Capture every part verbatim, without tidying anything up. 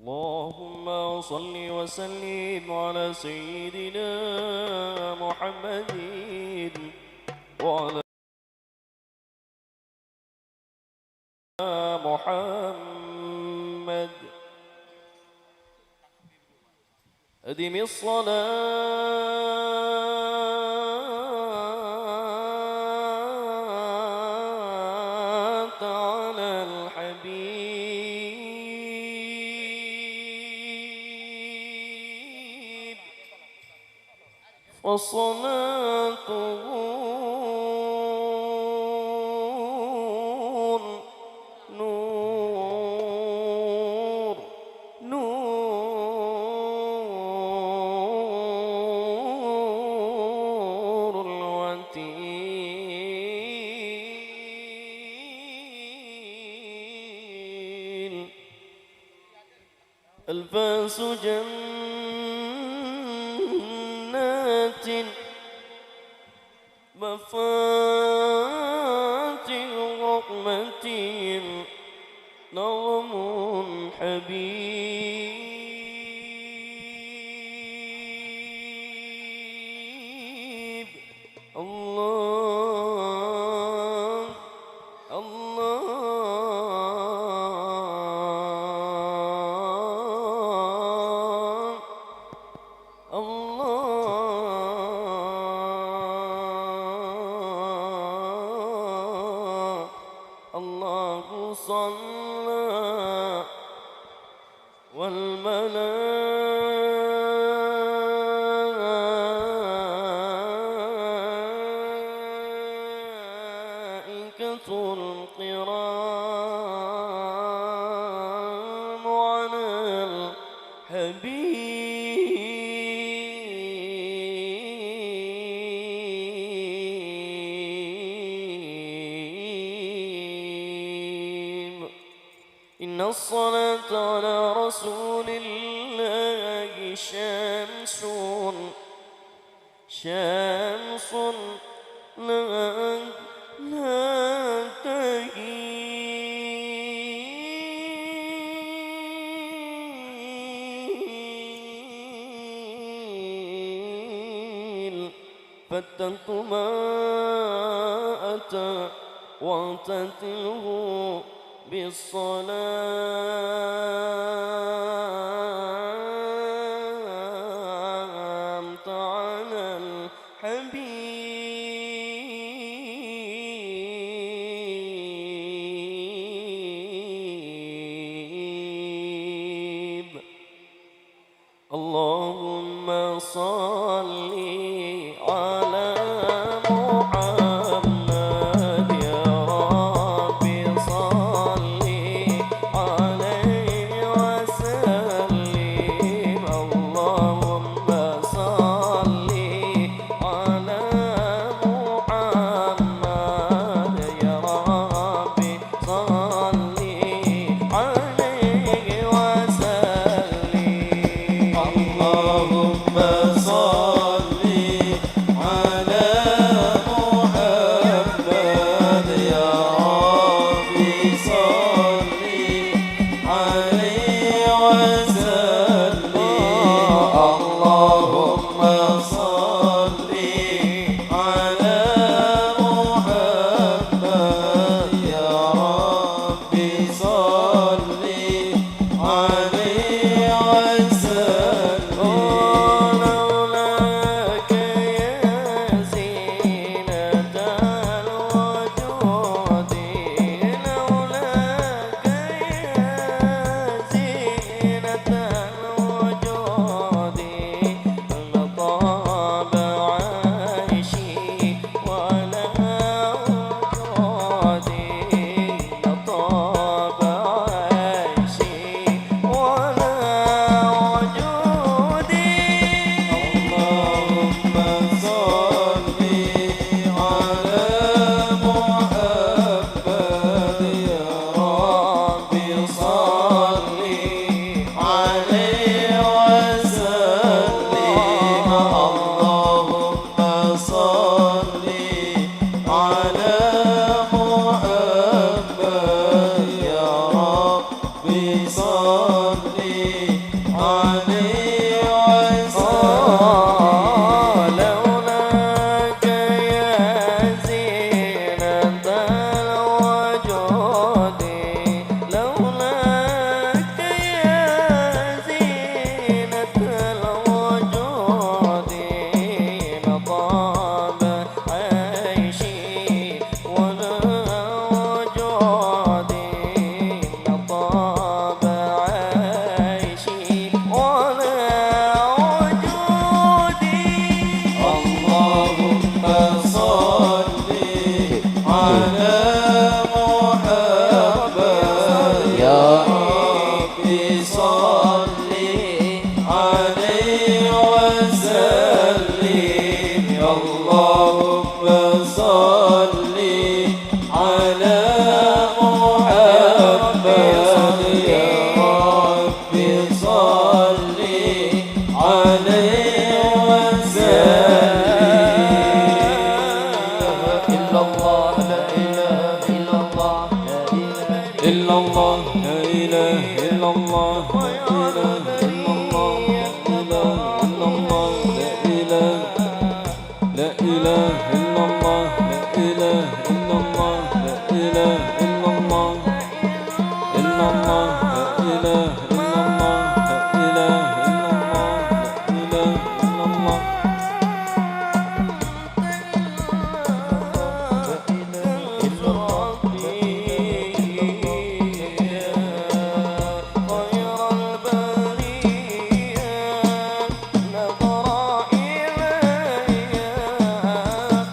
اللهم صل وسلم على سيدنا محمد وعلى محمد. أدم الصلاة على الحبيب. فصلاته نور، نور، نور الوتين. ألفاظ جنات، مفاتيح رحمة، نظم حبيب. الله، الله، الله، الله صلى والملائكة الكرام على الحبيب. إن الصلاة على رسول الله شمس، شمس لا، لا تغيب. فتنت ما أتى واعتدله بالصلاة على الحبيب. اللهم صل على محمد، يا رب صل عليه وسلم. اللهم صل على محمد، يا رب صل عليه وسلم. اللهم صل على محمد، يا رب صل عليه وسلم. اللهم صل على محمد، يا رب صل عليه وسلم. لولاك يا زينة الوجود، لولاك يا زينة الوجود، لطاب عيشي ولا وجودي، لطاب عيشي ولا وجودي. اللهم صل على محمد، يا رب صل عليه وسلم. اللهم صل على محمد، يا رب صل صل على محمد يا رب، صل عليه وسلم. إلا الله، لا إله إلا الله، لا إله إلا الله، لا إله إلا الله، لا إله إلا الله، لا إله إلا الله، لا إله لا إله إلا الله، لا إله إلا الله، لا إله إلا الله، إلا الله، لا إله إلا الله، لا إله إلا الله، لا إله إلا الله. نظر إلي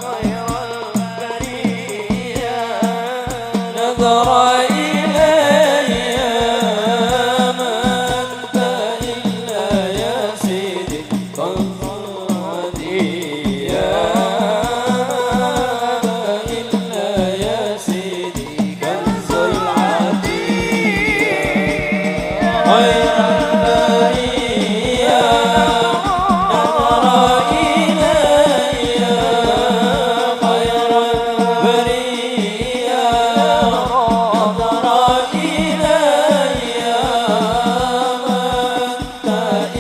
خير البرية، نظر إلي ما أنت إلا يا سيدي كنز العطية، إلا يا سيدي كنز العطية. خير البرية نظر إلي خير البرية نظر إلي ما أنت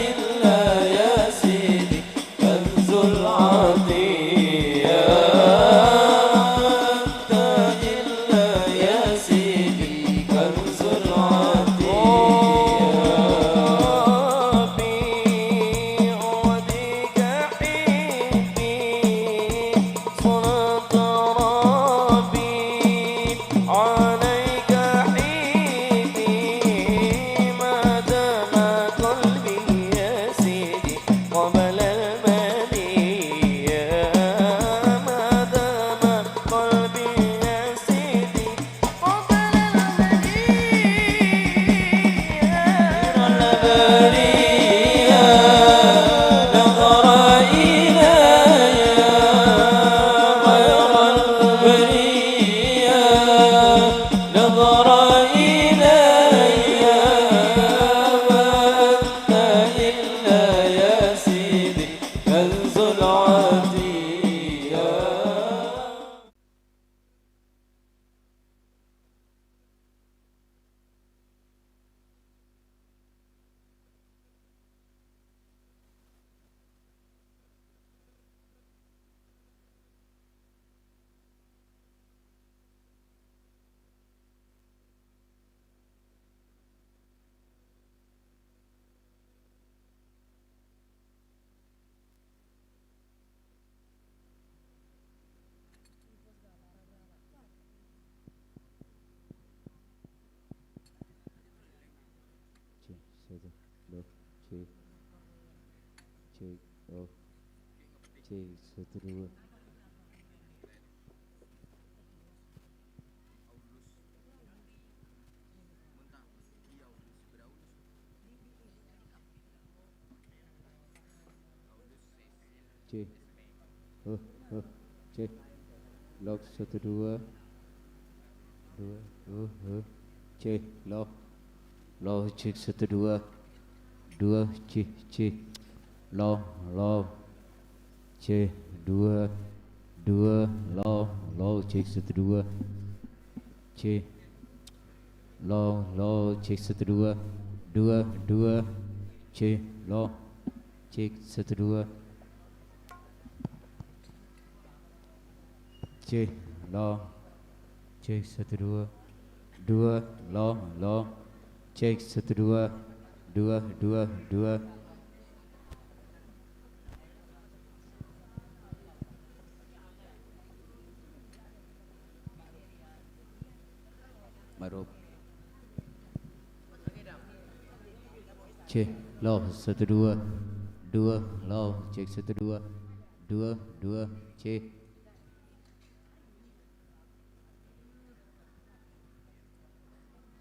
إلا يا سيدي كنز العطية، أنت إلا يا سيدي كنز العطية. ربي عودك حبي، صرت ربي عليك حبي، ما دام قلبي يا سيدي قبل المنية، ما دام قلبي يا سيدي قبل المنية. خير البرية نظر إلي خير البرية نظر إلي ما أنت إلا يا سيدي كنز العطية. Cek, satu, dua, cek. Cek, oh. Cek, satu, dua. Cek. Huh, huh. Cek. Lok satu dua. Dua. Huh, huh. Cek. Lok. Lok cek satu dua. Dua cek cek. Lok, lok. Cek dua. Dua. Lok, lok cek satu dua. Cek. Lok, lok cek satu dua. Dua, dua. Cek. Lok. Cek satu dua. Cek, lok. Cek satu dua. Dua, lok, lok. Cek satu dua. Dua, dua, dua. Maruf. Cek, lok, satu dua. Dua, lok, cek satu dua. Dua, dua, cek.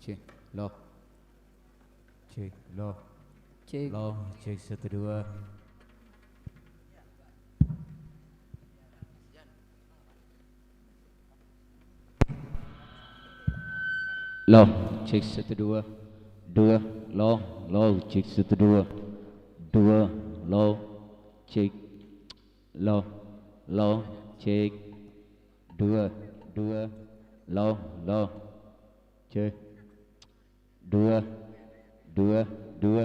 Cek, lok. Cek, lok. Cek. Lok, cek satu dua. Low, cek satu dua, dua, low, low, cek satu dua, dua, low, cek, low, low, cek, dua, dua, low, low, cek, dua, dua, dua.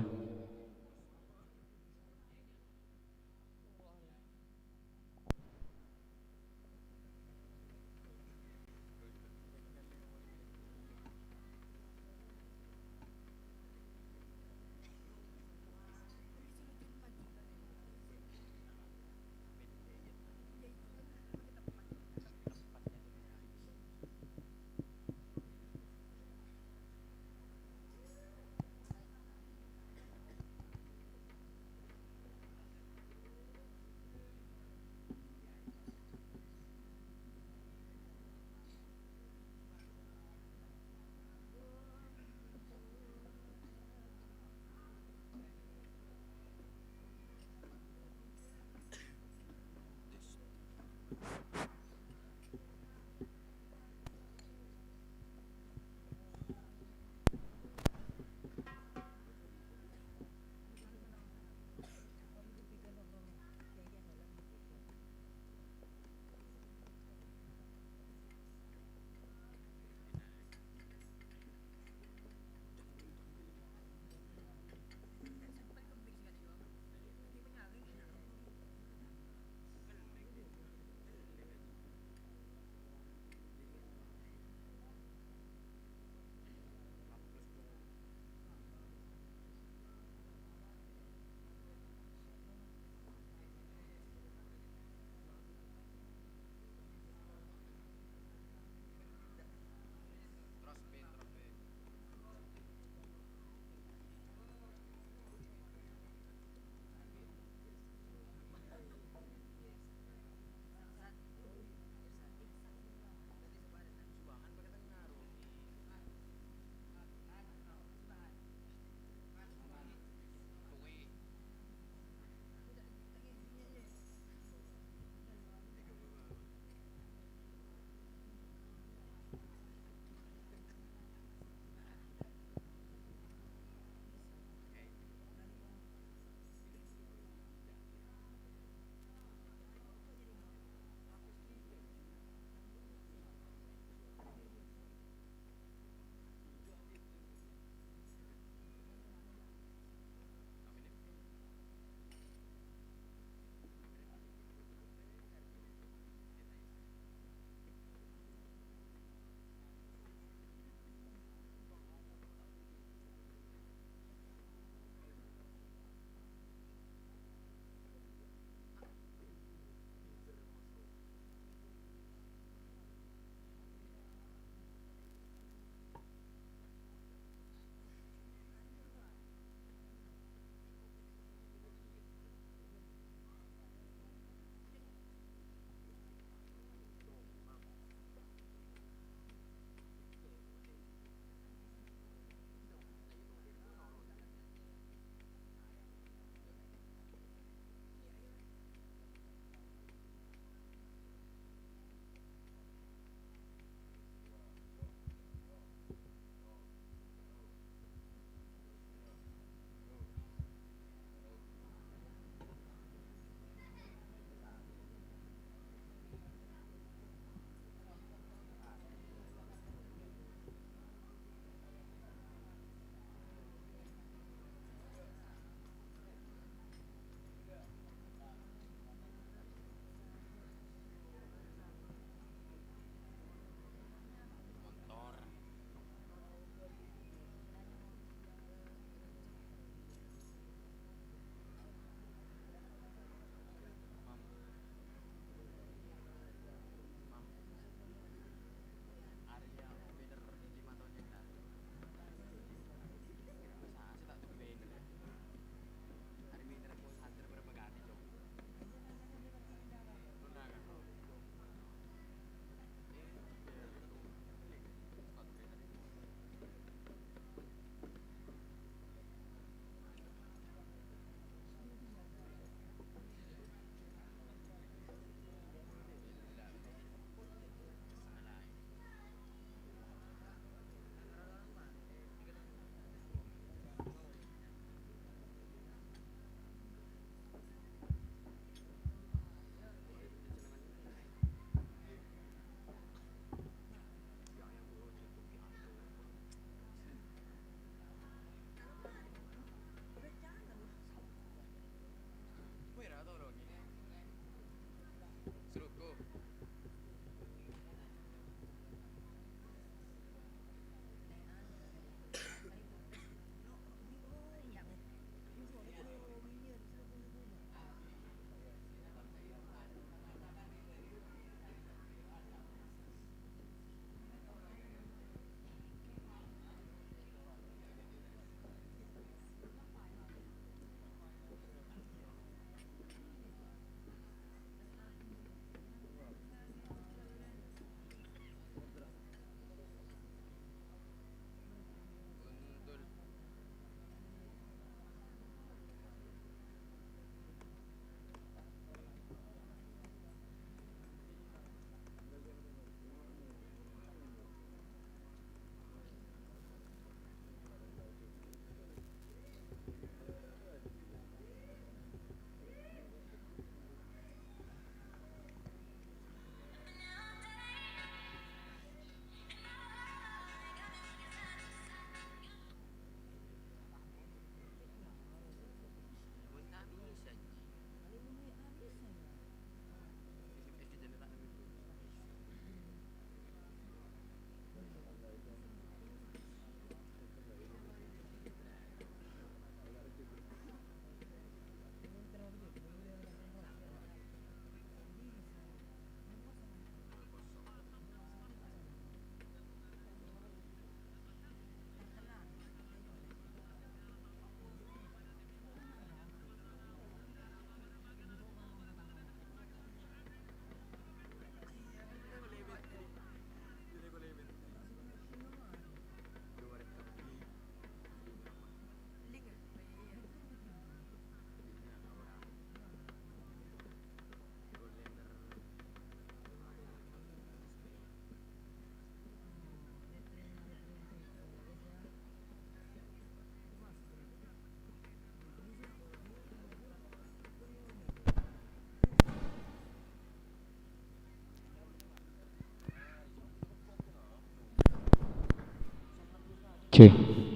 Cek,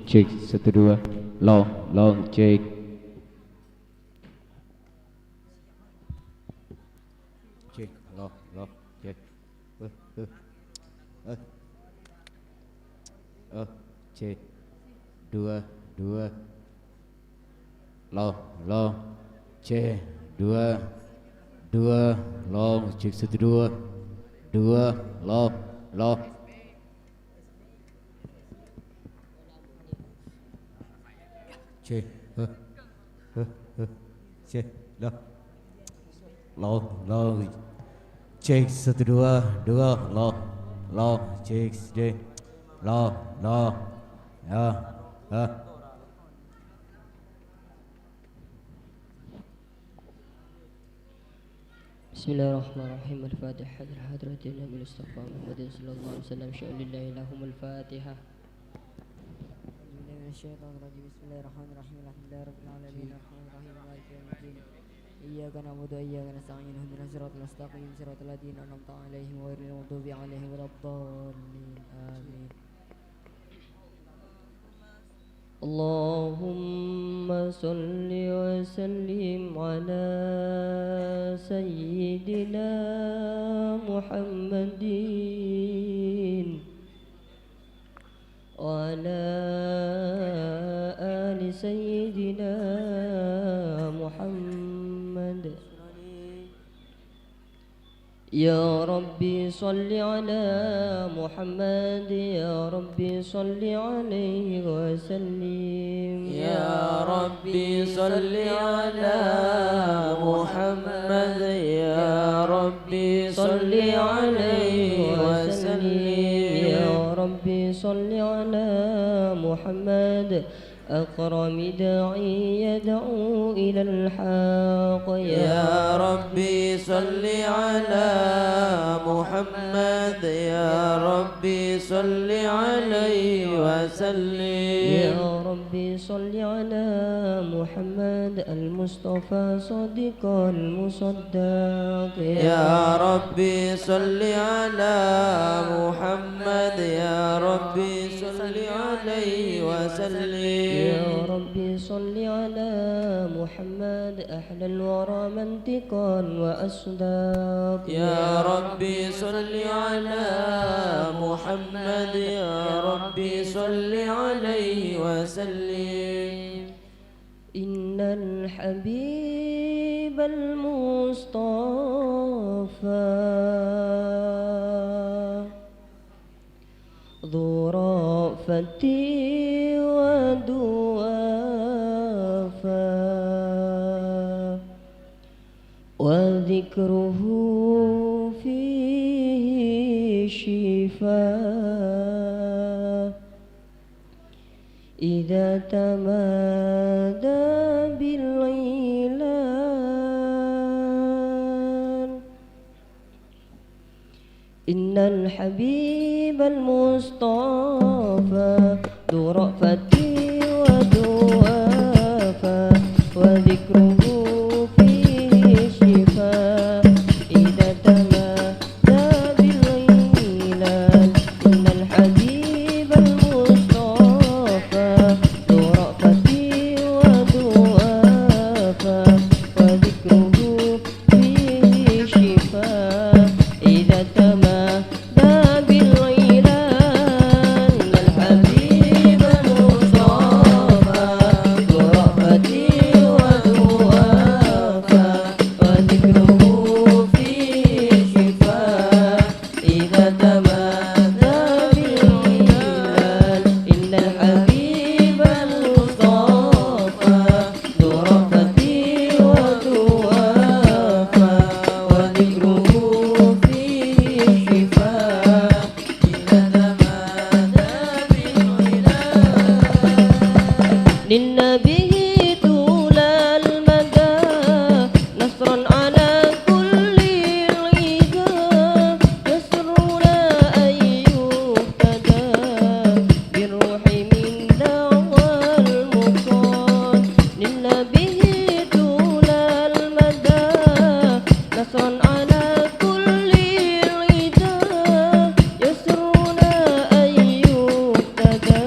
cek, satu, dua. Long, long, cek. Cek, long, long, cek. Eh, eh. Eh. Eh, cek. Dua, dua. Long, long. Cek, dua. Dua, long, cek, satu, dua. Dua, long, long. Cek, eh, eh, eh, cek, long. Long, long. Cek, satu, dua, dua, long, long, cek, cek, long, long. Ya, ya. بسم الله الرحمن الرحيم. الفاتحة لحضرة النبي المصطفى محمد صلى الله عليه وسلم. شأن لله لهم الفاتحة. أعوذ بالله من الشيطان الرجيم. بسم الله الرحمن الرحيم. الحمد لله رب العالمين. الرحمن الرحيم. مالك يوم الدين. إياك نعبد وإياك نستعين. اهدنا الصراط المستقيم. صراط الذين أنعمت عليهم غير المغضوب عليهم ولا الضالين. آمين. اللهم صل وسلم على سيدنا محمد وعلى آل سيدنا محمد. يا ربي صل على محمد، يا ربي صل عليه وسلم. يا ربي صل على محمد، يا ربي صل عليه وسلم. يا ربي صل على محمد، أكرم داعي يدعو إلى الحق. يا ربي صل على محمد، يا ربي صل عليه وسلم. يا ربي صل على محمد المصطفى صادق المصدق. يا ربي صل على محمد، يا ربي صل عليه وسلم. يا ربي صل على محمد أحلى الورى منطقا وأصداق. يا ربي صل على محمد، يا ربي صل عليه وسلم. إن الحبيب المصطفى ذو رأفة وذو وفا، وذكره فيه شفاء. إذا تمادى بالعلل، إن الحبيب المصطفى ذو رأفة وذو وفا، وذكره فيه شفاء. إذا تمادى بالعلل، إن الحبيب المصطفى ذو رأفة وذو وفا، وذكره فيه شفاء. إذا تمادى بالعلل، إن الحبيب المصطفى ذو رأفة وذو وفا، وذكره فيه شفاء. إذا تمادى بالعلل، إن الحبيب المصطفى ذو رأفة وذو وفا، وذكره فيه شفاء. إذا تمادى بالعلل، نلنا به طول المدى نصرا على كل العدا، يسرنا أن يهتدى بالروح منا والمقام. نلنا به طول المدى نصرا على كل العدا، يسرنا أن يهتدى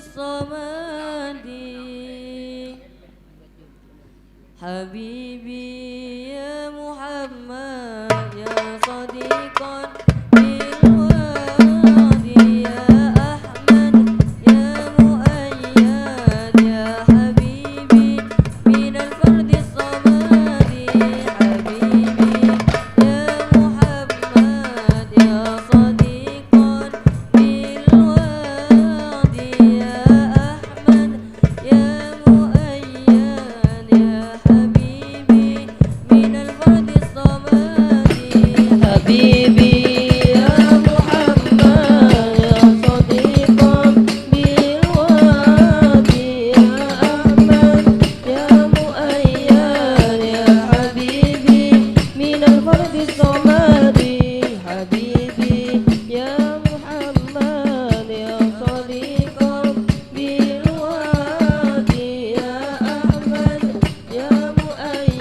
الصمد. حبيبي يا محمد يا صديقا بالوادي يا أحمد يا مؤيد يا حبيبي من الفرد الصمد. حبيبي يا محمد يا صديقا بالوادي يا أحمد يا مؤيد يا حبيبي من الفرد الصمد. حبيبي يا محمد يا صديقا بالوادي يا أحمد يا مؤيد يا حبيبي من الفرد الصمد. حبيبي يا محمد يا صديقا بالوادي يا أحمد يا مؤيد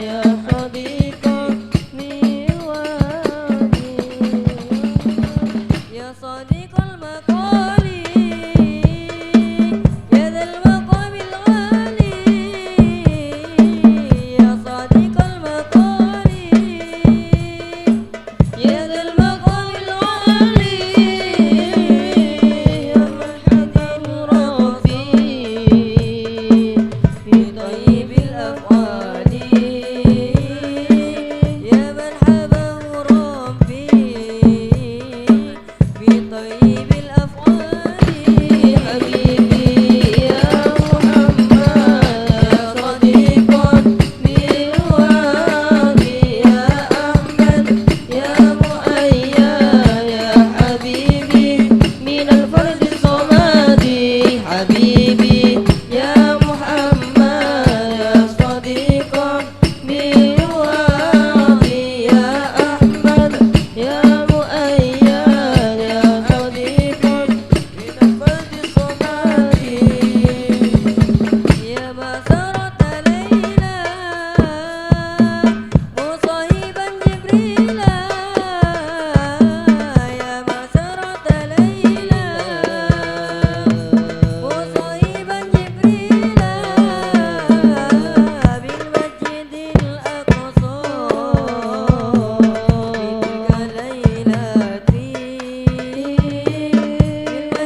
يا صديقا بالوادي يا صديق المقال يا ذا المقام العالي يا صديق المقال يا ذا المقام العالي يا مرحبا ربي بطيب الأفعال يا مرحبا ربي بطيب الأفعال. حبيبي يا محمد يا صديقا بالوادي يا أحمد يا مؤيد يا حبيبي من الفرد الصمد. حبيبي يا محمد يا صديقا بالوادي يا أحمد يا مؤيد يا صديقا بالوادي الصمد. يا ما سرت ليلا مصاحبا جبريل يا ما سرت ليلا مصاحبا جبريل بالمجد الأقصى بتلك ليلة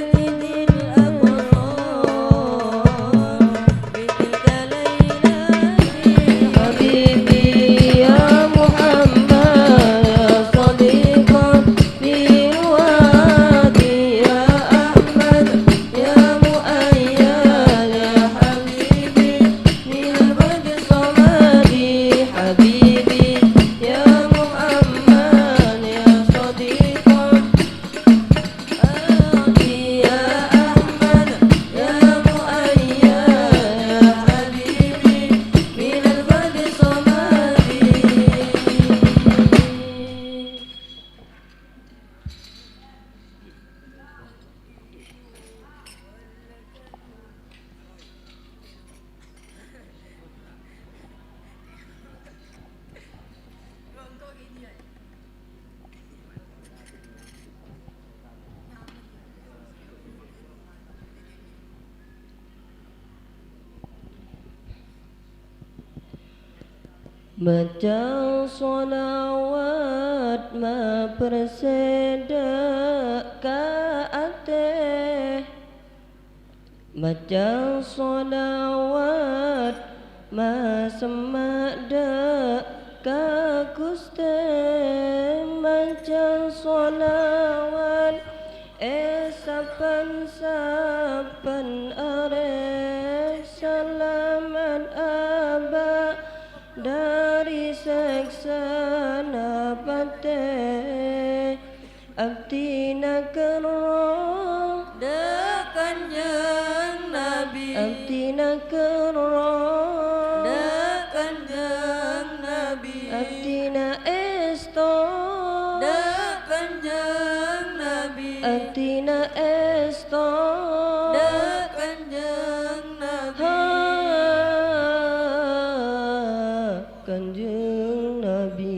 بالمجد الأقصى بتلك ليلة. حبيبي يا محمد يا صديقا بالوادي يا أحمد يا مؤيد يا حبيبي من الفرد الصمد. حبيبي يا محمد يا صديقا يا أحمد يا مؤيد يا حبيبي من الفرد الصمد. Maca shalawat mapersèdhâ ka atè. Maca shalawat masemma' dâ' ka Ghustè. Maca shalawat è sabbhân-sabbhân arè. Salamet abâ' dhâri sèksana patè. Abdhina kerro dâ' Kanjeng Nabi. Abdhina kerro dâ' Kanjeng Nabi. Abdhina èsto dâ' Kanjeng Nabi. Abdhina èsto dâ' Kanjeng Nabi. Ha, Kanjeng Nabi.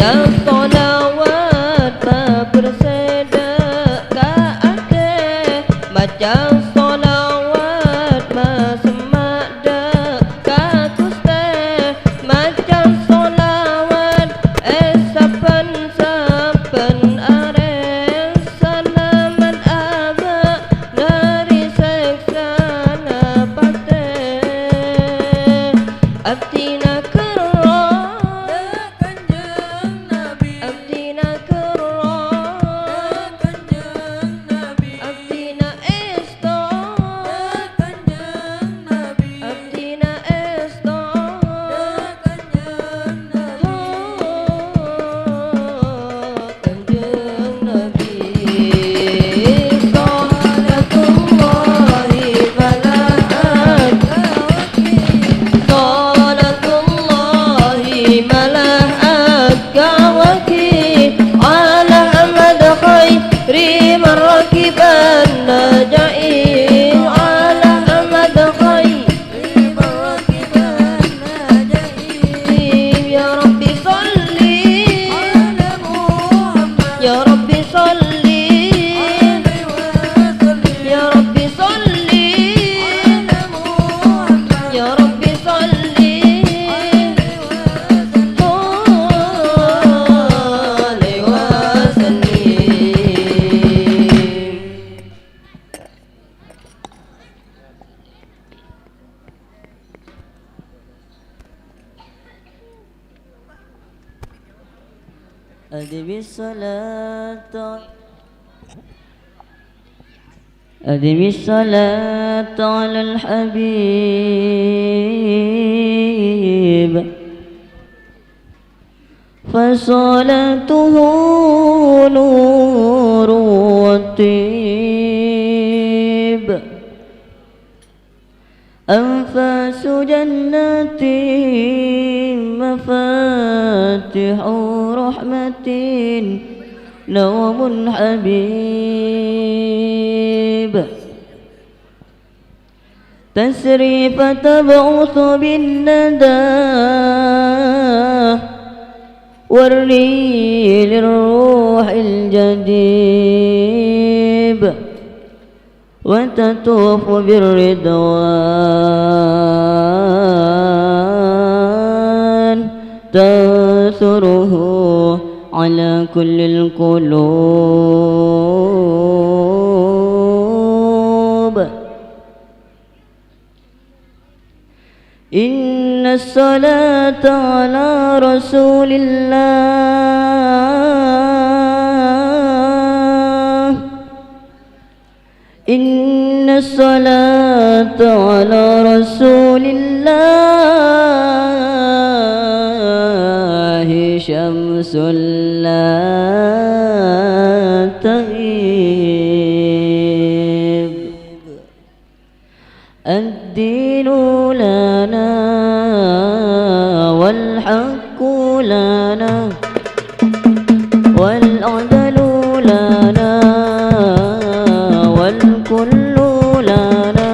Maca sholawat mabersèdhâ ka atè, maca sholawat masemma' dhâ' ka Ghustè, maca sholawat è sabbhân-sabbhân arè, salamet abâ' dhâri sèksana patè. Abdhina ghârâ, Kanjeng Nabi. Abdhina ghârâ, Kanjeng Nabi. Abdhina èsto, Kanjeng Nabi. Abdhina èsto, Kanjeng Nabi. Kanjeng Nabi. Sholatullahi malah, sholatullahi malah agawagi ala Ahmad khairi marraqiban naja'i, ala Ahmad khairi Ya Rabbi sholli ala Muhammad. Ya Rabbi sholli alaihi wasallim. Ya Rabbi sholli ala Muhammad. Ya Rabbi sholli alaihi wasallim. أدم الصلاة، أدم الصلاة على الحبيب، فصلاته نور وطيب. أنفاس جنة، مفاتح رحمة، نوم حبيب. تسري فتبعث بالندى، والري للروح الجديب. وتطوف بالرضوان تنثره على كل القلوب. إن الصلاة على رسول الله، إن الصلاة على رسول الله شمس لا تغيب. الدين لنا والحق لنا والعدل لنا والكل لنا.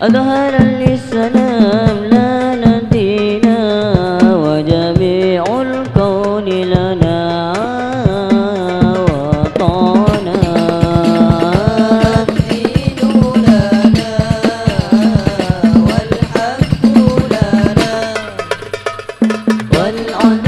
أظهر الإسلام لنا دينا وجميع الكون لنا وطنا. الدين لنا والحق لنا. والعدل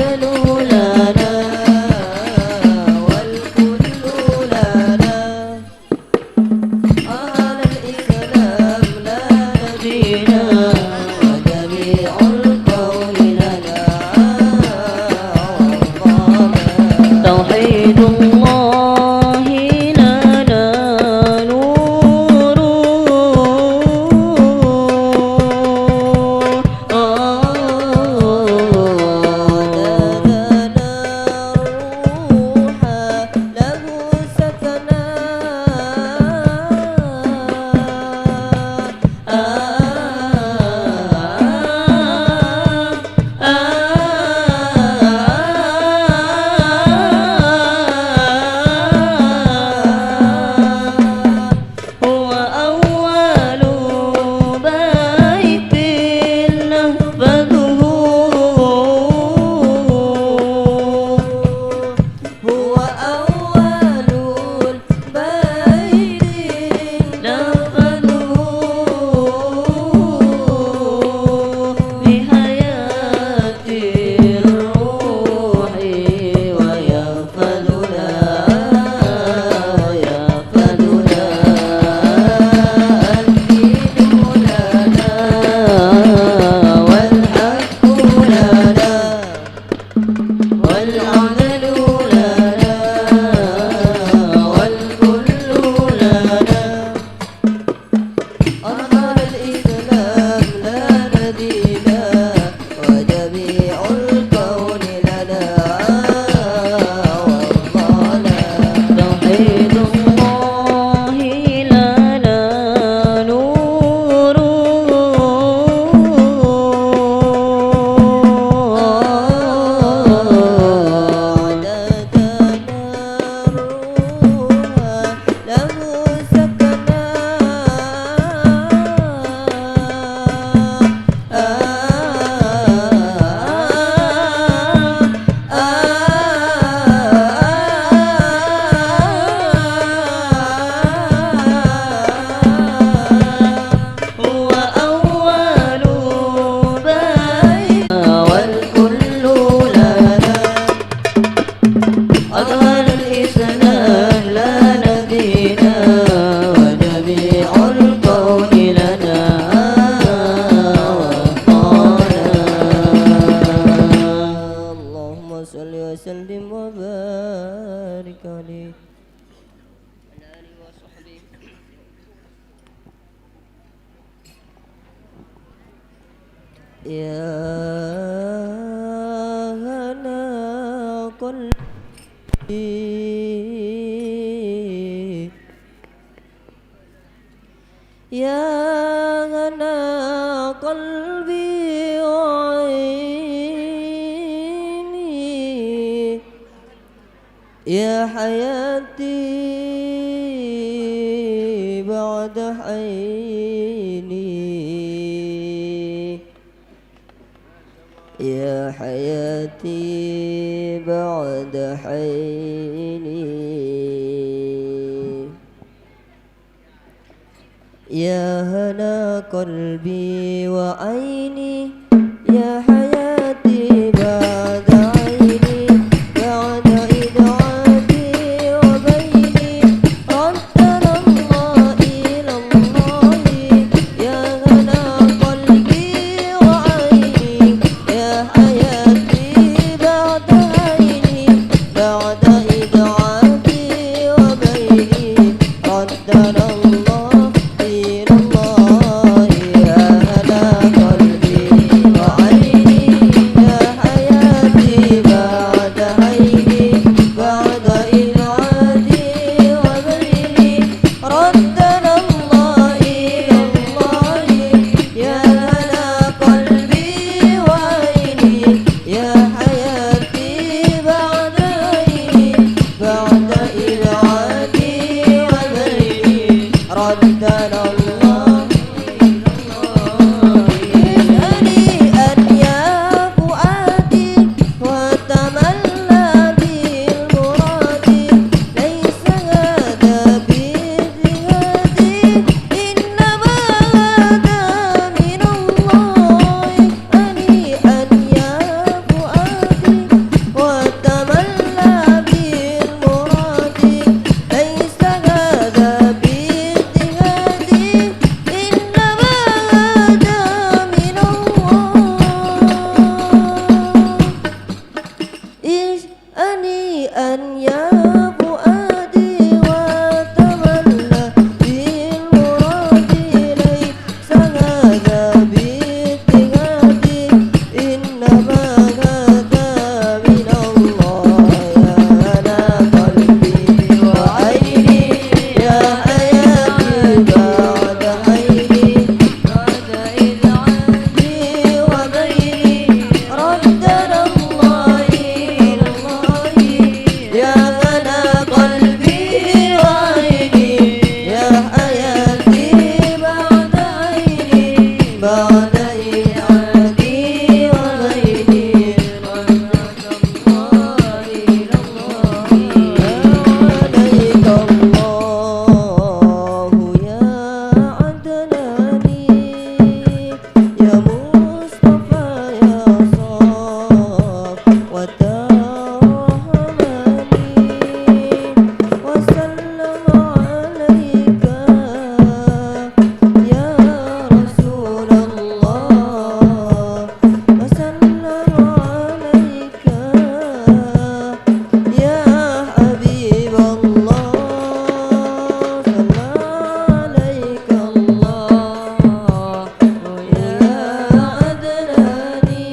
عدد ما روى له سكنى. هو أول بيت والكل لنا. أظهر الإسلام لنا دينا، وجميع الكون لنا وطنا. اللهم صل وسلم وبارك عليه. يا هنا قلبي، يا هنا قلبي وعيني، يا حياتي بعد حيني، يا حياتي بعد حيني. يا هنا قلبي وعيني، يا حياتي بعد عيني، بعد إذ عادي وبيني، ردنا الله إلى الله. يا هنا قلبي وعيني، يا حياتي بعد عيني، بعد إذ عادي وبيني، ردنا الله إلى الله. يا هنا قلبي وعيني، يا حياتي بعد عيني، بعد إذ عادي وبيني، ردنا الله إلى الله. يا هنا قلبي وعيني، يا حياتي بعد عيني، بعد إذ عادي وبيني، ردنا الله. هنيئا يا فؤادي وتملى بالمراد، ليس هذا باجتهادي، إنما هذا من الله. هنيئا يا فؤادي وتملى بالمراد، ليس هذا باجتهادي، إنما هذا من الله. إش-، هنيئا يا فؤادي وتملى بالمراد، ليس هذا باجتهادي، إنما هذا من الله. يا هنا قلبي وعيني، يا حياتي بعد عيني، بعد إذ عادي وبيني، ردنا الله إلى الله. يا هنا قلبي وعيني، يا حياتي بعد عيني، بعد إذ عادي وبيني، ردنا الله إلى الله. عليك الله يا عدناني، يا مصطفى يا صفوة الرحمن، وسلم عليك يا رسول الله، وسلم عليك يا حبيب الله، صلى عليك الله يا عدناني،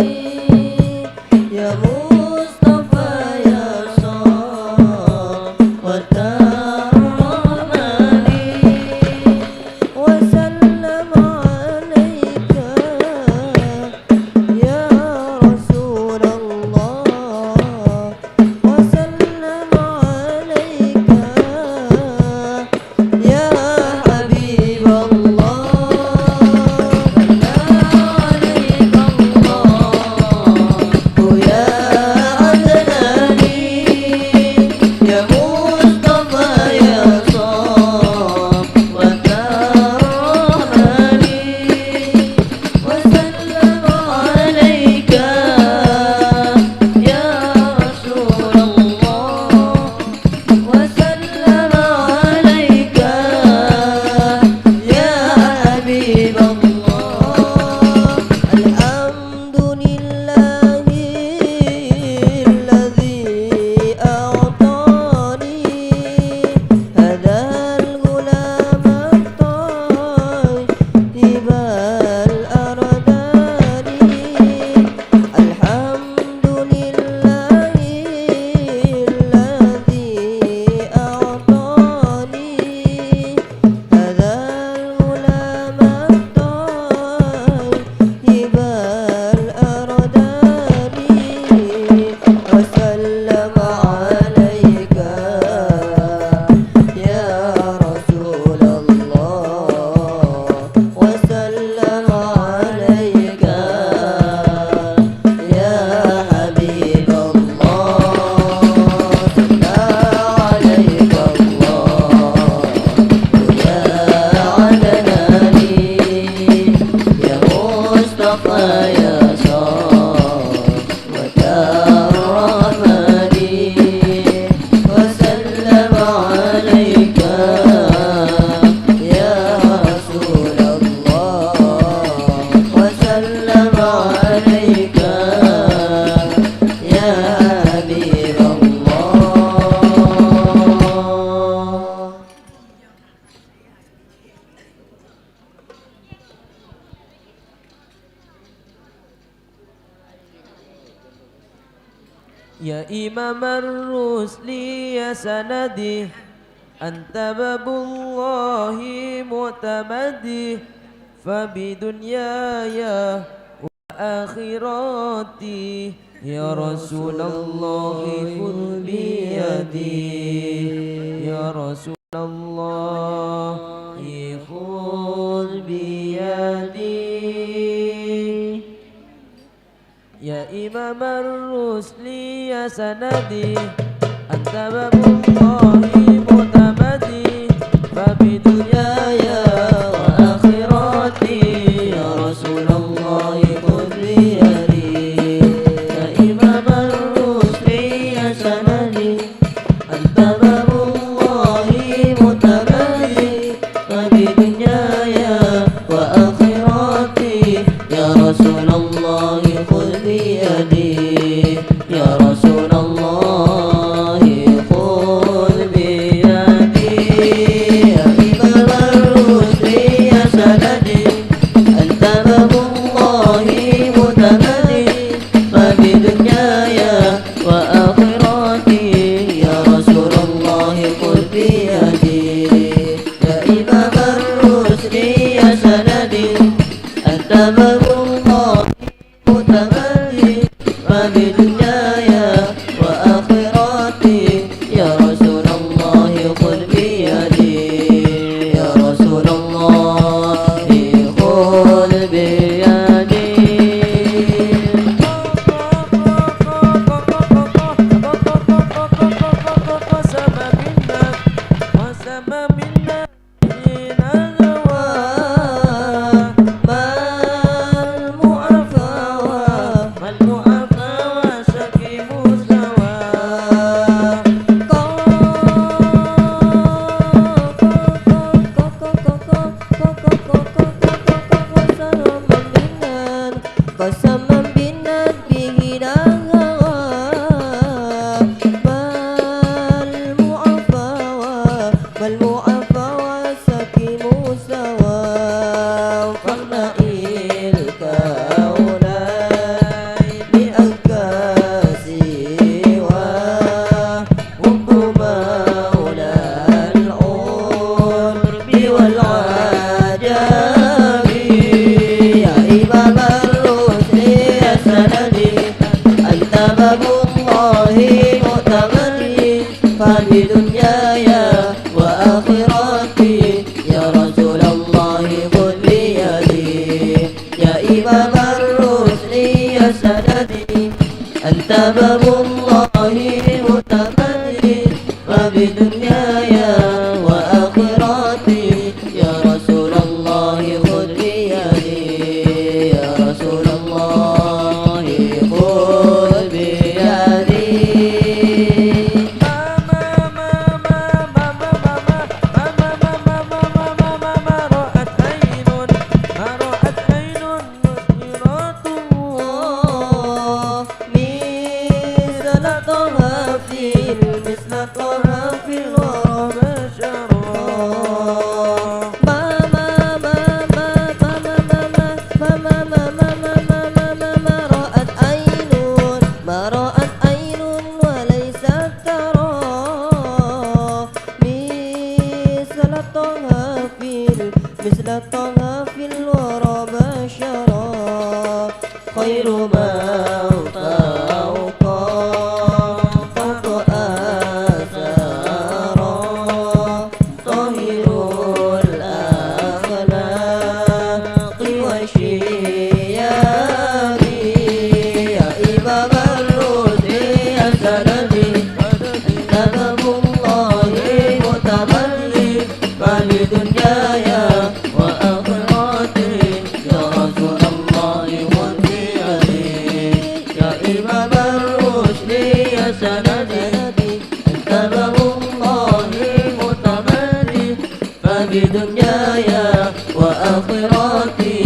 يا مصطفى يا صفوة الرحمن، وسلم عليك يا رسول الله، يا إمام الرسل يا سندي، أنت باب الله معتمدي، فبدنياي وآخرتي، يا رسول الله خذ بيدي، يا رسول الله خذ بيدي. يا إمام الرسل يا سندي، أنت باب الله معتمدي، فبدنياي وآخرتي، يا رسول الله خذ بيدي. يا إمام الرسل يا سندي، أنت باب الله معتمدي، فبدنياي وآخرتي، يا رسول الله خذ بيدي، يا رسول الله خذ بيدي. يا إمام الرسل يا سندي، أنت باب الله معتمدي، فبدنياي وآخرتي، يا رسول الله خذ بيدي. يا إمام الرشد يا سندي، أنت باب الله معتمدي، فبدنياي وآخرتي، يا رسول الله خذ بيدي، يا رسول الله خذ بيدي. قسما بالنبي نهوى، ما المعافى، ما المعافى والسقيم سوى. فاقنع الكونين أنكى سوى، حب مولى العرب والعجم. يا إمام الرشد يا سندي، أنت باب الله معتمدي، فبدنياي وآخرتي، يا رسول الله خذ بيدي. يا إمام الرشد يا سندي، أنت باب الله معتمدي، فبدنياي وآخرتي، يا رسول الله خذ بيدي، يا رسول الله خذ بيدي. ما رأت عين، ما رأت عين مسمرة، مثل طه في، مثل طه في الورى بشرا. ما، ما، ما، ما رأت عين، ما رأت عين وليست ترى، مثل طه في ال-، مثل طه في الورى بشرا. خير من فوق الأرض أثرا، طاهر الأخلاق والشيم. يا إمام الرشد يا سندي، أنت باب الله معتمدي، فبدنياي وآخرتي، يا رسول الله خذ بيدي. يا إمام الرشد يا سندي، أنت باب الله معتمدي، فبدنياي وآخرتي،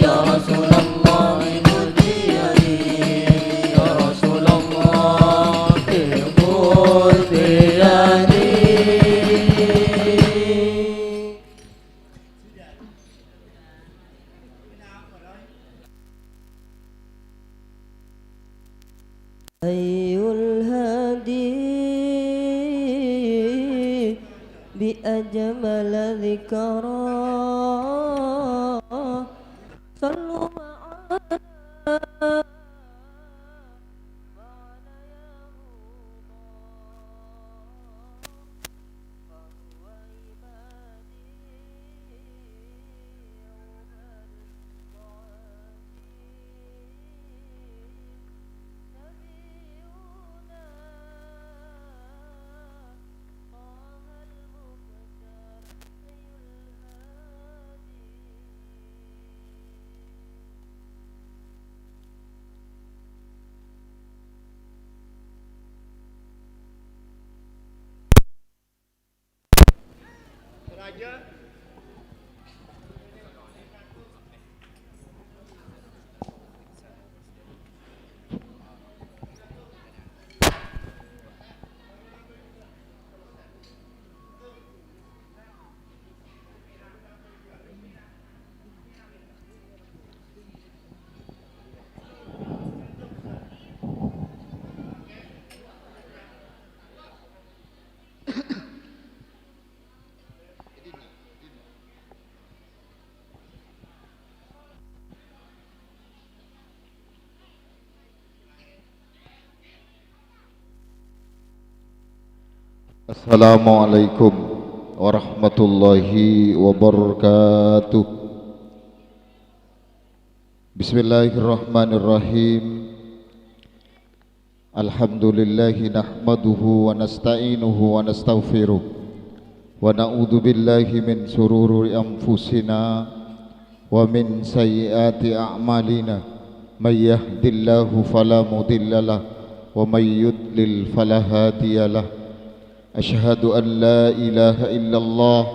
يا رسول الله خذ بيدي، يا رسول الله خذ بيدي. أي أجمل ذكرا. صلوا معنا Assalamualaikum warahmatullahi wabarakatuh. Bismillahirrahmanirrahim. Alhamdulillahi nahmaduhu wa nasta'inuhu wa nastaghfiruh. Wa na'udzu billahi min syururi anfusina wa min sayyiati a'malina. May yahdillahu fala mudhillalah wa may yudlil fala hadiyalah. Asyhadu an la ilaha illallah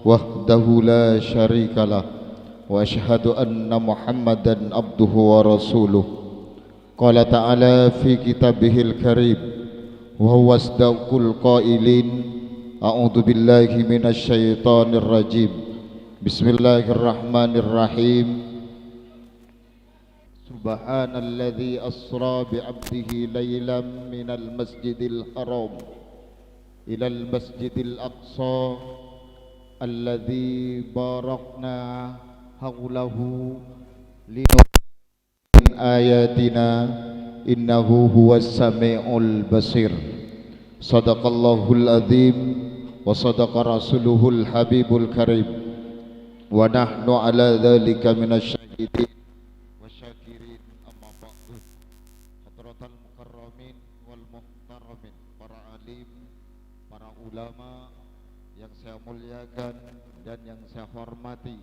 wahdahu la syarikalah, wa asyhadu anna Muhammadan abduhu wa rasuluh. Qala ta'ala fi kitabihil karim, wa huwa asdaqul qailin, a'udzu billahi minasy syaithanir rajim. Bismillahirrahmanirrahim. Subhanalladzi asra bi 'abdihi lailam minal masjidil haram ilal masjidil aqsa alladzi barakna haulahu linuriyahu min ayatina innahu huwas sami'ul basir. Sadaqallahul azim wa sadaqa rasuluhul habibul karim. Wa nahnu ala dzalika minasy syahidin wa syakirin, amma ba'du. Hadratal mukarramin wal muhtaramin, para alim, para ulama yang saya muliakan dan yang saya hormati,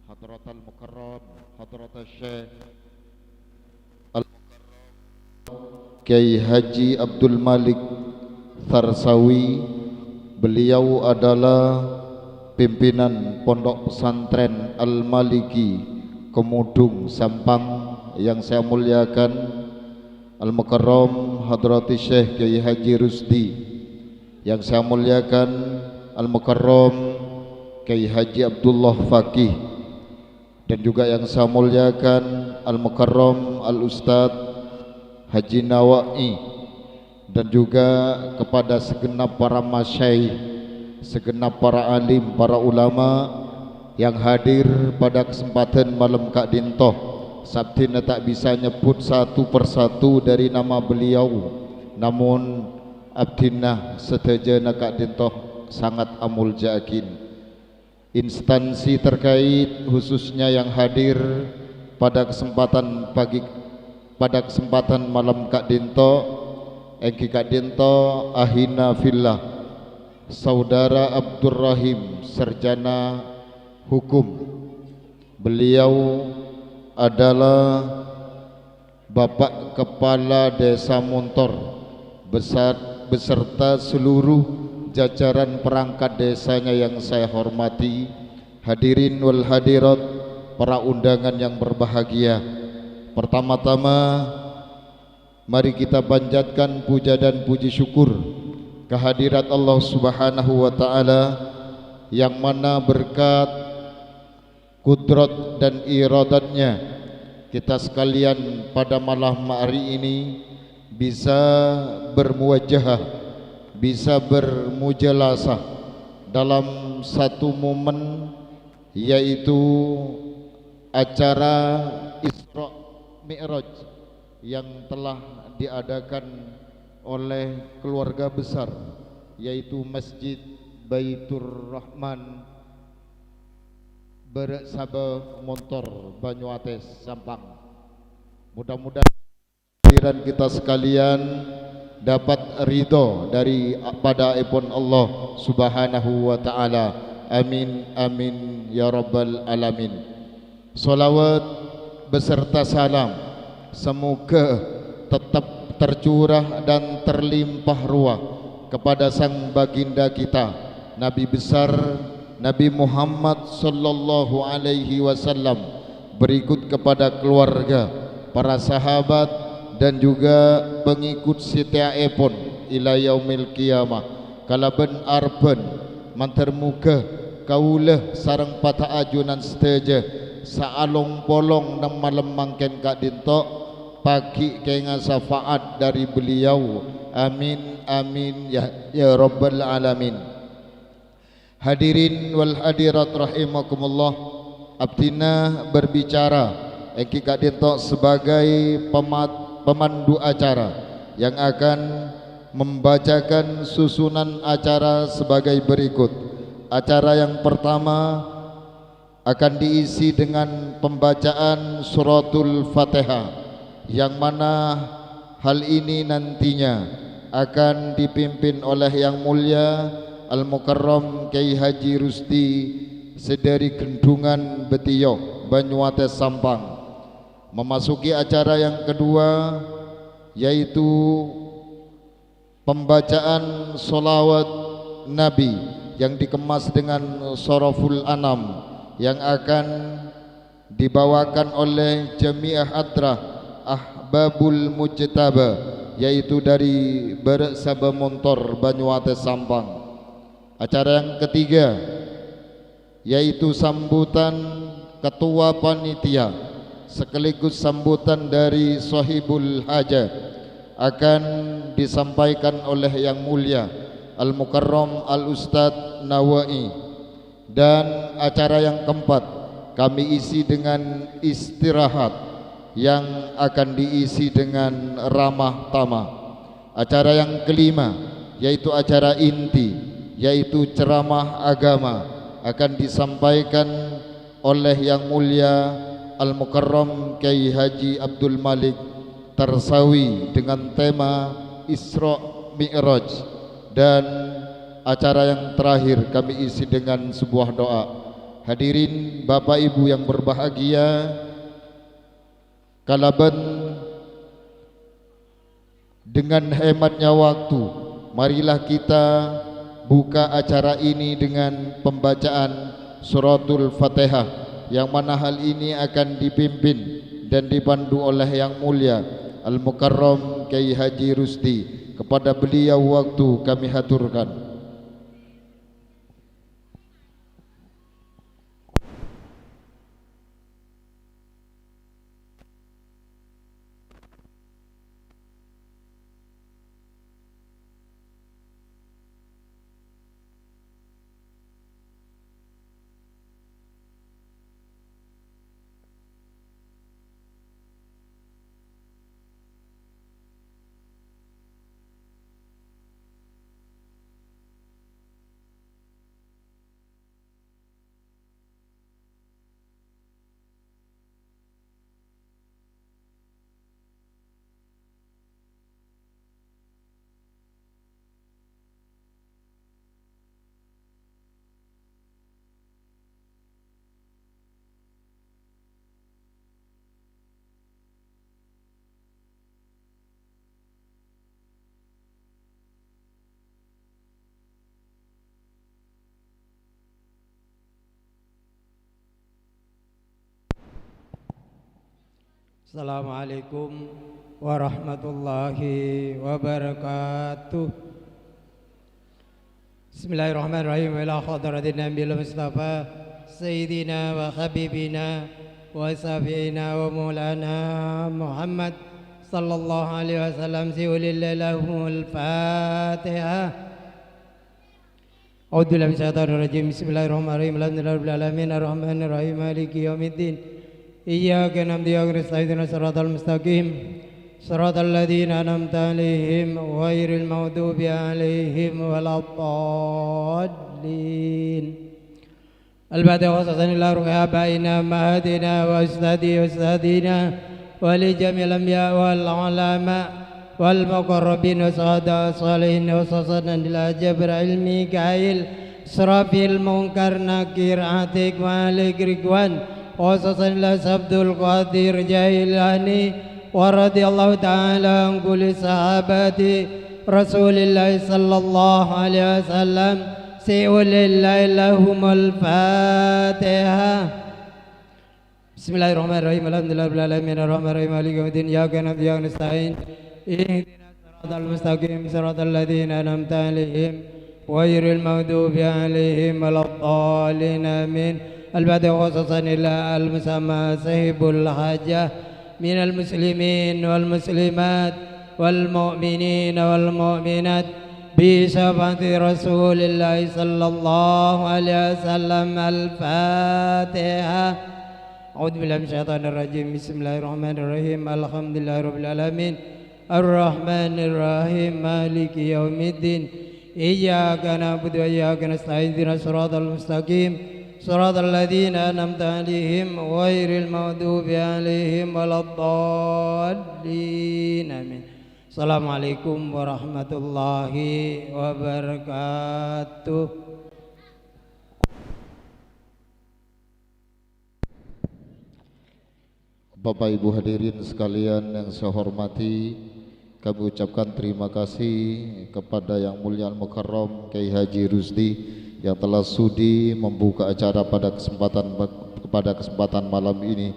Hadratal Mukarram, Hadratal Syekh Al-Mukarram Kiai Haji Abdul Malik Sarsawi, beliau adalah pimpinan Pondok Pesantren Al-Maliki Kemudung Sampang yang saya muliakan, Al-Mukarram Hadrati Syekh Kiai Haji Rusdi, yang saya muliakan, Al-Mukarram Kiai Haji Abdullah Fakih, dan juga yang saya muliakan Al-Mukarram Al-Ustadz Haji Nawa'i, dan juga kepada segenap para masyaikh, segenap para alim, para ulama yang hadir pada kesempatan malam ka'dinto. Sabdina ta' bisa nyebbhut satu persatu dari nama beliau, namun abdina sadhâjâna ka'dinto sangat amolja'aghin. Instansi terkait, khususnya yang hadir pada kesempatan pagi, pada kesempatan malam ka'dinto, èngghi ka'dinto akhina fillah, Saudara Abdurrahim, sarjana hukum. Beliau adalah Bapak Kepala Desa Montor besar-, beserta seluruh jajaran perangkat desanya yang saya hormati, hadirin wal hadirat, para undangan yang berbahagia. Pertama-tama, mari kita panjatkan puja dan puji syukur kehadirat Allah Subhanahu wa Ta'ala, yang mana berkat kudrat dan iradatnya, kita sekalian pada malam hari ini bisa bermuwajahah, bisa bermujalasah, dalam satu momen, yaitu acara Isra Mi'raj yang telah diadakan oleh keluarga besar, yaitu Masjid Baitur Rahman, Bârâ' Sabâ Montor, Banyuates, Sampang. Mudah-mudahan kehadiran kita sekalian dapat ridho dari, pada epon Allah Subhanahu wa Ta'ala. Amin, amin, ya Rabbal Alamin. Sholawat beserta salam semoga tetap tercurah dan terlimpah ruah kepada Sang Baginda kita, Nabi Besar Nabi Muhammad sallallahu alaihi wasallam, berikut kepada keluarga, para sahabat, dan juga pengikut setiaèpon ila yaumil qiyamah, kalabân arban mandhâr moghâ kaulâ sareng padâ ajunan sadhâjâ saalong-polong neng malem mangkèn ka'dinto paghi' kènga syafaat dhâri beliau. Amin, amin, ya, ya Rabbal Alamin. Hadirin wal hadirat rahimakumullah, abdhina berbicara èngghi ka'dinto sebagai pemat-, pemandu acara yang akan membacakan susunan acara sebagai berikut. Acara yang pertama akan diisi dengan pembacaan Suratul Fatihah, yang mana hal ini nantinya akan dipimpin oleh Yang Mulia Al-Mukarram Kiai Haji Rusdi sè dhâri Gendhungan Betiyo, Banyuates, Sampang. Memasuki acara yang kedua, yaitu pembacaan sholawat Nabi yang dikemas dengan Soroful Anam yang akan dibawakan oleh Jamiah Hadrah Ahbabul Mujtaba, yaitu dari Bârâ' Sabâ Montor, Banyuates, Sampang. Acara yang ketiga, yaitu sambutan ketua panitia sekaligus sambutan dari Sohibul Hajah, akan disampaikan oleh Yang Mulia Al-Mukarram Al-Ustadz Nawa'i. Dan acara yang keempat, kami isi dengan istirahat yang akan diisi dengan ramah tamah. Acara yang kelima, yaitu acara inti, yaitu ceramah agama, akan disampaikan oleh Yang Mulia Al-Mukarram Kiai Haji Abdul Malik Tarsawi dengan tema Isra Mi'raj. Dan acara yang terakhir kami isi dengan sebuah doa. Hadirin Bapak Ibu yang berbahagia, kalabân dengan hematnya waktu, marilah kita buka acara ini dengan pembacaan Suratul Fatihah, yang mana hal ini akan dipimpin dan dipandu oleh Yang Mulia Al-Mukarram Kiai Haji Rusdi. Kepada beliau waktu kami haturkan. Assalamualaikum warahmatullahi wabarakatuh. Bismillahirrahmanirrahim. Wa ila hadratin Nabiyyil Mustafa Sayyidina wa Habibina wa Syafi'ina wa Maulana Muhammad sallallahu alaihi wasallam, siulil lahumul Fatihah. أعوذ بالله من الشيطان الرجيم. بسم الله الرحمن الرحيم. الحمد لله رب العالمين. الرحمن الرحيم. مالك يوم الدين. إياك نعبد وإياك نستعين. اهدنا الصراط المستقيم. صراط الذين أنعمت عليهم غير المغضوب عليهم ولا الضالين. الفاتحة. خصصا إلى روح آبائنا وأمهاتنا وأجدادنا وأستاذنا ولجميع الأنبياء والعلماء والمقربين والشهداء والصالحين، خصوصا إلى جبرائيل ميكائيل إسرافيل منكر نكير عتيق مالك رضوان، خصوصا إلى عبد القادر جيلاني، ورضي الله تعالى عن كل صحابة رسول الله صلى الله عليه وسلم. سيقول لله لهم الفاتحة. بسم الله الرحمن الرحيم. الحمد لله رب العالمين. الرحمن الرحيم. مالك يوم الدين. إياك نعبد وإياك نستعين. اهدنا الصراط المستقيم. صراط الذين أنعمت عليهم غير المغضوب عليهم ولا الضالين. آمين. الفاتحة. خصصا إلى المسمى صاحب الحاجة من المسلمين والمسلمات والمؤمنين والمؤمنات بشفاعة رسول الله صلى الله عليه وسلم. الفاتحة. أعوذ بالله من الشيطان الرجيم. بسم الله الرحمن الرحيم. الحمد لله رب العالمين. الرحمن الرحيم. مالك يوم الدين. إياك نعبد وإياك نستعين. اهدنا الصراط المستقيم. صراط الذين أنعمت عليهم غير المغضوب عليهم ولا الضالين. آمين. السلام عليكم ورحمة الله وبركاته. Bapak Ibu hadirin sekalian yang saya hormati, kami ucapkan terima kasih kepada Yang Mulia Al-Mukarram Kiai Haji Rusdi yang telah sudi membuka acara pada kesempatan, pada kesempatan malam ini.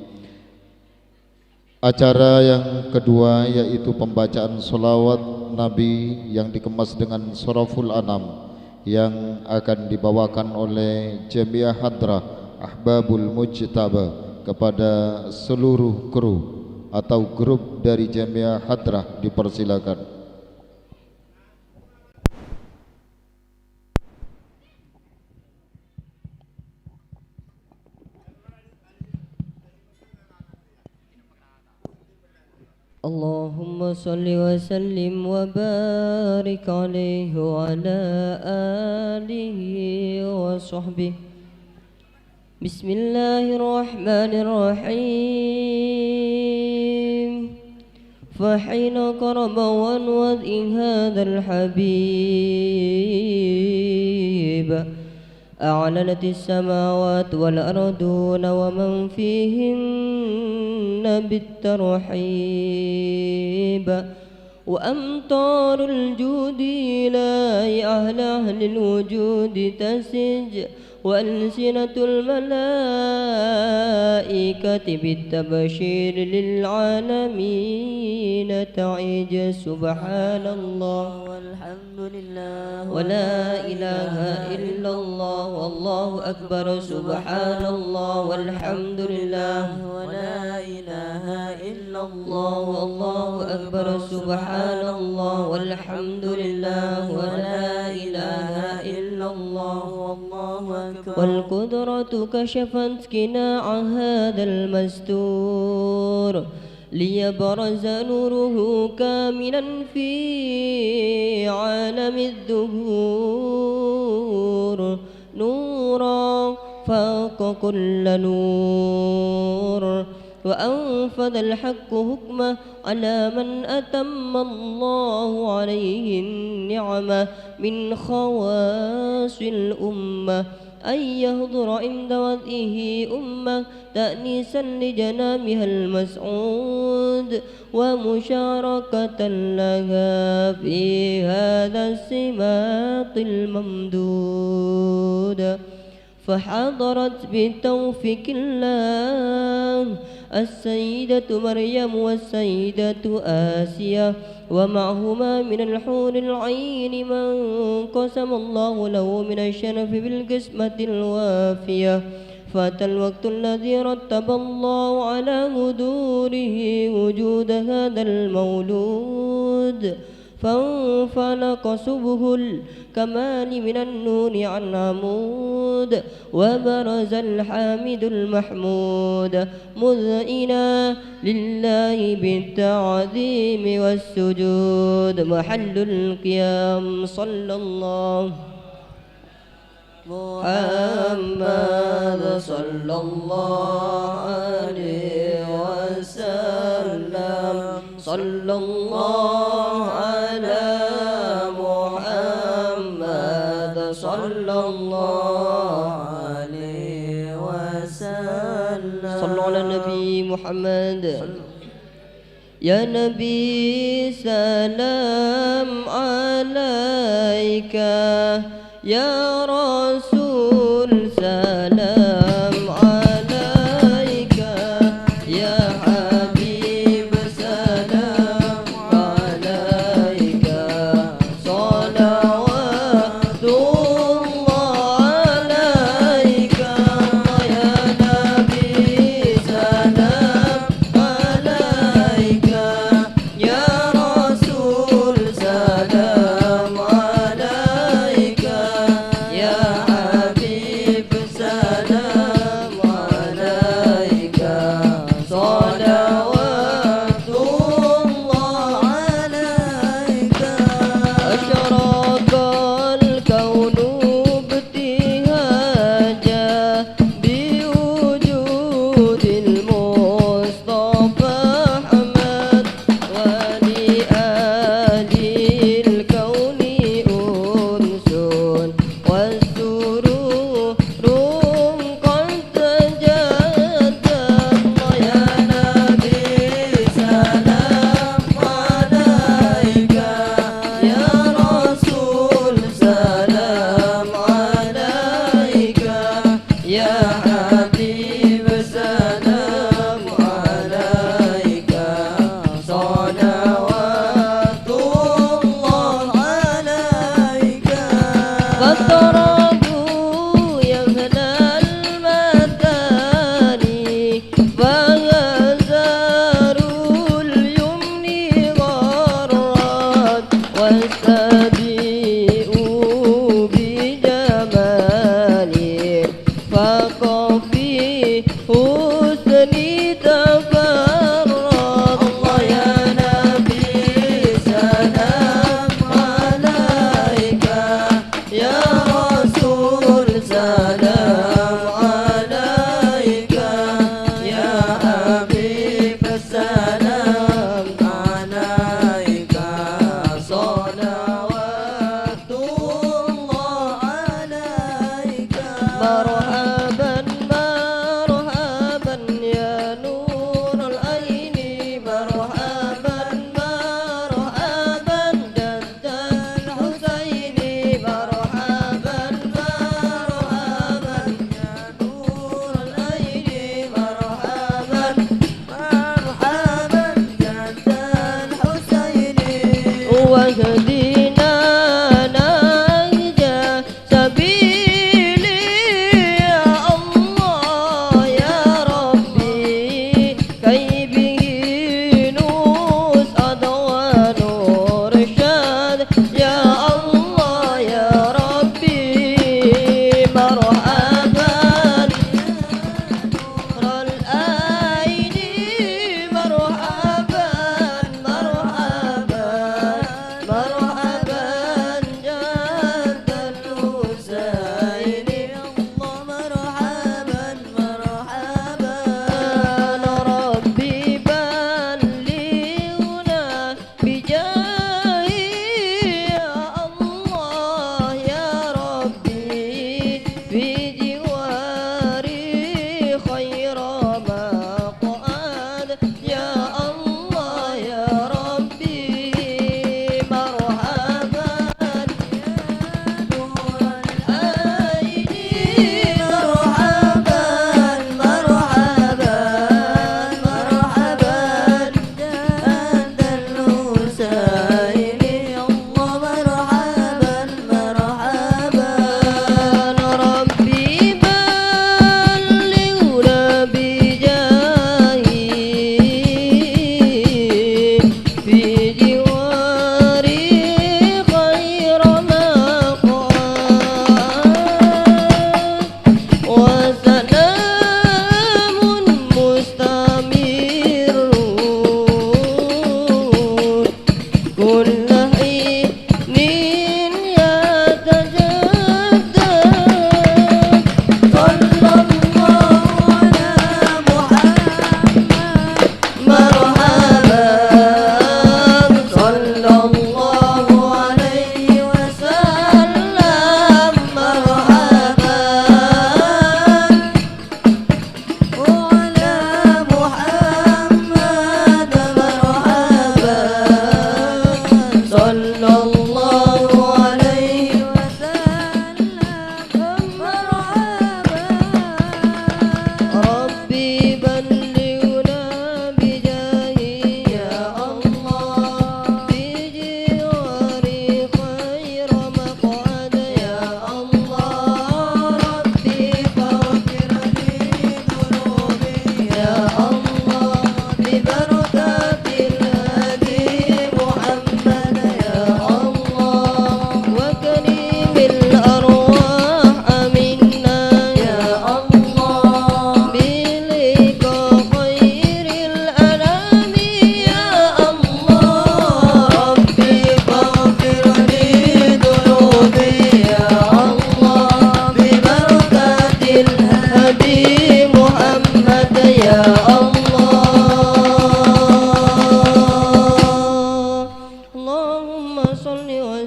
Acara yang kedua yaitu pembacaan sholawat Nabi yang dikemas dengan Soraful Anam yang akan dibawakan oleh Jamiah Hadrah Ahbabul Mujtaba. Kepada seluruh kru atau grup dari Jamiah Hadrah dipersilakan. اللهم صل وسلم وبارك عليه وعلى آله وصحبه. بسم الله الرحمن الرحيم. فحين قرب وانوذ هذا الحبيب أعلنت السماوات والأرضون ومن فيهن بالترحيب. وأمطار الجود إلى أهل أهل الوجود تسج. وألسنة الملائكة بالتبشير للعالمين تعج. سبحان الله والحمد لله ولا إله إلا الله والله أكبر. سبحان الله والحمد لله ولا إله إلا الله والله أكبر. سبحان الله والحمد لله ولا إله إلا الله والله أكبر. والقدرة كشفت قناع هذا المستور ليبرز نوره كاملا في عالم الظهور. نورا فاق كل نور. وأنفذ الحق حكمه على من أتم الله عليه النعمة من خواص الأمة أن يحضر عند وضعه أمة تأنيسا لجنابها المسعود ومشاركة لها في هذا الصراط الممدود. فحضرت بتوفيق الله السيدة مريم والسيدة آسيا ومعهما من الحور العين من قسم الله له من الشرف بالقسمة الوافية. فأتى الوقت الذي رتب الله على حضوره وجود هذا المولود. فانفلق سبه الكمال من النور عن عمود، وبرز الحامد المحمود مذعنا لله بالتعظيم والسجود. محل القيام. صلى الله محمد صلى الله عليه وسلم. صلى الله على محمد صلى الله عليه وسلم. صلوا على النبي محمد. يا نبي سلام عليك، يا رسول سلام عليك، يا حبيب سلام عليك، صلوات الله عليك، يا نبي سلام عليك، يا رسول سلام عليك، يا حبيب سلام عليك، صلوات الله عليك. أشرق الكون ابتهاجا بوجود المصطفى أحمد، ولأهل الكون أنس وسرور قد تجدد. يا نبي سلام عليك، يا رسول سلام عليك، يا حبيب سلام عليك، صلوات الله عليك. فالتراب يملأ المثاني، فغزال اليمن غرت، واستضيء بجمال فقط في حسني تفرد. الله يا نبي سلام عليك، يا رسول سلام عليك، يا حبيب سلام عليك، صلوات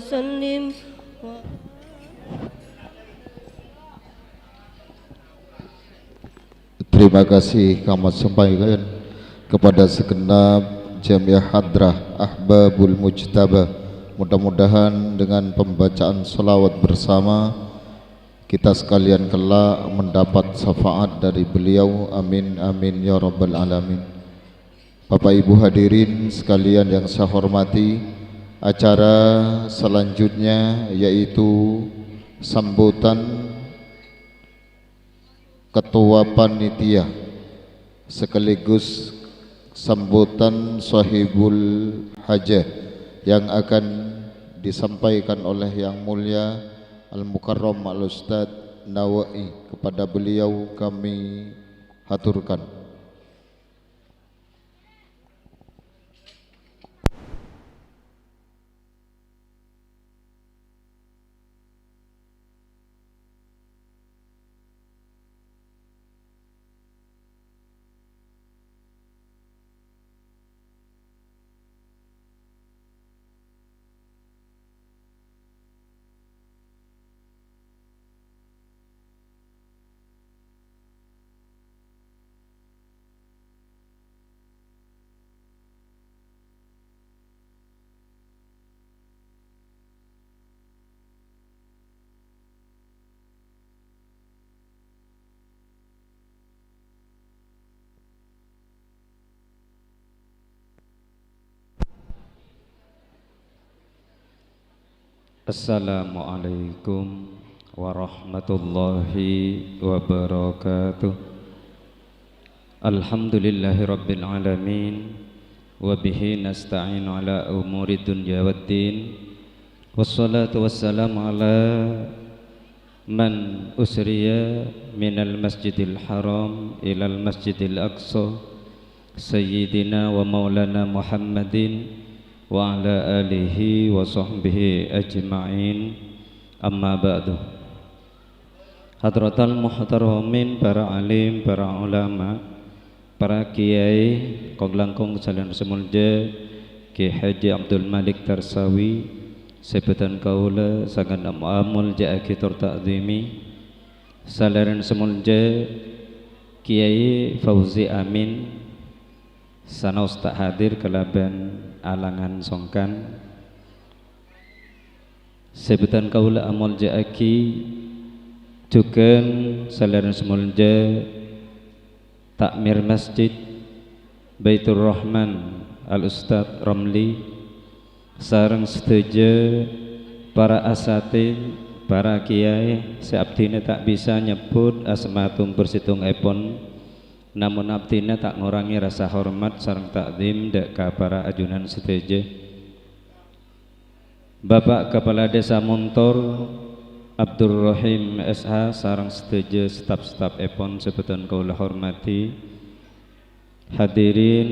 وسلم. Terima kasih kami sampaikan kepada segenap Jamiah Hadrah Ahbabul Mujtaba. Mudah-mudahan dengan pembacaan salawat bersama, kita sekalian kelak mendapat syafaat dari beliau. Amin, amin, ya rabbal alamin. Bapak Ibu hadirin sekalian yang saya hormati, acara selanjutnya yaitu sambutan Ketua Panitia sekaligus sambutan Sohibul Hajah yang akan disampaikan oleh Yang Mulia Al-Mukarram Al-Ustadz Nawa'i. Kepada beliau kami haturkan. Assalamualaikum warahmatullahi wabarakatuh. Alhamdulillahirabbil alamin, wa bihi nasta'inu ala umuri dunya waddin. Wassalatu wassalamu ala man usriya minal Masjidil Haram ilal Masjidil Aqsa, Sayyidina wa Maulana Muhammadin wa ala alihi wa sahbihi ajma'in. Amma ba'du. Hadratal muhtaramin, para alim, para ulama, para kiai, kong-langkong salèrana sè molja, Kiai Haji Abdul Malik Tarsawi, sè bâdhân kaulâ sanget am-, amolja'aghi tor ta'dhimi, salèrana sè molja, Kiai Fauzi Amin, sanaos ta' hadir kalabân alangan songkan. Sè bâdhân kaulâ amolja'aghi, jhughân salèrana sè molja Takmir Masjid Baiturrahman Al Ustadz Romli, sareng sadhâjâ para asatidz, para kiai sè abdhina ta' bisa nyebbhut asma tong-persèttongnga èpon, namong abdhina ta' ngorangè rasa hormat sareng ta'dhim dhâ' ka para ajunan sadhâjâ. Bapa' Kapala Dhisa Montor, Abdurrahim S H, sareng sadhâjâ staf-staf èpon sè bâdhân kaulâ hormadhi. Hadirin,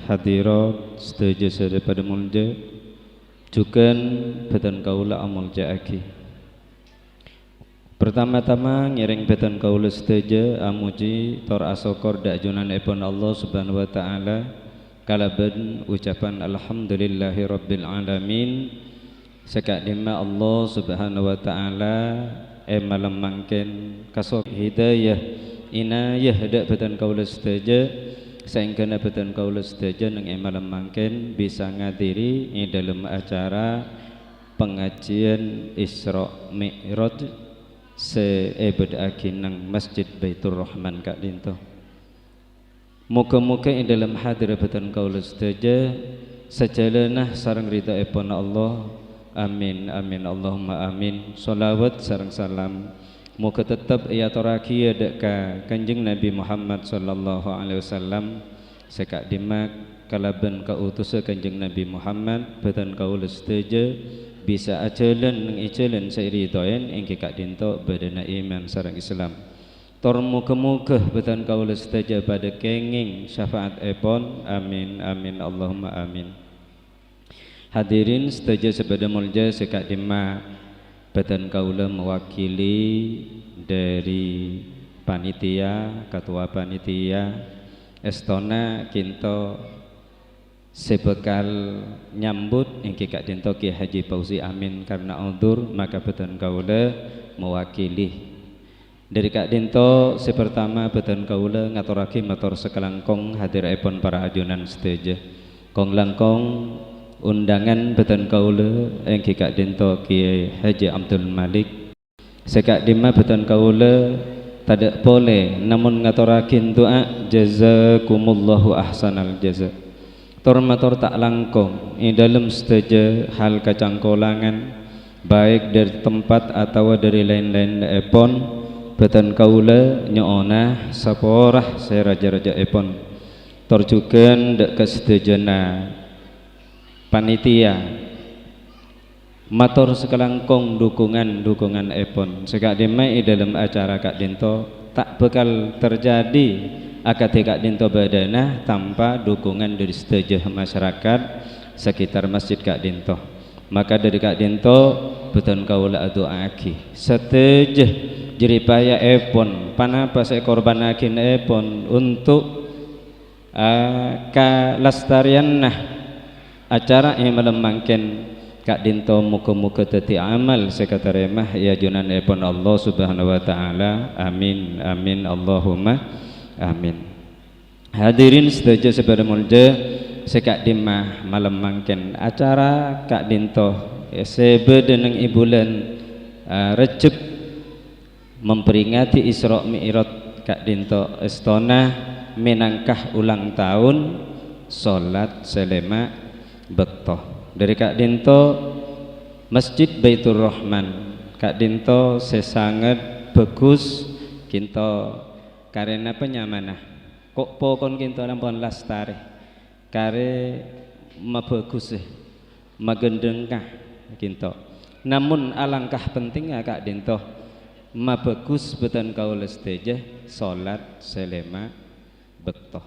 hadirat, sadhâjâ sè padâ molja, jhughân bâdhân kaulâ amolja'aghi. Partama-tama ngèrèng bâdhân kaulâ sadhâjâ amojhi tor asokkor dhâ' junanèpon Allah Subhanahu wa Ta'ala, kalabân ucapan Alhamdulillahirabbil alamin, sè ka'dimma Allah Subhanahu wa Ta'ala è malem mangkèn kaso-, hidayah, inayah dhâ' bâdhân kaulâ sadhâjâ, saèngghâna bâdhân kaulâ sadhâjâ neng è malem mangkèn bisa ngadhiri è dhâlem acara pangajiyân Isra Mi'raj sè èbâdâ'aghi neng Masjid Baiturrahman ka'dinto. Moghâ-moghâ è dhâlem hadhârrâ bâdhân kaulâ sadhâjâ sajhâlânna sareng ridhâèpon Allah. Amin, amin, Allahumma amin. Shalawat sareng salam moghâ tettep èatorraghiyâ dhâ' ka Kanjeng Nabi Muhammad sallallahu alaihi wasallam, sè ka'dimma kalabân kautussa Kanjeng Nabi Muhammad, bâdhân kaulâ sadhâjâ bisa ajhâlân neng è jhâlân sè èridhoè, èngghi ka'dinto bâdâna iman sareng Islam. Tor moghâ-moghâ bâdhân kaulâ sadhâjâ padâ kèngèng syafaatèpon. Amin, amin, Allahumma amin. Hadirin sadhâjâ sè padâ molja, sè ka'dimma bâdhân kaulâ mewakili dhâri panitia, ketua panitia, èstona ka'dinto Sè bhâkal nyambut èngghi ka'dhinto Kiai Haji Fauzi Amin, karna udhur, maka bhâdhân kaulâ mewakili. Dhâri ka'dhinto sè partama bhâdhân kaulâ ngatorraghi mator sakalangkong hadirèpon para ajunan sadhâjâ. Kong-langkong undangan bhâdhân kaulâ èngghi ka'dhinto Kiai Haji Abdul Malik. Sè ka'dhimma bhâdhân kaulâ tadâ' polè, namong ngatorraghi du'a, jazakumullahu ahsanal jaza. Tor-mator ta' langkong, è dhâlem sadhâjâ hal kacangkolangan, baik dhâri tempat atawa dhâri laèn-laènèpon, bhâdhân kaulâ nyo'ona sapora sè rajâ-rajâèpon. Tor jhughân dhâ' ka sadhâjâna panitia. Mator sakalangkong dhukungan-dhukunganèpon. Sè ka'dhimma è dhâlem acara ka'dhinto ta' bhâkal terjadi akadhi ka'dhinto bâdâna tanpa dhukungan dhâri sadhâjâ masyarakat sekitar masjid ka'dhinto. Maka dhâri ka'dhinto bhâdhân kaulâ adu'a'aghi sadhâjâ jeripaya'èpon, ponapa sè èkorbhânaghiyâèpon untuk eh, kalestariyanna acara è malem mangkèn ka'dhinto, moghâ-moghâ dhâddhi amal sè katarèma è ajunanèpon Allah Subhanahu wa Ta'ala. Amin, amin, Allahumma amin. Hadirin sadhâjâ sè padâ molja, sè ka'dhimma malem mangkèn acara ka'dhinto, eh, sè bâdâ neng è bulân, eh, Rejjeb, memperingati Isra Mi'raj ka'dhinto èstona mènangka ulang taon solat sè lèma bâkto. Dhâri ka'dhinto Masjid Baitur Rahman ka'dhinto sè sanget bhâghus, ka'dhinto karè napa nyamana? Ko'-pokon ka'dhinto ampon lastarè. Karè mabhâghus, eh, maghândhângnga ka'dhinto. Namong alangkah pentingnga ka'dhinto, mabhâghus bhâdhân kaulâ sadhâjâ solat sè lèma bâkto.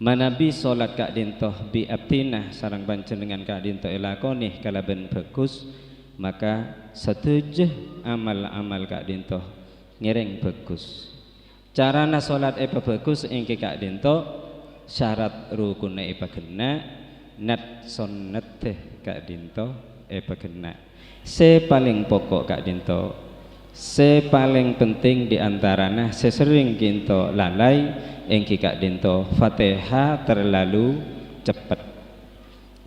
Manabi solat ka'dhinto bi' abdhina sareng panjhennengngan ka'dhinto èlakonè kalabân bhâghus, maka sadhâjâ amal-amal ka'dhinto ngèrèng bhâghus. Carana solat èpabhâghus èngghi ka'dhinto, sarat rukunna èpaghenna', nat-, sonnadda ka'dhinto èpaghenna'. Sè palèng poko' ka'dhinto, sè palèng penting di antarana sè serrèng ka'dhinto lalai èngghi ka'dhinto Fatèha terlalu ceppet.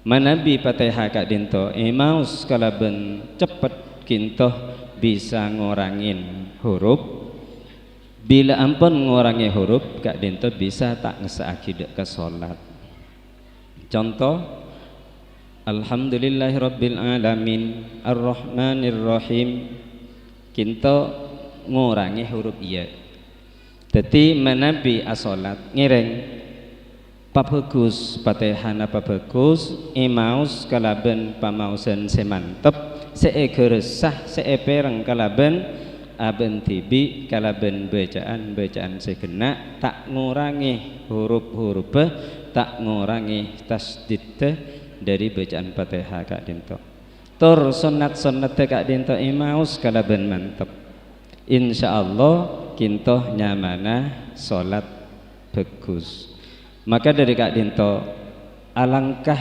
Manabi Fatèha ka'dhinto èmaos kalabân ceppet ka'dhinto bisa ngorangè huruf. Bilâ ampon ngorangè huruf ka'dhinto bisa ta' ngessa'aghi dhâ' ka solat. Conto, Alhamdulillahirabbil alamin, Arrahmanirrahim. Ka'dhinto ngorangè huruf ya. Dhâddhi manabi asolat ngèrèng pabhâghus, Fatèhana pabhâghus, èmaos kalabân pamaosan sè mantep, sè èghâressa, sè èpèrèng kalabân abân dhibi', kalabân bâca'an-bâca'an sè ghenna', ta' ngorangè huruf-hurubbhâ, ta' ngorangè tasdiddhâ dhâri bâca'an Fatèha ka'dhinto. Tor sonnat-sonnadda ka'dhinto èmaos kalabân mantep. Insyaallah, ka'dhinto nyamana solat bhâghus. Maka dhâri ka'dhinto, alangkah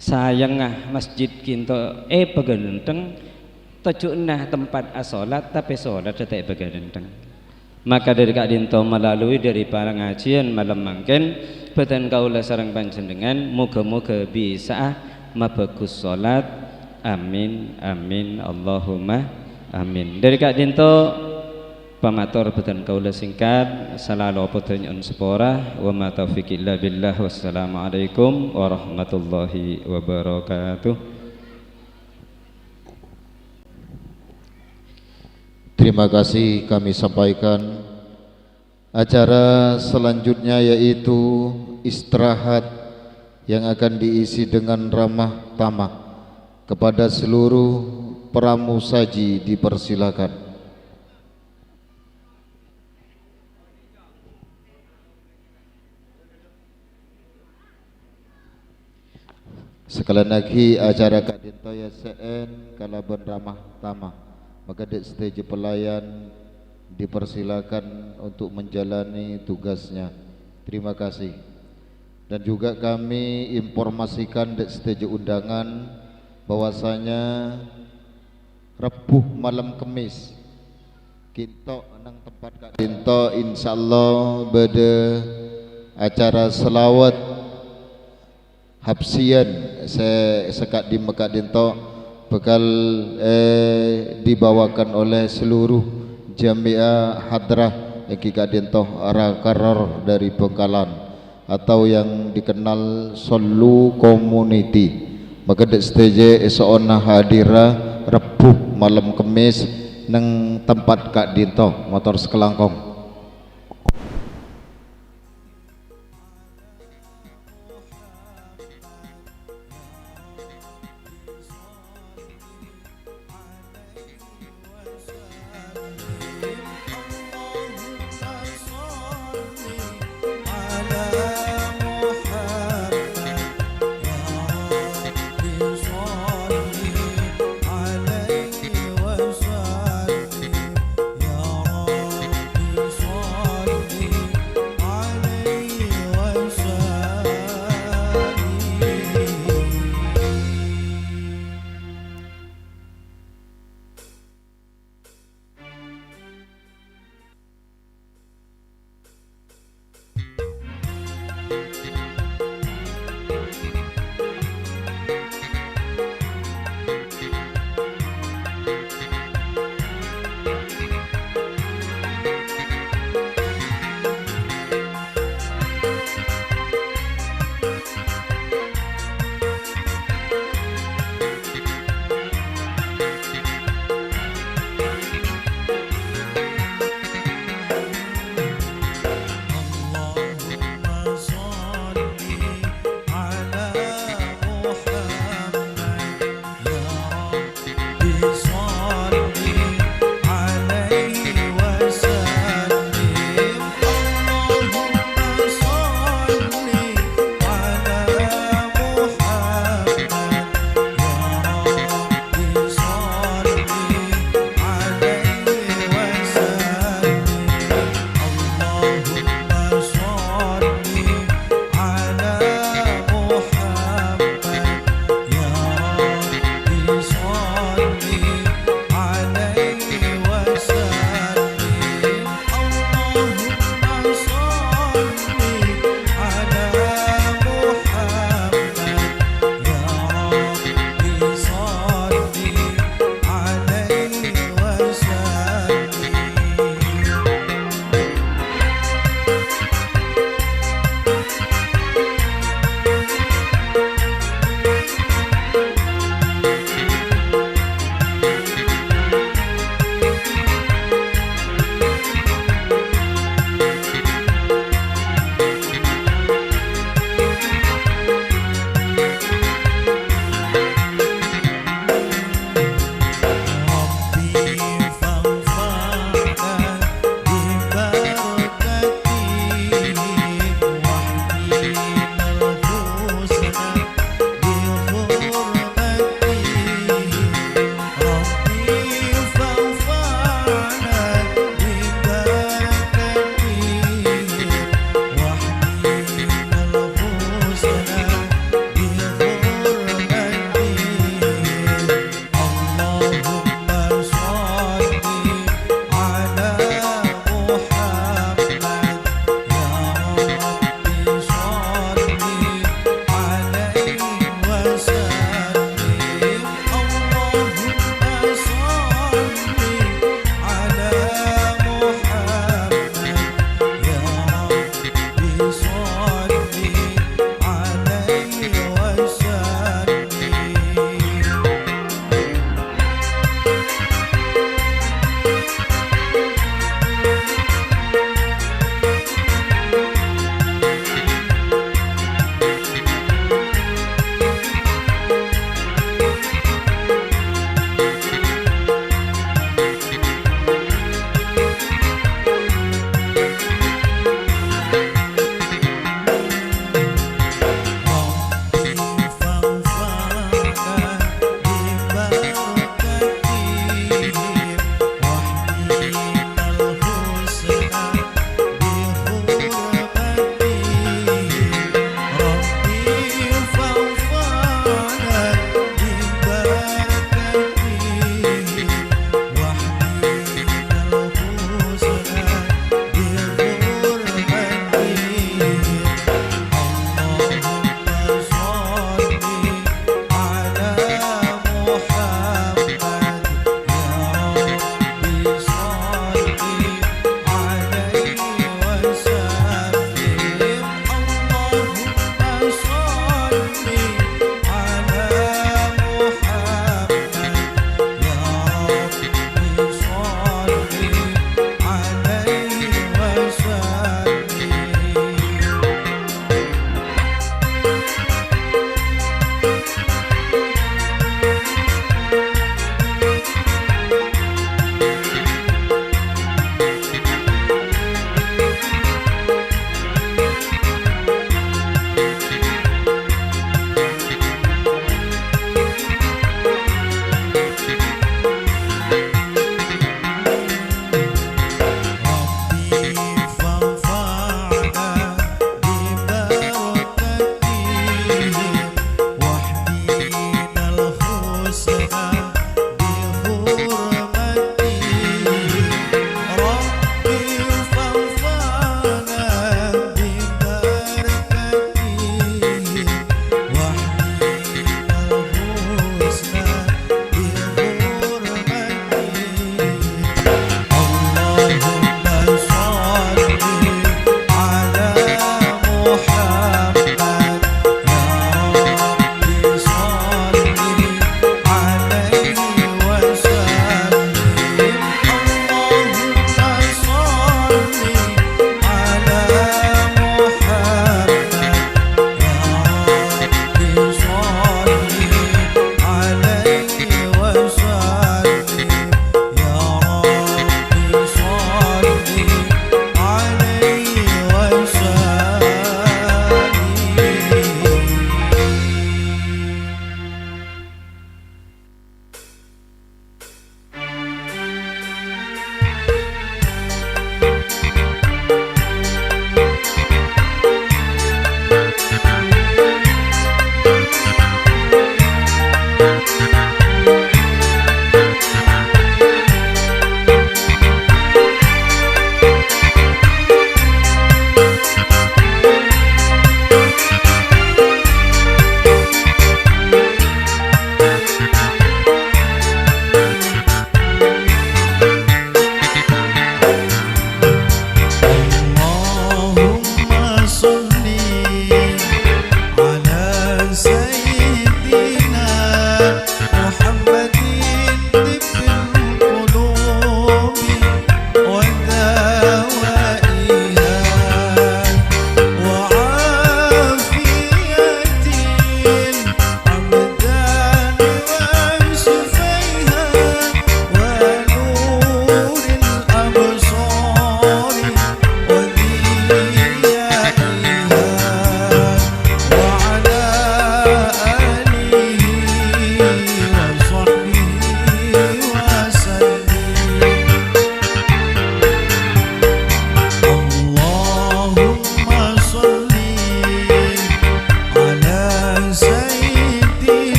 sayangnga masjid ka'dhinto èpaghândheng, tojjhuna tempat asolat, tapè solat ta' èpaghândheng. Maka dhâri ka'dhinto, melalui dhâri pangajiyân malem mangkèn, bhâdhân kaulâ sareng panjhennengngan, moghâ-moghâ bisa'a mabhâghus solat. Amin, amin, Allahumma amin. Dhâri ka'dhinto, pamator bhâdhân kaulâ singkat, salalopotta nyo'on sapora. Wa ma taufiqi illa billah. Wassalamualaikum warahmatullahi wabarakatuh. Terima kasih kami sampaikan. Acara selanjutnya yaitu istirahat yang akan diisi dengan ramah tamah. Kepada seluruh pramusaji dipersilakan. Sakalèan aghi acara ka'dhinto èyasè'è kalabân ramah tamah. Maka dhâ' sadhâjâ pelayan dipersilakan untuk menjalani tugasnya. Terima kasih. Dan juga kami informasikan dâ' sadhâjâ undangan bahwasanya Rebbhu malem Kemmès, ka'dinto neng tempat ka'dinto, insyaallah bâdâ acara shalawat habsiyan sè, sè ka'dimma ka'dinto bakal, eh, dibawakan oleh seluruh jamiah hadrah èngghi ka'dinto ra-, karor dari Bangkalan atau yang dikenal Solu Community. Maka dâ' sadhâjâ èso'ona hadira Rebbhu malem Kemmès neng tempat ka'dinto, mator sakalangkong.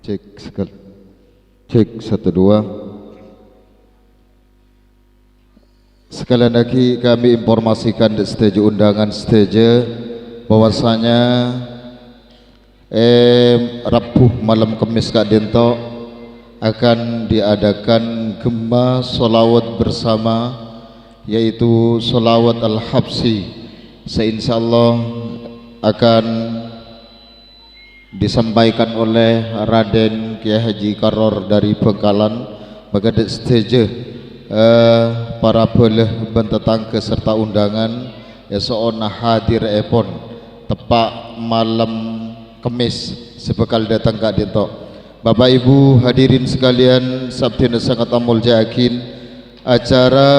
Cek sekali. Cek, satu, dua. Sekalian lagi kami informasikan dâ' sadhâjâ undangan sadhâjâ bahwasanya, em, Rabu malem Kemis ka'dinto akan diadakan gemma sholawat bersama, yaitu sholawat Al-Habsyi, sè insyaallah akan disampaikan oleh Raden Kiai Haji Karor dari Bangkalan, maka dâ' sadhâjâ, eh, para bhâlâ bân tatangghâ sarta undangan, èso'ona hadirèpon teppa' malem Kemis sè bhâkal dâteng ka'dinto. Bapak Ibu hadirin sekalian, sè abdhina sanget amolja'aghi, acara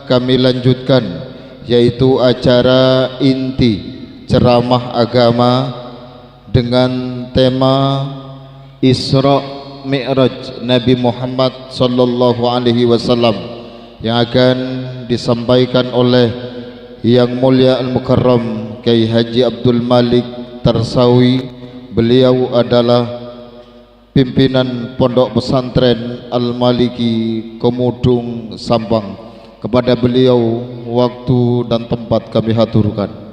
kami lanjutkan, yaitu acara inti ceramah agama dengan tema Isra Mi'raj Nabi Muhammad sallallahu alaihi wasallam yang akan disampaikan oleh Yang Mulia Al-Mukarram Kiai Haji Abdul Malik Tarsawi. Beliau adalah pimpinan Pondok Pesantren Al-Maliki Komudung Sampang. Kepada beliau waktu dan tempat kami haturkan.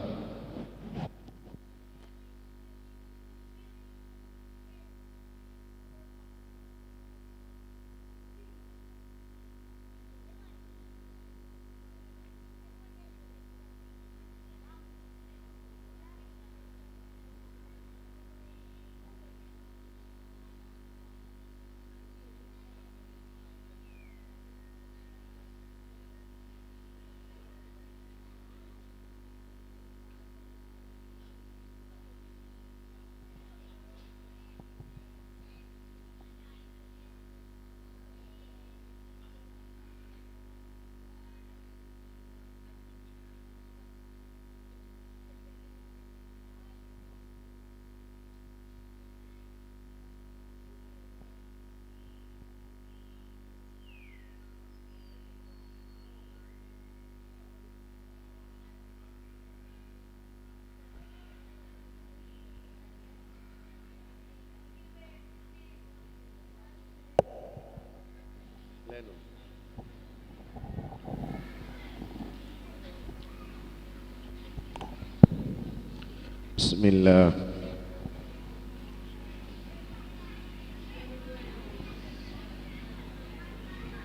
بسم الله.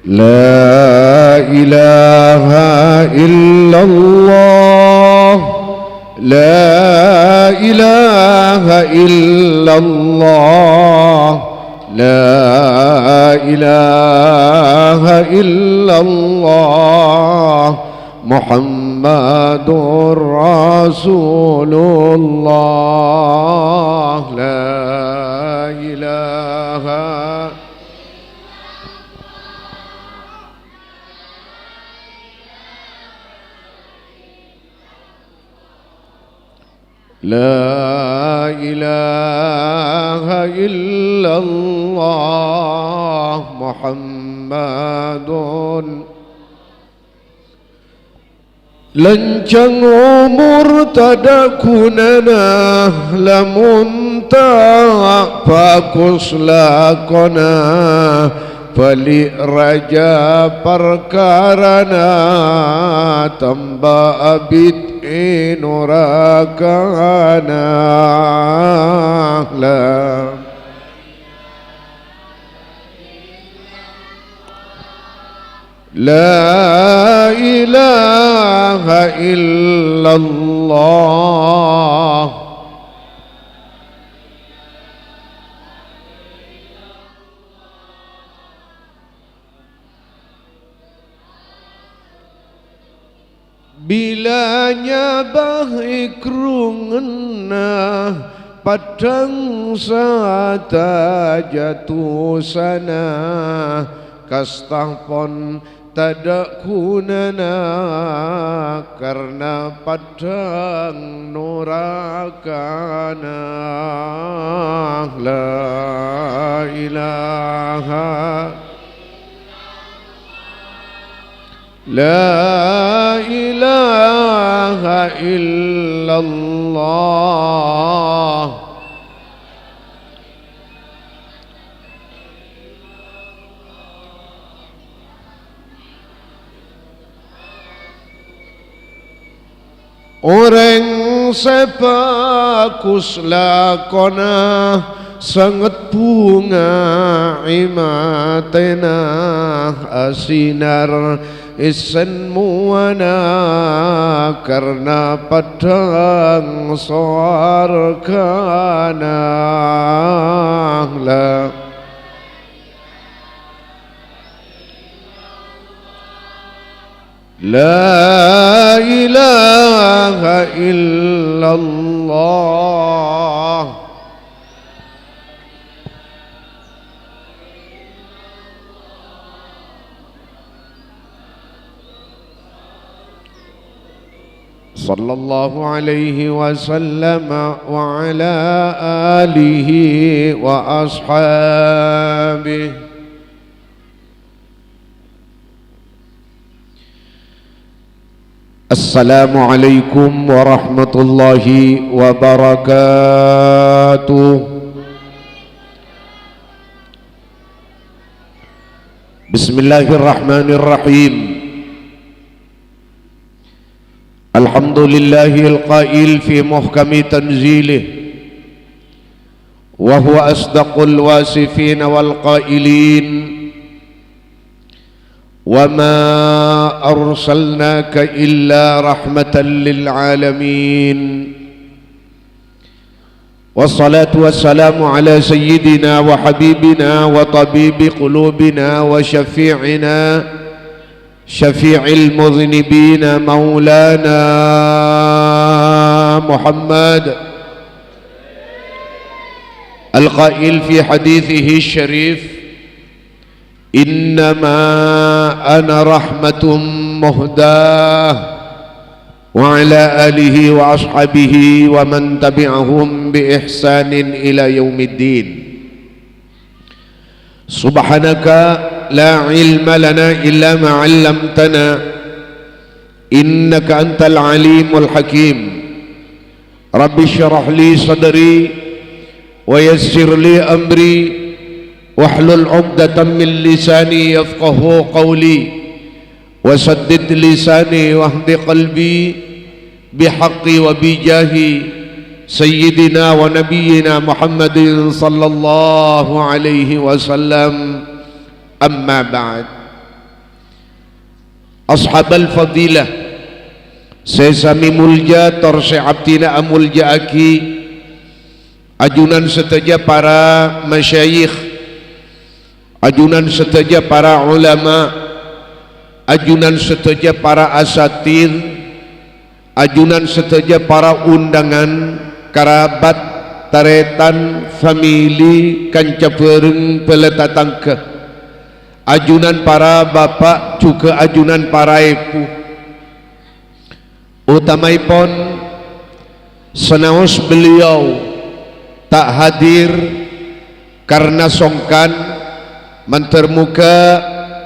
لا إله إلا الله. لا إله إلا الله. لا إله إلا الله. محمد رسول الله. لا إله. لا إله إلا الله محمد. Lanjhâng omor tadâ' ghunana, lamon ta' bhâghus lakona. Bâli' rajâ parkarana, tamba abit è norakana. La. La ilaha illallah. Bilâ nyabâ è krungenna, peddhâng sadhâjâ dusana, kasta pon tadâ' ghunana, karna peddhâng norakana. La ilaha. La ilaha illallah. Orèng sè bhâghus lakona, sanget bhunga è matèna, asinar èssèn mowana karna peddhâng sowargana. La La ilaha illallah. Sallallahu alaihi wasallam wa ala alihi wa ashabihi. Assalamualaikum warahmatullahi wabarakatuh. Bismillahirrahmanirrahim. Alhamdulillahil qail fi muhkami tanzilih, wa huwa asdaqul wasifin wal qailin, wa ma arsalnaka illa rahmatan lil alamin. Wassalatu wassalamu ala sayyidina wa habibina wa tabibi qulubina wa syafi'ina, syafi'il mudhnibina, maulana Muhammad, al-qail fi hadithihi syarif, "Innama ana rahmatum muhdah," wa ala alihi wa ashabihi wa man tabi'ahum bi ihsanin ila yaumiddin. Subhanaka la ilma lana illa ma 'allamtana, innaka antal alimul hakim. Rabbi syrah li sadri, wa yassir li amri, wahlul 'uqdatam min lisani yafqahu qawli, wa saddid lisani wahdi qalbi, bihaqqi wa bijahi sayyidina wa nabiyyina Muhammadin sallallahu alaihi wasallam. Amma ba'd. Ashabal fadilah, sè samè molja tor sè abdhina amolja'aghi, ajunan sadhâjâ para masyayikh, ajunan sadhâjâ para ulama, ajunan sadhâjâ para asatidz, ajunan sadhâjâ para ondhângan, karabat, tarètan, famili, kanca bhâreng, bhâlâ tatangghâ, ajunan para bapa', jhughân ajunan para èbhu. Otamaèpon, sanaos beliau ta' hadir karna songkan, mandhâr moghâ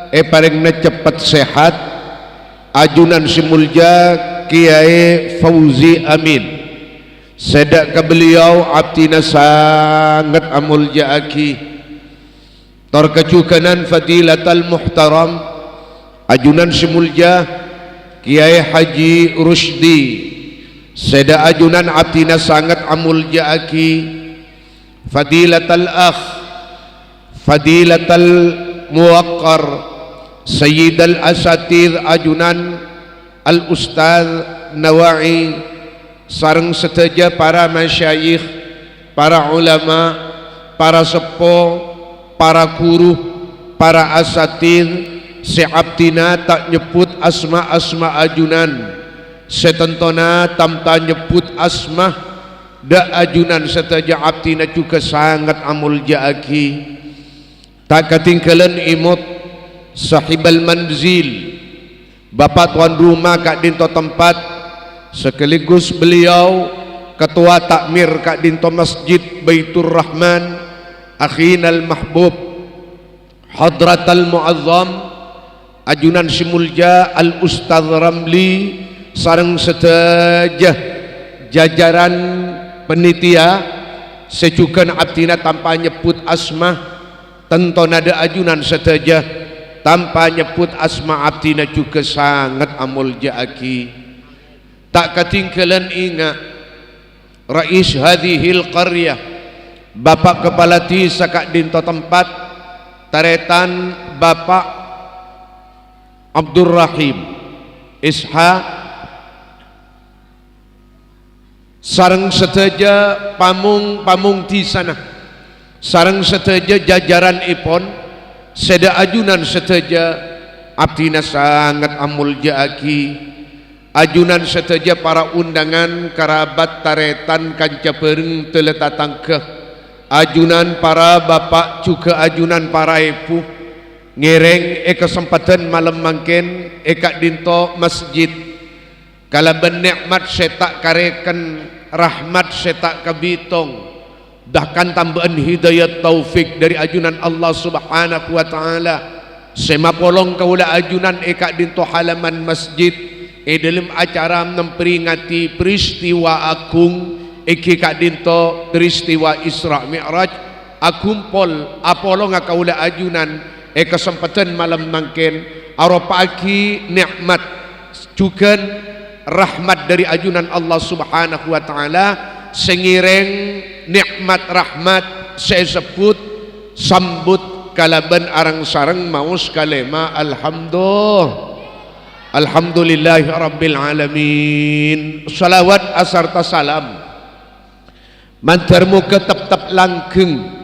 èparèngana ceppet sehat, ajunan sè molja Kèyaè Fauzi Amin. Sè dâ' ka beliau abdhina sanget amolja'aghi. Tor ka jhughânan fadilatal muhtaram, ajunan sè molja Kèyaè Haji Rusdi, sè dâ' ajunan abdhina sanget amolja'aghi. Fadilatal akh, fadilatal muwaqqar, sayyidal asatidz ajunan Al-Ustadz Nawa'i, sareng sadhâjâ para masyayikh, para ulama, para seppo, para ghuru, para asatidz, sè abdhina ta' nyebbhut asma-asma ajunan, sè tantona tanpa nyebbhut asma, dâ' ajunan sadhâjâ abdhina jhughân sanget amolja'aghi. Ta' katèngghâlân èmot sahibal manzil, bapa' towan roma ka'dinto tempat, sekaligus beliau ketua takmir ka'dinto Masjid Baitur Rahman, akhinal mahbub, hadratal mu'azzam, ajunan sè molja Al Ustadz Ramli, sareng sadhâjâ jajaran panitia sè jhughân abdhina tanpa nyebbhut asma. Tantona dâ' ajunan sadhâjâ, tanpa nyebbhut asma abdhina jhughân sanget amolja'aghi. Ta' katinggalan enga', Rais hadhil qaryah, Bapa' Kapala Dhisa ka'dinto tempat, tarètan Bapa' Abdurrahim Ishak, sareng sadhâjâ pamong-pamong dhisana, sareng sadhâjâ jajaranèpon, sè dâ' ajunan sadhâjâ, abdhina sanget amolja'aghi ajunan sadhâjâ para undangan, karabat, tarètan, kanca bhâreng, dâlâ tatangghâ, ajunan para bapa', jhughân ajunan para èbhu, ngèrèng è kasempadhân malem mangkèn è ka'dinto masjid, kalabân nè'mat sè ta' karèken, rahmat sè ta' kabitong, bahkan tambâ'ân hidayat taufik dâri ajunan Allah Subhanahu wa Ta'ala, sè mapolong kaulâ ajunan è ka'dinto halaman masjid, è dâlem acara memperingati peristiwa agung, èngghi ka'dinto peristiwa Isra Mi'raj, agumpol apolonga kaulâ ajunan è kasempadhân malem mangkèn, aropa'aghi nè'mat jhughân rahmat dâri ajunan Allah Subhanahu wa Ta'ala, sè ngèrèng nè'mat rahmat sè èsebbhut, sambut kalabân areng-sareng maos kalèma alhamdu-, alhamdulillahi rabbil alamin. Shalawat asarta salam mandhâr moghâ teptep langgeng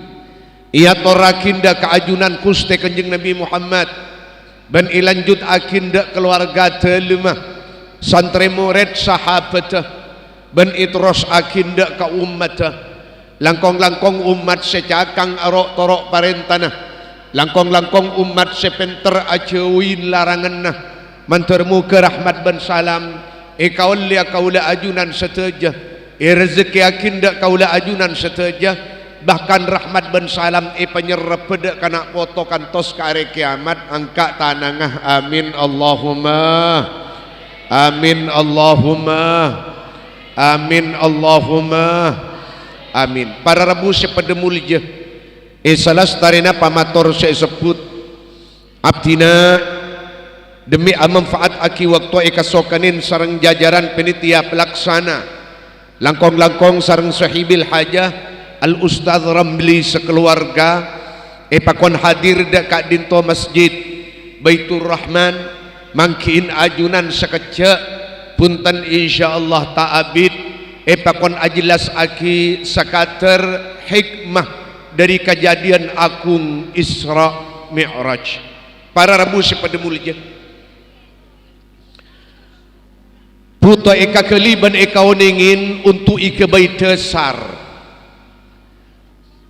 èatorraghi dâ' ka ajunan Ghustè Kanjeng Nabi Muhammad, bân èlanjutaghi dâ' kalowarga dâlemma, santrè morèd sahabhâddhâ, bân èterrossaghi dâ' ka ommaddhâ. Langkong-langkong ommat sè cakang aro'-toro' parèntana, langkong-langkong ommat sè pènter ajhâuwi laranganna, mandhâr moghâ rahmat bân salam èkaollèya kaulâ ajunan sadhâjâ, èrejekkèyaghi dâ' kaulâ ajunan sadhâjâ, bahkan rahmat bân salam èpanyerrebbhâ dâ' ka na' poto kantos ka arè kèyamat, angka' tanangnga. Amin, Allahumma. Amin, Allahumma. Amin, Allahumma. Amin. Para rabu sè padâ molja, è salastarèna pamator sè èsebbhut, abdhina, dhemmi amanfaataghi bâkto èkasokanè sareng jajaran panitia pelaksana, langkong-langkong sareng sohibil hajah, Al Ustadz Ramli sakalowarga, èpakon hadir dâ' ka'dinto masjid Baitur Rahman, mangghi'in ajunan sakejjhâ', bhunten, insyaallah ta' abit, èpakon ajellassaghi sakadar hikmah dâri kajhâdhiyân agung Isra Mi'raj. Para rabu sè padâ molja, bhuto èkaghâli bân èkaonèngè onto' èghâbây dhâsar.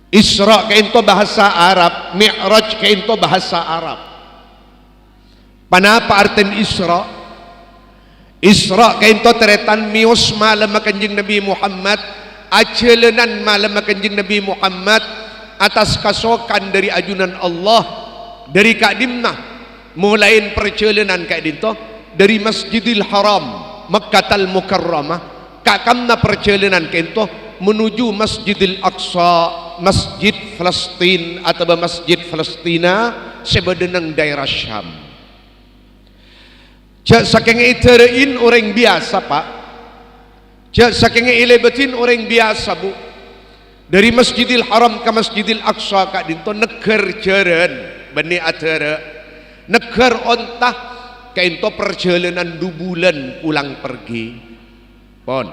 Isra' ka'ènto bhâsa Arab, Mi'raj ka'ènto bhâsa Arab. Ponapa artèna Isra'? Isra' ka'ènto tarètan mèyos malemma Kanjeng Nabi Muhammad, ajhâlânan malemma Kanjeng Nabi Muhammad attas kasokan dâri ajunan Allah. Dâri ka'dimma? Molaè parjhâlânan ka'dinto dâri Masjidil Haram, Makkatal Mukarramah, ka kanna parjhâlânan ka'dinto menuju Masjidil Aqsa, Masjid Palestina atabâ Masjid Palestina sè bâdâ neng daerah Syam. Jhâ' sakèngè èdârâ'in orèng biyasa, Pa'. Jhâ' sakèngè èlèbâdhin orèng biyasa, Bu. Dâri Masjidil Haram ka Masjidil Aqsa ka'dinto negghâr jhârân, bânnè adârâ'. Negghâr onta ka'dinto parjhâlânan du bulân pulang pergi. Pon.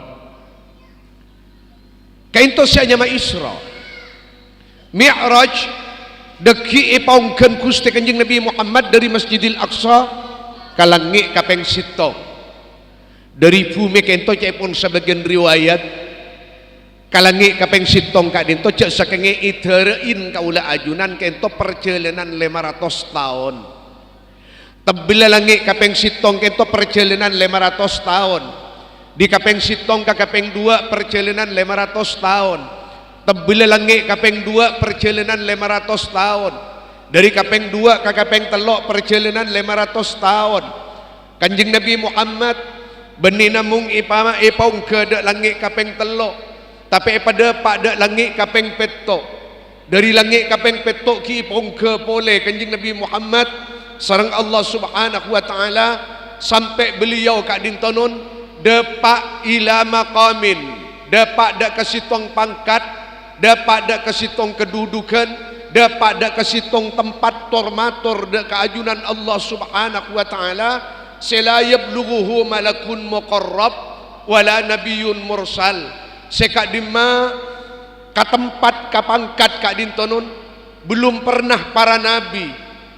Ka'dinto sè anyama Isra. Mi'raj, dhâggi' èpaongghân Ghustè Kanjeng Nabi Muhammad dâri Masjidil Aqsa ka langngè' kapèng sèttong. Dâri bhumè ka'dinto ca'èpon sabâgiyân riwayat, ka langngè' kapèng sèttong ka'dinto jhâ' sakèngè èdârâ'in kaulâ ajunan ka'dinto parjhâlânan lèma ratos taon. Tebbhâlla langngè' kapèng sèttong ka'dinto parjhâlânan lèma ratos taon. Dâri kapèng sèttong ka kapèng duwâ' parjhâlânan lèma ratos taon. Tebbhâlla langngè' kapèng duwâ' parjhâlânan lèma ratos taon. Dâri kapèng duwâ' ka kapèng tello' parjhâlânan lèma ratos taon. Kanjeng Nabi Muhammad bânnè namong èpa-, èpaongghâ dâ' langngè' kapèng tello', tapè èpadâpa' dâ' langngè' kapèng pètto'. Dâri langngè' kapèng pètto' ghi' èpaongghâ polè Kanjeng Nabi Muhammad sareng Allah Subhanahu wa Ta'ala, sampè' beliau ka'dinto non Dâpa' ila maqamin, dâpa' dâ' ka sèttong pangkat, dâpa' dâ' ka sèttong kadudugan, dâpa' dâ' ka sèttong tempat tor-mator dâ' ka ajunan Allah Subhanahu wa Ta'ala, sè la yablughuhu malakun muqarrab, wala nabiyyun mursal, sè ka'dimma ka tempat, ka pangkat ka'dinto non, belum pernah para nabi,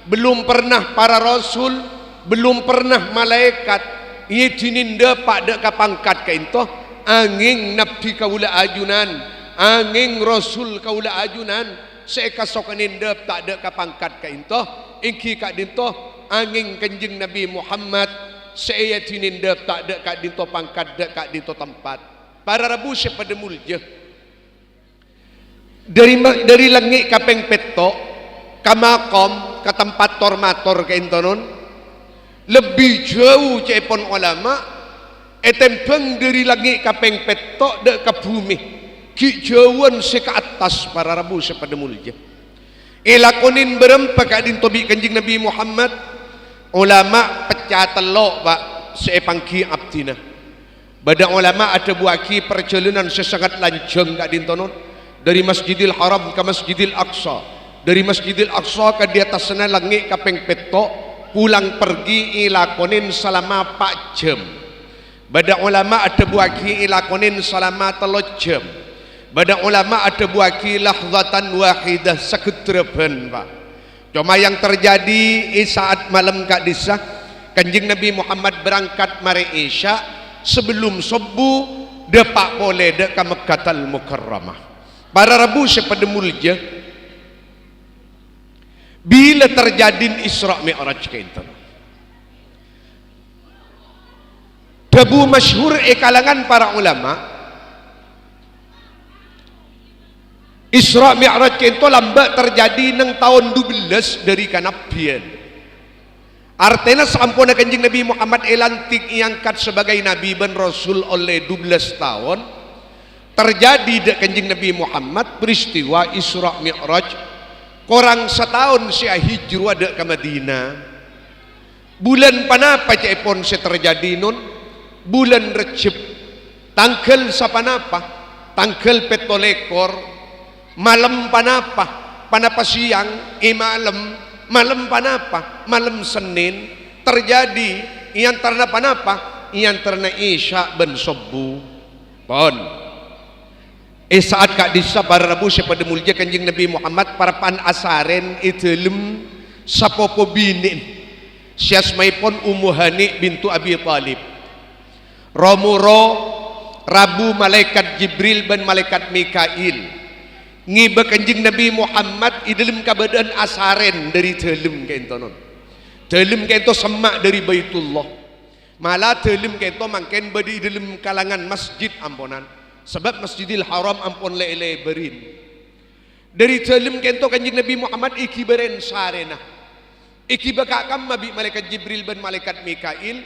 belum pernah para rasul, belum pernah malaèkat èdhinin dâpa' dâ' ka pangkat ka'dinto, angèng nabi kaulâ ajunan, angèng rasul kaulâ ajunan, sè èkasokanè dâpa' dâ' ka pangkat ka'dinto, èngghi ka'dinto, angèng Kanjeng Nabi Muhammad, sè èdhinin dâpa' dâ' ka'dinto pangkat, dâ' ka'dinto tempat. Para rabu sè padâ molja, dâri ma-, dâri langngè' kapèng pètto', ka maqam, ka tempat tor-mator ka'dinto non, lebbi jhâu ca'èpon olama, ètèmbhâng dâri langngè' kapèng pètto' dâ' ka bhumè, ghi' jhâuwân sè ka attas, para rabu sè padâ molja. Èlakonè bârâmpa ka'dinto bi' Kanjeng Nabi Muhammad, olama pecca tello', Pa', sè èpangghi abdhina. Bâdâ olama adhâbuwâghi parjhâlânan sè sangat lanjhâng ka'dinto non, dâri Masjidil Haram ka Masjidil Aqsa, dâri Masjidil Aqsa ka dâttangnga langngè' kapèng pètto', pulang pergi èlakonè salama pa' jhâm. Bâdâ olama adhâbuwâghi èlakonè salama tello jhâm. Bâdâ olama adhâbuwâghi lahzatan wahidah, saghâddhârâ bân, Pa'. Coma yang terjadi, è sa'at malem ka'dissa', Kanjeng Nabi Muhammad berangkat marè Isya, sebelum Subuh dâpa' polè dâ' ka Makkatal Mukarramah. Para rabu sè padâ molja, bilâ terjadi Isra Mi'raj ka'dinto? Dhâbu masyhur è kalangan para olama, Isra Mi'raj ka'dinto lambâ' terjadi neng taon dubellâs dâri kanabbhiyân. Artèna, saamponna Kanjeng Nabi Muhammad èlantik èangkat sebagai nabi bân rasul ollè dubellâs taon, terjadi dâ' Kanjeng Nabi Muhammad peristiwa Isra Mi'raj, korang sataon sè ahijrah dâ' ka Madinah. Bulân panapa ca'èpon sè terjadi, non? Bulân Rejjeb. Tangghâl sapanapa? Tangghâl pètto lèkor. Malem panapa? Panapa sèyang, è malem? Malem panapa? Malem Sennèn. Terjadi è antarana panapa? È antarana Isya bân Subuh. Pon. È sa'at ka'dissa', para rabu sè padâ molja, Kanjeng Nabi Muhammad parappa'na asarèn è dâlem sapopo binè'na, sè asmaèpon Ummu Hani bintu Abi Thalib. Ro-moro rabu Malaèkat Jibril bân Malaèkat Mikail ngèbâ Kanjeng Nabi Muhammad è dâlem kabâdâ'ân asarèn dâri dâlem ka'dinto non. Dâlem ka'dinto semma' dâri Baitullah. Mala dâlem ka'dinto mangkèn bâdâ è dâlem kalangan masjid amponan, sabâb Masjidil Haram ampon lè-, èlèbârin. Dâri dâlem ka'dinto Kanjeng Nabi Muhammad èghibâ rèn-sarèna. Èghibâ ka kamma bi' Malaèkat Jibril bân Malaèkat Mikail,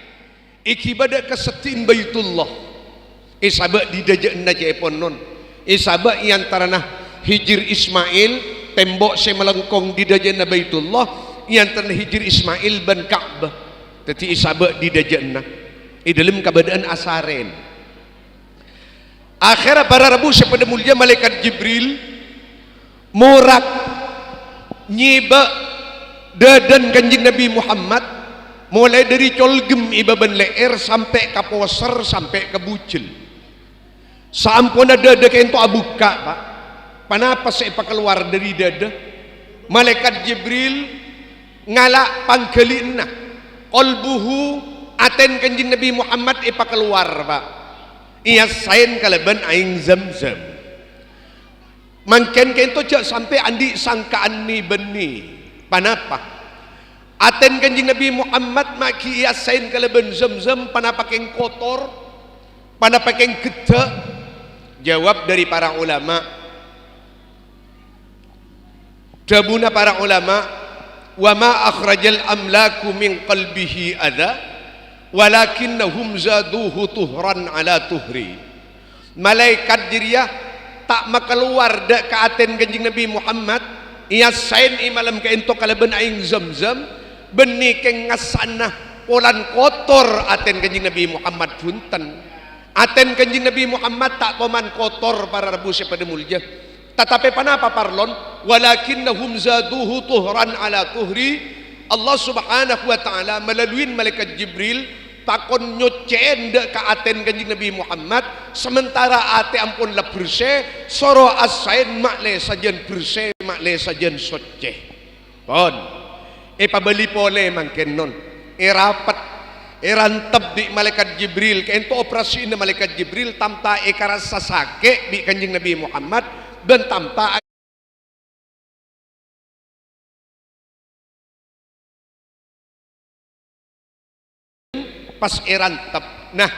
èghibâ dâ' ka seddhi'na Baitullah. Èsabâ' è dâjâ'ânna ca'èpon non. Èsabâ' è antarana Hijir Ismail, tèmbo' sè malengkong è dâjâ'ânna Baitullah, è antarana Hijir Ismail bân Ka'bah. Dhâddhi èsabâ' è dâjâ'ânna, è dâlem kabâdâ'ân asarèn. Akhèrra para rabu sè padâ molja, Malaèkat Jibril morak nyèbâ dâdâna Kanjeng Nabi Muhammad, molaè dâri colgem è bâbâna lè'èr sampè' ka poser, sampè' ka bujel. Saamponna dâdâ ka'dinto abukka', Pa', panapa sè èpakalowar dâri dâdâ? Malaèkat Jibril ngala' pangghâli'ânna. Qalbuhu, atèna Kanjeng Nabi Muhammad èpakalowar, Pa'. Èyassèn kalabân aèng Zamzam. Mangkèn ka'dinto jhâ' sampè' andi' sangka'an nè-bânnè. Panapa? Atèna Kanjeng Nabi Muhammad ma' ghi' èyassèn kalabân Zamzam, panapa kèng kotor? Panapa kèng ghedhâ'? Jawab dâri para olama. Dhâbuna para olama, "Wa ma akhrajal amlaku min qalbihi adza, walakinnahum zaduhu tuhran ala tuhri." Malaèkat jârèya ta' makalowar dâ' ka atèna Kanjeng Nabi Muhammad, èyassèn è malem ka'dinto kalabân aèng Zamzam, bânnè kèng ngassa'na Polana kotor atèna Kanjeng Nabi Muhammad, bhunten. Atèna Kanjeng Nabi Muhammad ta' toman kotor, para rabu sè padâ molja. Tatapè ponapa parlona? "Walakinnahum zaduhu tuhran ala tuhri." Allah Subhanahu wa Ta'ala malalui Malaèkat Jibril pakon nyoccè'è dâ' ka atèna Kanjeng Nabi Muhammad, sementara atè ampon la bhersè, soro assaèn ma'lè sajân bhersè, ma'lè sajân soccè. Pon. Èpabâli polè mangkèn, non. Èrapet, èrantep bi' Malaèkat Jibril, kaènto operasina Malaèkat Jibril, tamta èkarassa sakè' bi' Kanjeng Nabi Muhammad, bân tamta pas èrantep. Nah,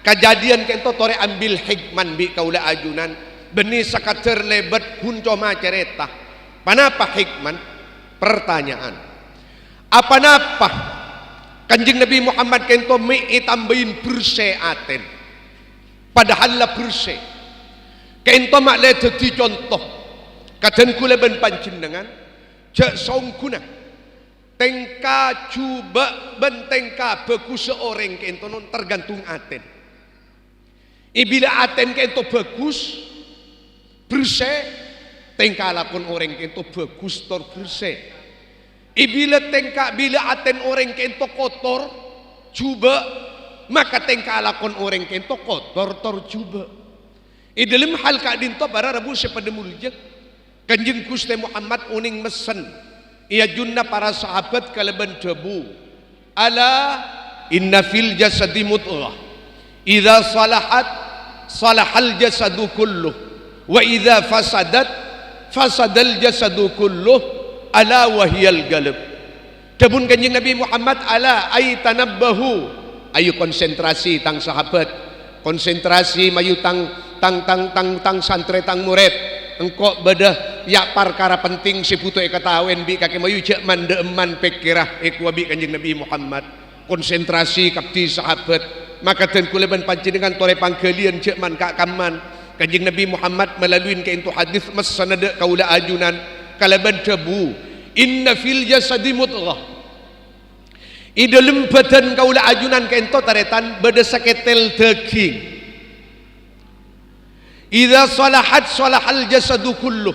kadhâddhiyân kaènto torè ambil hikman bi' kaulâ ajunan, bânnè sakadâr lèbât ghun coma carèta. Ponapa hikman? Pertanyaan. Aponapa Kanjeng Nabi Muhammad kaènto mè' ètambâi bhersè atèna? Padahal la bhersè. Kaènto ma'lè dhâddhi conto. Kadhân kaulâ bân panjhennengngan, jhâ' saongghuna. Tèngka jhubâ' bân tèngka bhâghussa orèng kaènto, non, tergantung atèna. Èbila atèna kaènto bhâghus, bhersè, tèngka lakon orèng kaènto bhâghus tor bhersè. Èbila tèngka, bila atèna orèng kaènto kotor, jhubâ', maka tèngka lakon orèng kaènto kotor tor jhubâ'. È dhâlem hal ka'dinto, para rabu sè padâ molja, Kanjeng Ghustè Muhammad onèng messen, èajunna para sahabat kalabân dhâbu, "Ala inna fil jasadi mudghah, idza salahat, salahal jasadu kulluh, wa idza fasadat, fasadal jasadu kulluh, ala wa hiyal qalb." Dhâbuna Kanjeng Nabi Muhammad, "Ala ay tanabbahu." Ayo konsentrasi, tang sahabat. Konsentrasi, mayu tang, tang, tang, tang, tang santrè, tang morèd. Engko' bâdâ ya' parkara penting sè bhuto èkataowèn bi' kakè, mayu jhâ' man-dhâ'emman pèkkèra èkowa bi' Kanjeng Nabi Muhammad. Konsentrasi, kabdi sahabat. Maka dhân kaulâ bân panjhennengngan torè pangghâliyân jhâ' man-ka-, kamman. Kanjeng Nabi Muhammad malalui kaènto hadis messana dâ' kaulâ ajunan kalabân dhâbu, "Inna fil jasadi mudghah." È dhâlem bhâdhân kaulâ ajunan kaènto, tarètan, bâdâ sakètèl dhâghing. "Idza salahat, salahal jasadu kulluh."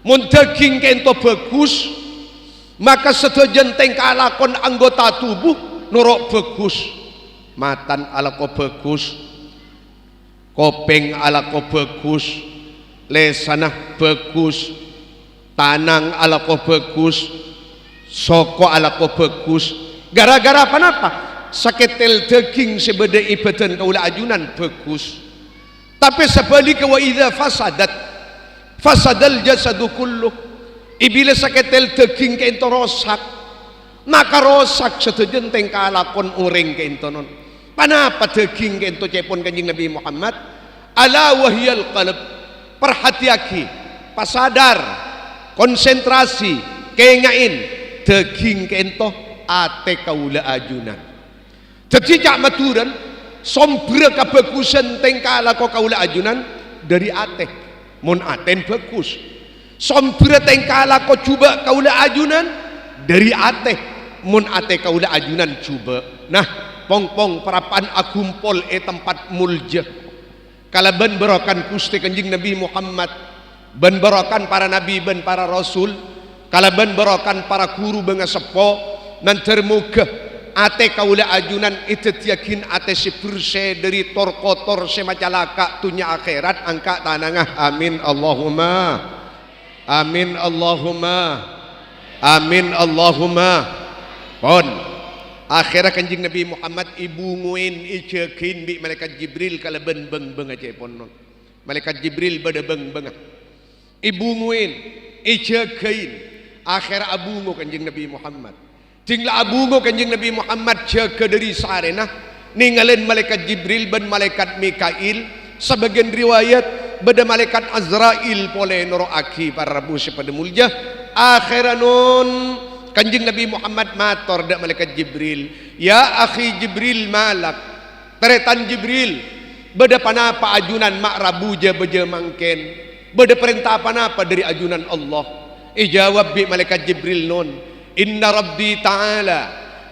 Mon dhâghing kaènto bhâghus, maka sadhâjâna tèngka lakon anggota tubuh noro' bhâghus. Matan alako bhâghus, kopèng alako bhâghus, lèsanna bhâghus, tanang alako bhâghus, soko alako bhâghus. Gara-gara ponapa? Sakètèl dhâghing sè bâdâ è bhâdhân kaulâ ajunan bhâghus. Tapè sabhâligghâ, "Wa idza fasadat, fasadal jasadu kulluh." È bilâ sakètèl dhâghing kaènto rosak, maka rosak sadhâjâna tèngka lakon orèng kaènto, non. Ponapa dhâghing kaènto ca'èpon Kanjeng Nabi Muhammad? "Ala wa hiyal qalb." Parhatèyaghi, pasadar, konsentrasi, kènga'è, dhâghing kaènto atè kaulâ ajunan. Dhâddhi, ca' Madhurâna, sombherra kabhâghusân tèngka lako kaulâ ajunan dâri atè, mon atèna bhâghus. Sombherra tèngka lako jhubâ' kaulâ ajunan dâri atè, mon atè kaulâ ajunan jhubâ'. Nah, pong-pong parappa'na agumpol è tempat molja. Kalabân barokana Ghustè Kanjeng Nabi Muhammad, bân barokana para nabi bân para rasul, kalabân barokana para ghuru bângaseppo, mandhâr moghâ atè kaulâ ajunan èdhâddhiyâghin atè sè bhersè dâri tor-kotor sè macalaka' dhunnya akhèrat, angka' tanangnga. Amin, Allahumma. Amin, Allahumma. Amin, Allahumma. Pon. Akhèrra Kanjeng Nabi Muhammad èbungowè, èjâgâi bi' Malaèkat Jibril kalabân bâng-bângnga ca'èpon, non. Malaèkat Jibril bâdâ bâng-bângnga. Èbungowè, èjâgâi. Akhèrra abungo Kanjeng Nabi Muhammad. Ding la abungo Kanjeng Nabi Muhammad jâgâ dâri sarèna, nèngalè Malaèkat Jibril bân Malaèkat Mikail, sabâgiyân riwayat bâdâ Malaèkat Azrail polè noro'aghi, para rabu sè padâ molja. Akhèrra non Kanjeng Nabi Muhammad mator dâ' Malaèkat Jibril, "Ya akhi Jibril, malak?" Tarètan Jibril, bâdâ ponapa ajunan ma' rabu jâ-bâjâ mangkèn? Bâdâ parènta ponapa dâri ajunan Allah? Èjâwâb bi' Malaèkat Jibril, "Non, inna Rabbi Ta'ala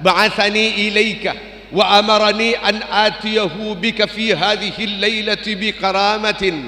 بعثني إليك وأمرني أن آتيه بك في هذه الليلة بكرامة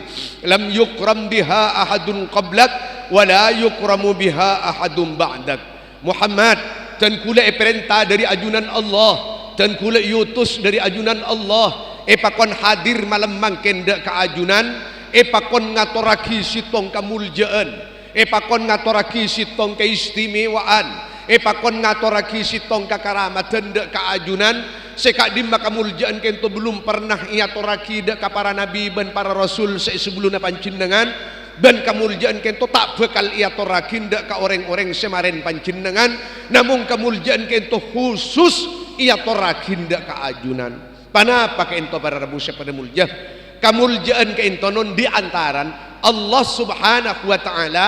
لم يكرم بها أحد قبلك ولا يكرم بها أحد بعدك. Muhammad, dân kaulâ èparènta dâri ajunan Allah, dân kaulâ èotos dâri ajunan Allah, èpakon hadir malem mangkèn dâ' ka ajunan, èpakon ngatorraghi sèttong kamoljâ'ân, èpakon ngatorraghi sèttong kaistimewaan, èpakon ngatorraghi sèttong kakaramadhân dâ' ka ajunan, sè ka'dimma kamoljâ'ân kènto bellum pernah èatorraghi dâ' ka para nabbhi bân para rasul sè sabellunna panjhennengngan, bân kamoljâ'ân kènto ta' bhâkal èatorraghi dâ' ka orèng-orèng sè marèn panjhennengngan, namong kamoljâ'ân kènto khusus èatorraghi dâ' ka ajunan. Ponapa ka'ènto para rabu sè padâ molja? Kamoljâ'ân ka'ènto non di antaran Allah Subhanahu wa Ta'ala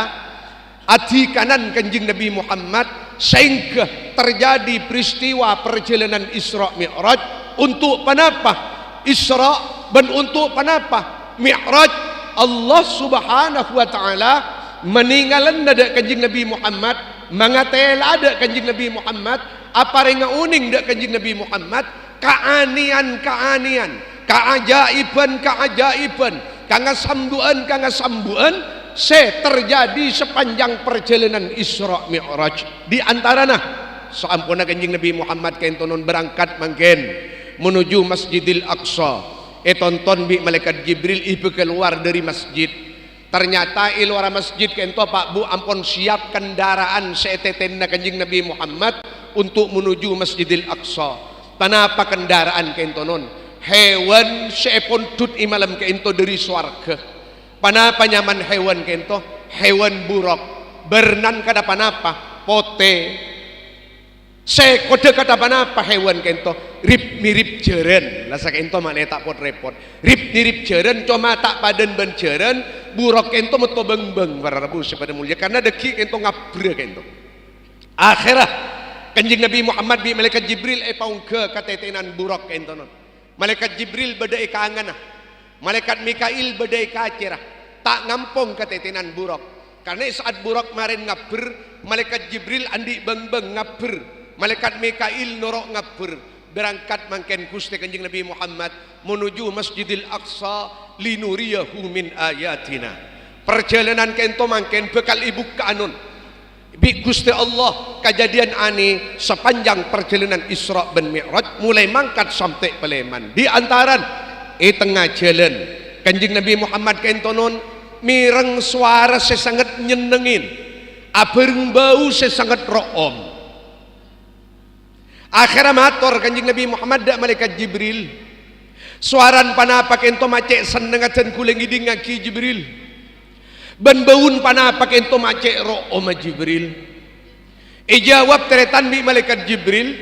adhikanan Kanjeng Nabi Muhammad saèngghâ terjadi peristiwa perjalanan Isra Mi'raj. Onto' ponapa Isra bân onto' ponapa Mi'raj? Allah Subhanahu wa Ta'ala manèngalana dâ' Kanjeng Nabi Muhammad, mangatèla'a dâ' Kanjeng Nabi Muhammad, aparènga onèng dâ' Kanjeng Nabi Muhammad, kaanèyan-kaanèyan, kaajâibhân-kaajâibhân, kangasambu'ân-kangasambu'ân sè terjadi sapanjhâng parjhâlânan Isra Mi'raj. Di antarana, saamponna Kanjeng Nabi Muhammad ka'ènto non berangkat mangkèn menuju Masjidil Aqsa, ètonton bi' Malaèkat Jibril èbâ kalowar dâri masjid. Ternyata è lowarra masjid ka'ènto, Pak, Bu, ampon siap kendaraan sè ètètèna Kanjeng Nabi Muhammad onto' menuju Masjidil Aqsa. Ponapa kendaraan ka'ènto non? Hèwan sè èpondhut è malem ka'ènto dâri sowarghâ. Ponapa nyamana hèwan ka'ènto? Hèwan buraq. Bârnana kadhâ' ponapa? Potè. Sèkodhâ kadhâ' ponapa hèwan ka'ènto? Rip-mirip jhârân. La saka'ènto malè ta' pot-rèpot. Rip-mirip jhârân, coma ta' padâna bân jhârân, buraq ka'ènto metto bâng-bâng, para rabu sè padâ molja, karna dhâggi' ka'ènto ngabbherrâ ka'ènto. Akhèrra, Kanjeng Nabi Muhammad bi' Malaèkat Jibril èpaongghâ ka tètènan buraq ka'ènto non. Malaèkat Jibril bâdâ è kanganna. Malaèkat Mika'il bâdâ è kacèrra, ta' ngampong ka tètènan buraq. Karna è sa'at buraq marèn ngabbher, Malaèkat Jibril andi' bâng-bâng ngabbher. Malaèkat Mika'il noro' ngabbher. Berangkat mangkèn Ghustè Kanjeng Nabi Muhammad menuju Masjidil Aqsa linuriyahu min ayatina. Parjhâlânan ka'ènto mangkèn bhâkal èbukka'a non bi' Ghustè Allah, kadhâddhiyân anè sapanjhâng parjhâlânan Isra bân Mi'raj, molaè mangkat sampè' palèman. Di antarana, è tengnga jhâlân, Kanjeng Nabi Muhammad ka'ènto non mèreng sowara sè sanget nyennengngè, abhâreng bâu sè sanget ro'om. Akhèrra mator Kanjeng Nabi Muhammad dâ' Malaèkat Jibril, "Sowarana ponapa ka'ènto ma' cè' sennengnga dân kaulâ ngèdingngaghi, Jibril? Bân bâuna ponapa ka'ènto ma' cè' ro'omma, Jibril?" Èjâwâb tarètan bi' Malaèkat Jibril,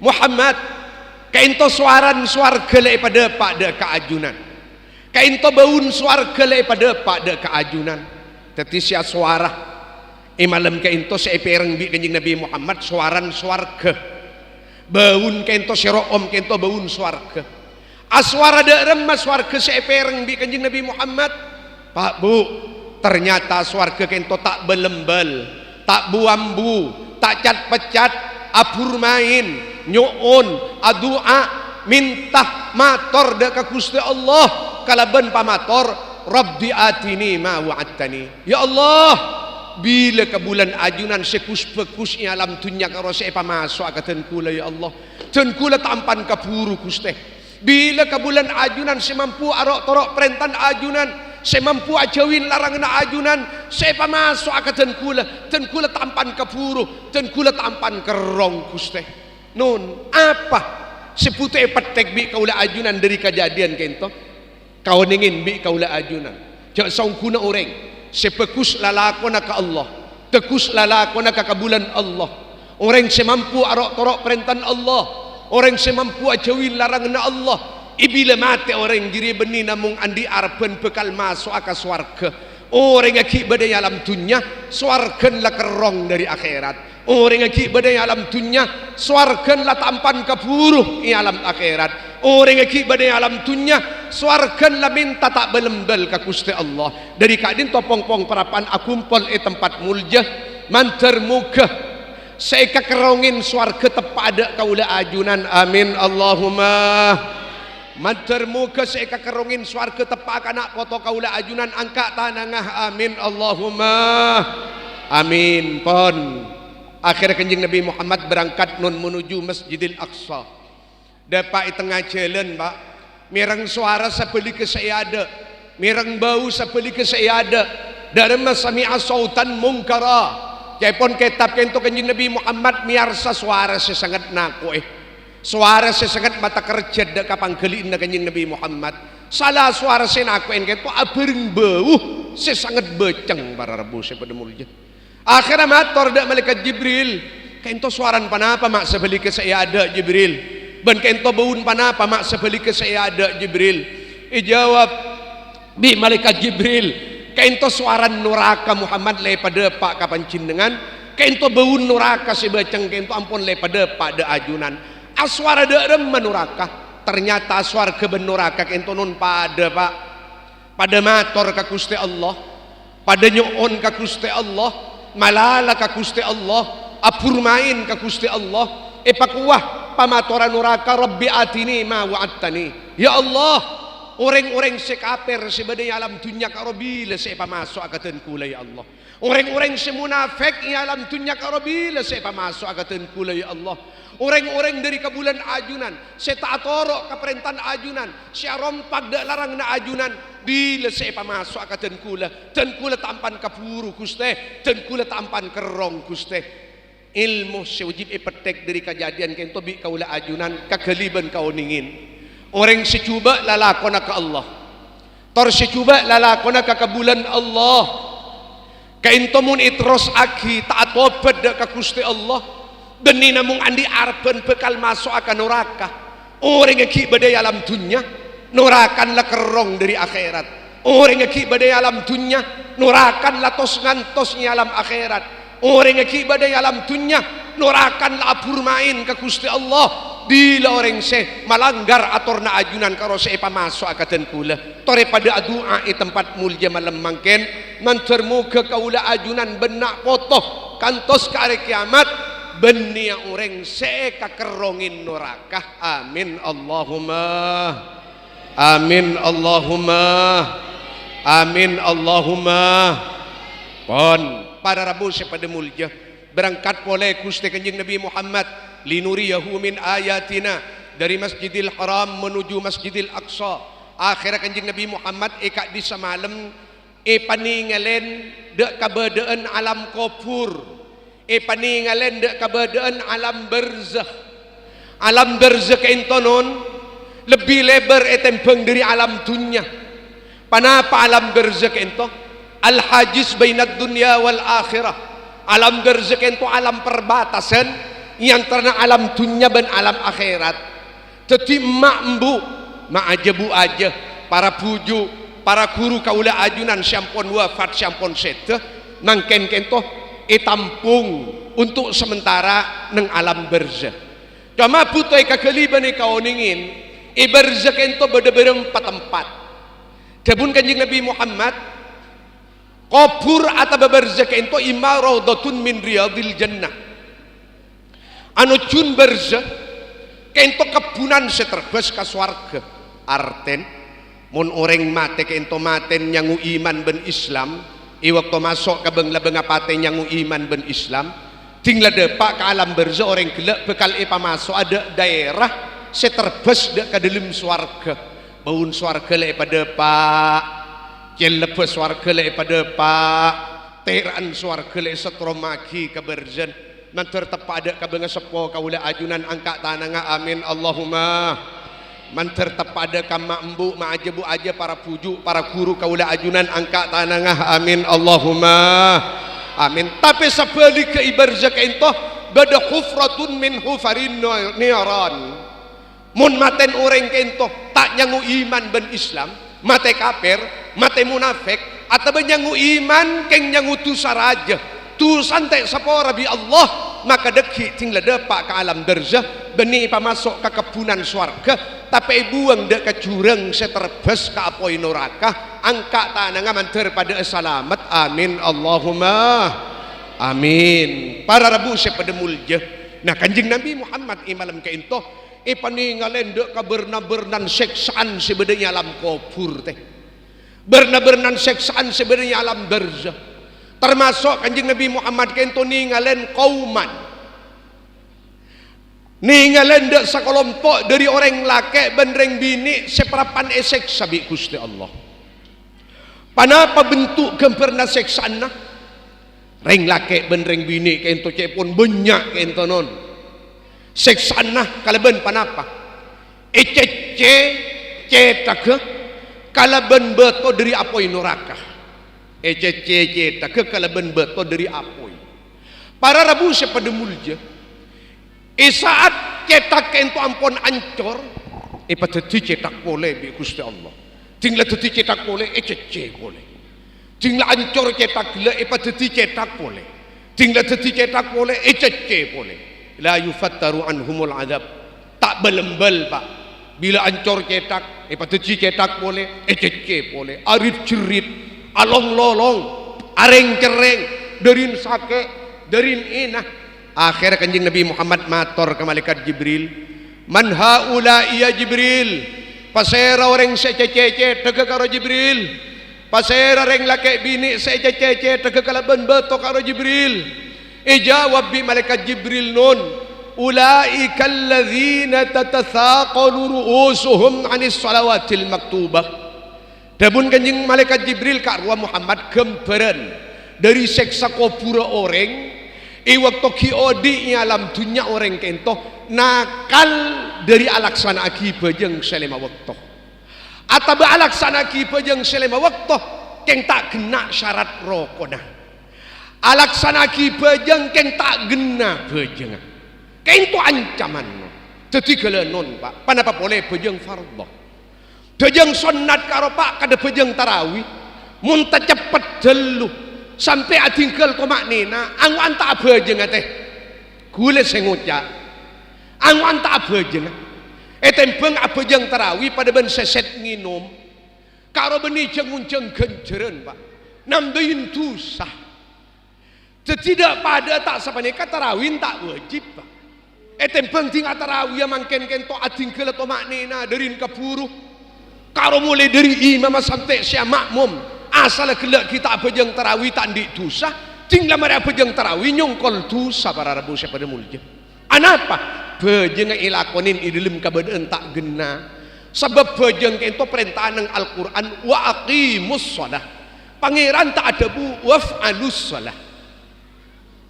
"Muhammad, ka'ènto sowarana sowarghâ la èpadâpa' dâ' ka ajunan. Ka'ènto bâuna sowarghâ la èpadâpa' dâ' ka ajunan." Dhâddhi sèya sowara è malem ka'ènto sè èpèreng bi' Kanjeng Nabi Muhammad sowarana sowarghâ. Bâuna ka'ènto sè ro'om ka'ènto bâuna sowarghâ. Asowara dâ' remma sowarghâ sè èpèreng bi' Kanjeng Nabi Muhammad? Pak, Bu, ternyata sowarghâ ka'ènto ta' bâlembâl, ta' bu-ambu, ta' cat-peccat, abhur maèn, nyo'on, adu'a, mènta, mator dâ' ka Ghustè Allah kalabân pamator, "Rabbi atini ma wa'adtani." "Ya Allah, bilâ kabulâna ajunan sè ghus-bhâghus è alam dhunnya karo sè èpamaso'a ka dân kaulâ, ya Allah? Dân kaulâ ta' empan kabhuru, Ghustè. Bilâ kabulâna ajunan sè mampu aro'-toro' parèntana ajunan, sè mampu ajhâuwi laranganna ajunan, sè èpamaso'a ka dân kaulâ. Dân kaulâ ta' empan kabhuru, dân kaulâ ta' empan kerrong, Ghustè." Non, apa sè bhuto èpètthèk bi' kaulâ ajunan dâri kadhâddhiyân ka'ènto? Kaonèngè bi' kaulâ ajunan, jhâ' saongghuna orèng sè bhâghus lalakonna ka Allah, bhâghus lalakonna ka kabulâna Allah, orèng sè mampu aro'-toro' parèntana Allah, orèng sè mampu ajhâuwi laranganna Allah, è bilâ matè orèng jârèya bânnè namong andi' arebbhân bhâkal maso'a ka sowarghâ. Orèng ghi' bâdâ è alam dhunnya, sowarghâna la kerrong dâri akhèrat. Orèng ghi' bâdâ è alam dhunnya, sowarghâna la ta' empan kabhuru è alam akhèrat. Orèng ghi' bâdâ è alam dhunnya, sowarghâna la mènta ta' bâlembâl ka Ghustè Allah. Dâri ka'dinto pong-pong parappa'na akompol è tempat molja, mandhâr moghâ Sè èkakerrongè sowarghâ teppa'a dâ' kaulâ ajunan. Amin, Allahumma. Mandhâr moghâ sè èkakerrongè sowarghâ teppa'a ka na' poto kaulâ ajunan, angka' tanangnga. Amin, Allahumma. Amin. Pon. Akhèrra Kanjeng Nabi Muhammad berangkat non menuju Masjidil Aqsa. Dâpa' è tengnga jhâlân, Pa'. Mèreng sowara sabhâligghâ sè è adâ'. Mèreng bâu sabhâligghâ sè è adâ'. Dâ' remma sami'a sautan mungkara. Ca'èpon kètab ka'ènto Kanjeng Nabi Muhammad mèyarsa sowara sè sanget nako'è. Sowara sè sanget matakerjhât dâ' ka pangghâli'ânna Kanjeng Nabi Muhammad. Sala sowara sè nako'è ka'ènto abhâreng bâu sè sanget bâceng, para rabu sè padâ molja. Akhèrra mator dâ' Malaèkat Jibril, "Ka'ènto sowaran ponapa ma' sabhâligghâ sè è adâ', Jibril? Bân ka'ènto bâuna ponapa ma' sabhâligghâ sè è adâ', Jibril?" Èjâwâb bi' Malaèkat Jibril, "Ka'ènto sowaran noraka, Muhammad, la èpadâpa' ka panjhennengngan. Ka'ènto bâuna noraka sè bâceng ka'ènto ampon la èpadâpa' dâ' ajunan." Asowara dâ' remma noraka? Ternyata sowarghâ bân noraka ka'ènto non padâ, Pa'. Padâ mator ka Ghustè Allah, padâ nyo'on ka Ghustè Allah, malala ka Ghustè Allah, abhurmaèn ka Ghustè Allah, èpakowa pamatorra noraka, "Rabbi atini ma wa'adtani." Ya Allah, orèng-orèng sè kapèr sè bâdâ è alam dhunnya karo bilâ sè èpamaso'a ka dân kaulâ, ya Allah? Orèng-orèng sè monafèk è alam dhunnya karo bilâ sè èpamaso'a ka dân kaulâ, ya Allah? Orèng-orèng dâri kabulâna ajunan, sè ta' atoro' ka parèntana ajunan, sè arompak dâ' larangnga ajunan, bilâ sè èpamaso'a ka dân kaulâ? Dân kaulâ ta' ampan kabhuru, Ghustè. Dân kaulâ ta' ampan kerrong, Ghustè. Èlmo sè wâjib èpètthèk dâri kadhâddhiyân ka'ènto bi' kaulâ ajunan kaghâli bân kaonèngèn. Orèng sè jhubâ' lalakonna ka Allah. Tor sè jhubâ' lalakonna ka kabulâna Allah. Ka'ènto mon èterrossaghi ta' atobhât dâ' ka Ghustè Allah, bânnè namong andi' arebbhân bhâkal maso'a ka noraka. Orèngnga ghi' bâdâ è alam dhunnya, norakana la kerrong dâri akhèrat. Orèngnga ghi' bâdâ è alam dhunnya, norakana la tos-ngantos è alam akhèrat. Orèngnga ghi' bâdâ è alam dhunnya, norakana la abhurmaèn ka Ghustè Allah. Bilâ orèng sè malanggar atorra ajunan karo sè èpamaso'a ka dân kaulâ. Torè padâ adu'a è tempat molja malem mangkèn, mandhâr moghâ kaulâ ajunan bân na' poto kantos ka arè kèyamat, bânnèya orèng sè èkakerrongè noraka. Amin, Allahumma. Amin, Allahumma. Amin, Allahumma. Pon, para rabu sè padâ molja, berangkat polè Ghustè Kanjeng Nabi Muhammad, "Linuriyahu min ayatina," dâri Masjidil Haram menuju Masjidil Aqsa. Akhèrra Kanjeng Nabi Muhammad è ka'dissa malem èpanèngalè dâ' kabâdâ'ân alam kobhur, èpanèngalè dâ' kabâdâ'ân alam barzakh. Alam barzakh ka'ènto non lebbi lèbâr ètèmbhâng dâri alam dhunnya. Ponapa alam barzakh ka'ènto? Al-hajiz bainad dunya wal akhirah. Alam barzakh ka'ènto alam perbatasan è antarana alam dhunnya bân alam akhèrat. Dhâddhi, emma' embu', ma' ajâ bu ajâ, para bhuju', para ghuru kaulâ ajunan sè ampon wafat, sè ampon sèdhâ, mangkèn ka'ènto ètampong untuk sementara neng alam barzakh. Coma bhuto èkaghâli bân èkaonèngèn, è barzakh ka'ènto bâdâ bârâmpa tempat. Dhâbuna Kanjeng Nabi Muhammad, kobhur atabâ barzakh ka'ènto imma raudhatun min riyadhil jannah. Anojjhuna barzakh ka'ènto kebbhunan sè terbâs ka sowarghâ. Artèna, mon orèng matè ka'ènto matèna nyango iman bân Islam, è bâkto maso' ka bâng-labângnga patè nyango iman bân Islam, ding la dâpa' ka alam barzakh orèng ghellâ' bhâkal èpamaso'a dâ' dhaèra sè terbâs dâ' ka dâlem sowarghâ. Bâuna sowarghâ la èpadâpa', cellebba sowarghâ la èpadâpa', tèra'an sowarghâ la èsettrommaghi ka barzakh. Mandhâr teppa' dâ' ka bângaseppo kaulâ ajunan angka' tanangnga, amin, Allahumma. Mandhâr teppa' dâ' ka emma' embu', ma' ajâ bu ajâ, para bhuju', para ghuru kaulâ ajunan angka' tanangnga, amin, Allahumma. Amin. Tapè sabhâligghâ è barzakh ka'ènto bâdâ hufratun min hufarin niran. Mon matèna orèng ka'ènto ta' nyango iman bân Islam, matè kapèr, matè monafèk, atabâ nyango iman kèng nyango dhusa rajâ, dhusana ta' èsapora bi' Allah, maka dhâggi' ding la dâpa' ka alam barzakh, bânnè èpamaso' ka kebbhunan sowarghâ, tapè èbuwâng dâ' ka jhurâng sè terbâs ka apoy noraka, angka' tanangnga mandhâr padâ'â salamet. Amin, Allahumma. Amin. Para rabu sè padâ molja. Nah, Kanjeng Nabi Muhammad è malem ka'ènto èpanèngalè dâ' ka bârna-bârnan sèksaan sè bâdâ è alam kobhur, tè. Bârna-bârnan sèksaan sè bâdâ è alam barzah. Tamaso' Kanjeng Nabi Muhammad ka'ènto nèngalè kauman. Nèngalè dâ' sakalompo' dâri orèng lakè' bân rèng binè' sè parappa'na èsèksa bi' Ghustè Allah. Ponapa bentuk ghâmbhârânna sèksaanna? Rèng lakè' bân rèng binè' ka'ènto ca'èpon bânnya' ka'ènto, non. Sèksaanna kalabân ponapa? Ècèccè cèthagghâ kalabân bâto dâri apoy noraka. Ècèccè cèthagghâ kalabân bâto dâri apoy. Para rabu sè padâ molja, è sa'at cèthak ka'ènto ampon ancor, èpadhâddhi cèthak polè bi' Ghustè Allah. Ding la dhâddhi cèthak polè, ècèccè polè. Ding la ancor cèthak ghellâ', èpadhâddhi cèthak polè. Ding la dhâddhi cèthak polè, ècèccè polè. La yufattaru anhumul adzab. Ta' bâl-embâl, Pa'. Bilâ ancor cèthak, èpadhâddhi cèthak polè, ècèccè polè. Arit-jerit, along-lolong, arèng-cerrèng, dârin sakè', dârin èna. Akhèrra Kanjeng Nabi Muhammad mator ka Malaèkat Jibril, "Man haula'i ya Jibril?" Pasèra orèng sè ècèccè cèthagghâ karo Jibril? Pasèra rèng lakè' binè' sè ècèccè cèthagghâ kalabân bâto karo Jibril? Èjâwâb bi' Malaèkat Jibril, "Non, ula'ikal ladzina tatasaqalu ru'usuhum 'anis shalawatil maktubah." Dhâbuna Kanjeng Malaèkat Jibril, "Ka'rowa Muhammad ghâmbhârân dâri sèksa kobhurrâ orèng è bâkto ghi' odi' è alam dhunnya orèng ka'ènto nakal dâri alaksana'aghi bhâjâng sè lèma bâkto. Otabâ alaksana'aghi bhâjâng sè lèma bâkto kèng ta' ghenna' syarat rokonna. Alaksana'aghi bhâjâng kèng ta' ghenna' bhâjângnga. Ka'ènto ancamanna. Dhâddhi ghâlânon, Pa'. Ponapa polè bhâjâng fardhu? Bhâjâng sonnat ka'rowa, Pa', kadâ' bhâjâng tarawi. Mon taceppet ghâllu, sampè' adhingghâl toma'nina, ango'an ta' abhâjângnga, tè. Ghulâ sè ngoca'. Ango'an ta' abhâjângnga. Ètèmbhâng abhâjâng tarawi padâ bân sèsèt ngènom. Ka'rowa bânnè jâng-onjâng ghânjhârân, Pa'. Nambâi dhusa. Dhâddhi dâ'-padâ'â ta' sapanèka tarawi ta' wajib, Pa'. Ètèmbhâng ding atarawiyâ mangkèn ka'ènto adhingghâl toma'nina dârin kabhuru. Ka'rowa molaè dâri imamma sampè' sè ama'mum. Asalla ghellâ' ghi' ta' abhâjâng tarawi ta' andi' dhusa. Ding la marè abhâjâng tarawi nyongkol dhusa, para rabu sè padâ molja. Anapa? Bhâjângnga èlakonè è dâlem kabâdâ'ân ta' ghenna'. Sabâb bhâjâng ka'ènto parènta'an neng Al-Qur'an, "Wa aqimus shalah." Pangèran ta' adhâbu, "Waf'alus shalah."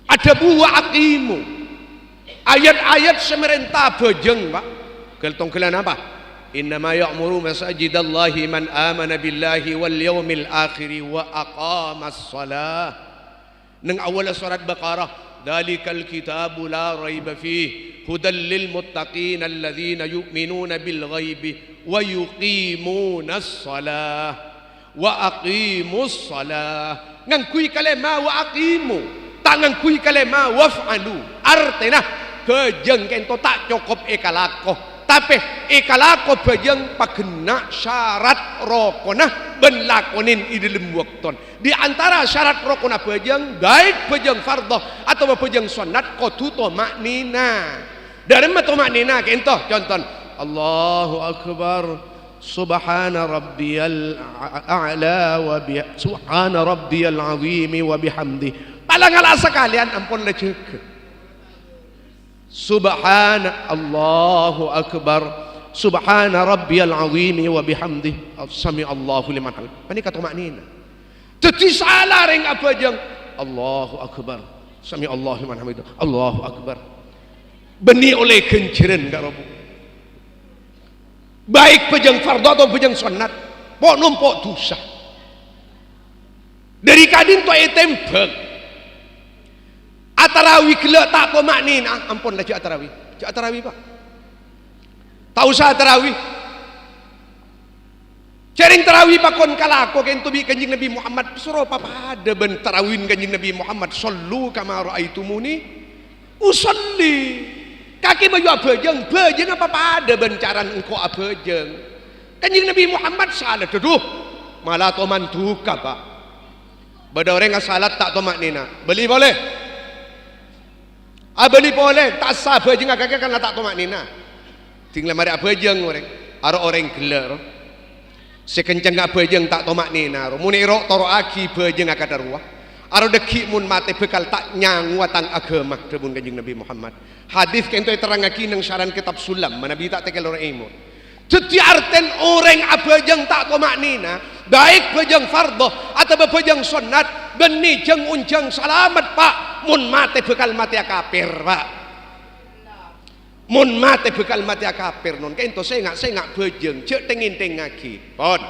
Adhâbu, "Wa aqimu." Ayat-ayat sè marènta bhâjâng, Pa'. Ghâl-tongghâlân apa? "Innama ya'muru masajidallahi man amana billahi wal yaumil akhiri wa aqamas shalah." Neng awwalla sorat Baqarah, "Dzalikal kitabu la raiba fih, hudal lil muttaqin alladzina yu'minuna bil ghaibi wa yuqimunas shalah wa aqimus shalah." Ngangghuy kalèma wa aqimu, ta' ngangghuy kalèma waf'alu. Artèna, bhâjâng ka'ènto ta' cokop èkalako, tapè èkalako bhâjâng paghenna' syarat rokonna bân lakonè è dâlem bâkto. Di antara syarat rokonna bhâjâng, baik bhâjâng fardhu otabâ bhâjâng sonnat, kodhu toma'nina. Dâremma toma'nina? Ka'ènto, conto, "Allahu Akbar, subhana rabbiyal a-, a'la wa bi-, subhana rabbiyal azimi wa bihamdi." Pala' ngala' sakalèyan, ampon la jâgâ. Subhana, Allahu Akbar. Subhana rabbiyal azimi wa bihamdi. Sami Allahu liman hamid. Panèka toma'nina. Dhâddhi sala rèng abhâjâng. Allahu Akbar. Sami Allahu liman hamid. Allahu Akbar. Bânnè ollè ghânjhârân ka'rowa. Baik bhâjâng fardhu otabâ bhâjâng sonnat. Po' nompo' dhusa. Dâri ka'dinto ètèmbhâng. Atarawi ghellâ' ta' toma'nina, ampon la jâ' atarawi. Jâ' atarawi, Pa'. Ta' osa atarawi. Jhâreng tarawi pakon kalako ka'ènto bi' Kanjeng Nabi Muhammad, soro papadâ bân tarawina Kanjeng Nabi Muhammad, "Shallu kama ra'aitumuni usalli." Kakè mayu abhâjâng, bhâjângnga papadâ bân carana engko' abhâjâng. Kanjeng Nabi Muhammad salat, adhu, mala toman duka, Pa'. Bâdâ orèng asalat ta' toma'nina. Bâli polè. Abâli polè, ta' essa abhâjâng aghâghâ karna ta' toma'nina. Ding la marè abhâjâng orèng, aro orèng ghellâ' ro. Sè kencengnga abhâjâng ta' toma'nina ro. Mon èro' toro'aghi bhâjâng akadhâ rowa, aro dhâggi' mon matè bhâkal ta' nyangowa tang aghâma, dhâbuna Kanjeng Nabi Muhammad. Hadis ka'ento èterrangngaghi neng saran Kitab Sulam, manabi ta' tèkèl orèng èmo. Dhâddhi artèna orèng abhâjâng ta' toma'nina, baik bhâjâng fardhu atabâ bhâjâng sonnat, bânnè jâng-onjâng salamet, Pa', mon matè bhâkal matèya kapèr, Pa'. Mon matè bhâkal matèya kapèr, non. Ka'ento sènga', sènga' bhâjâng, jhâ' tèng-èntèngngaghi. Pon.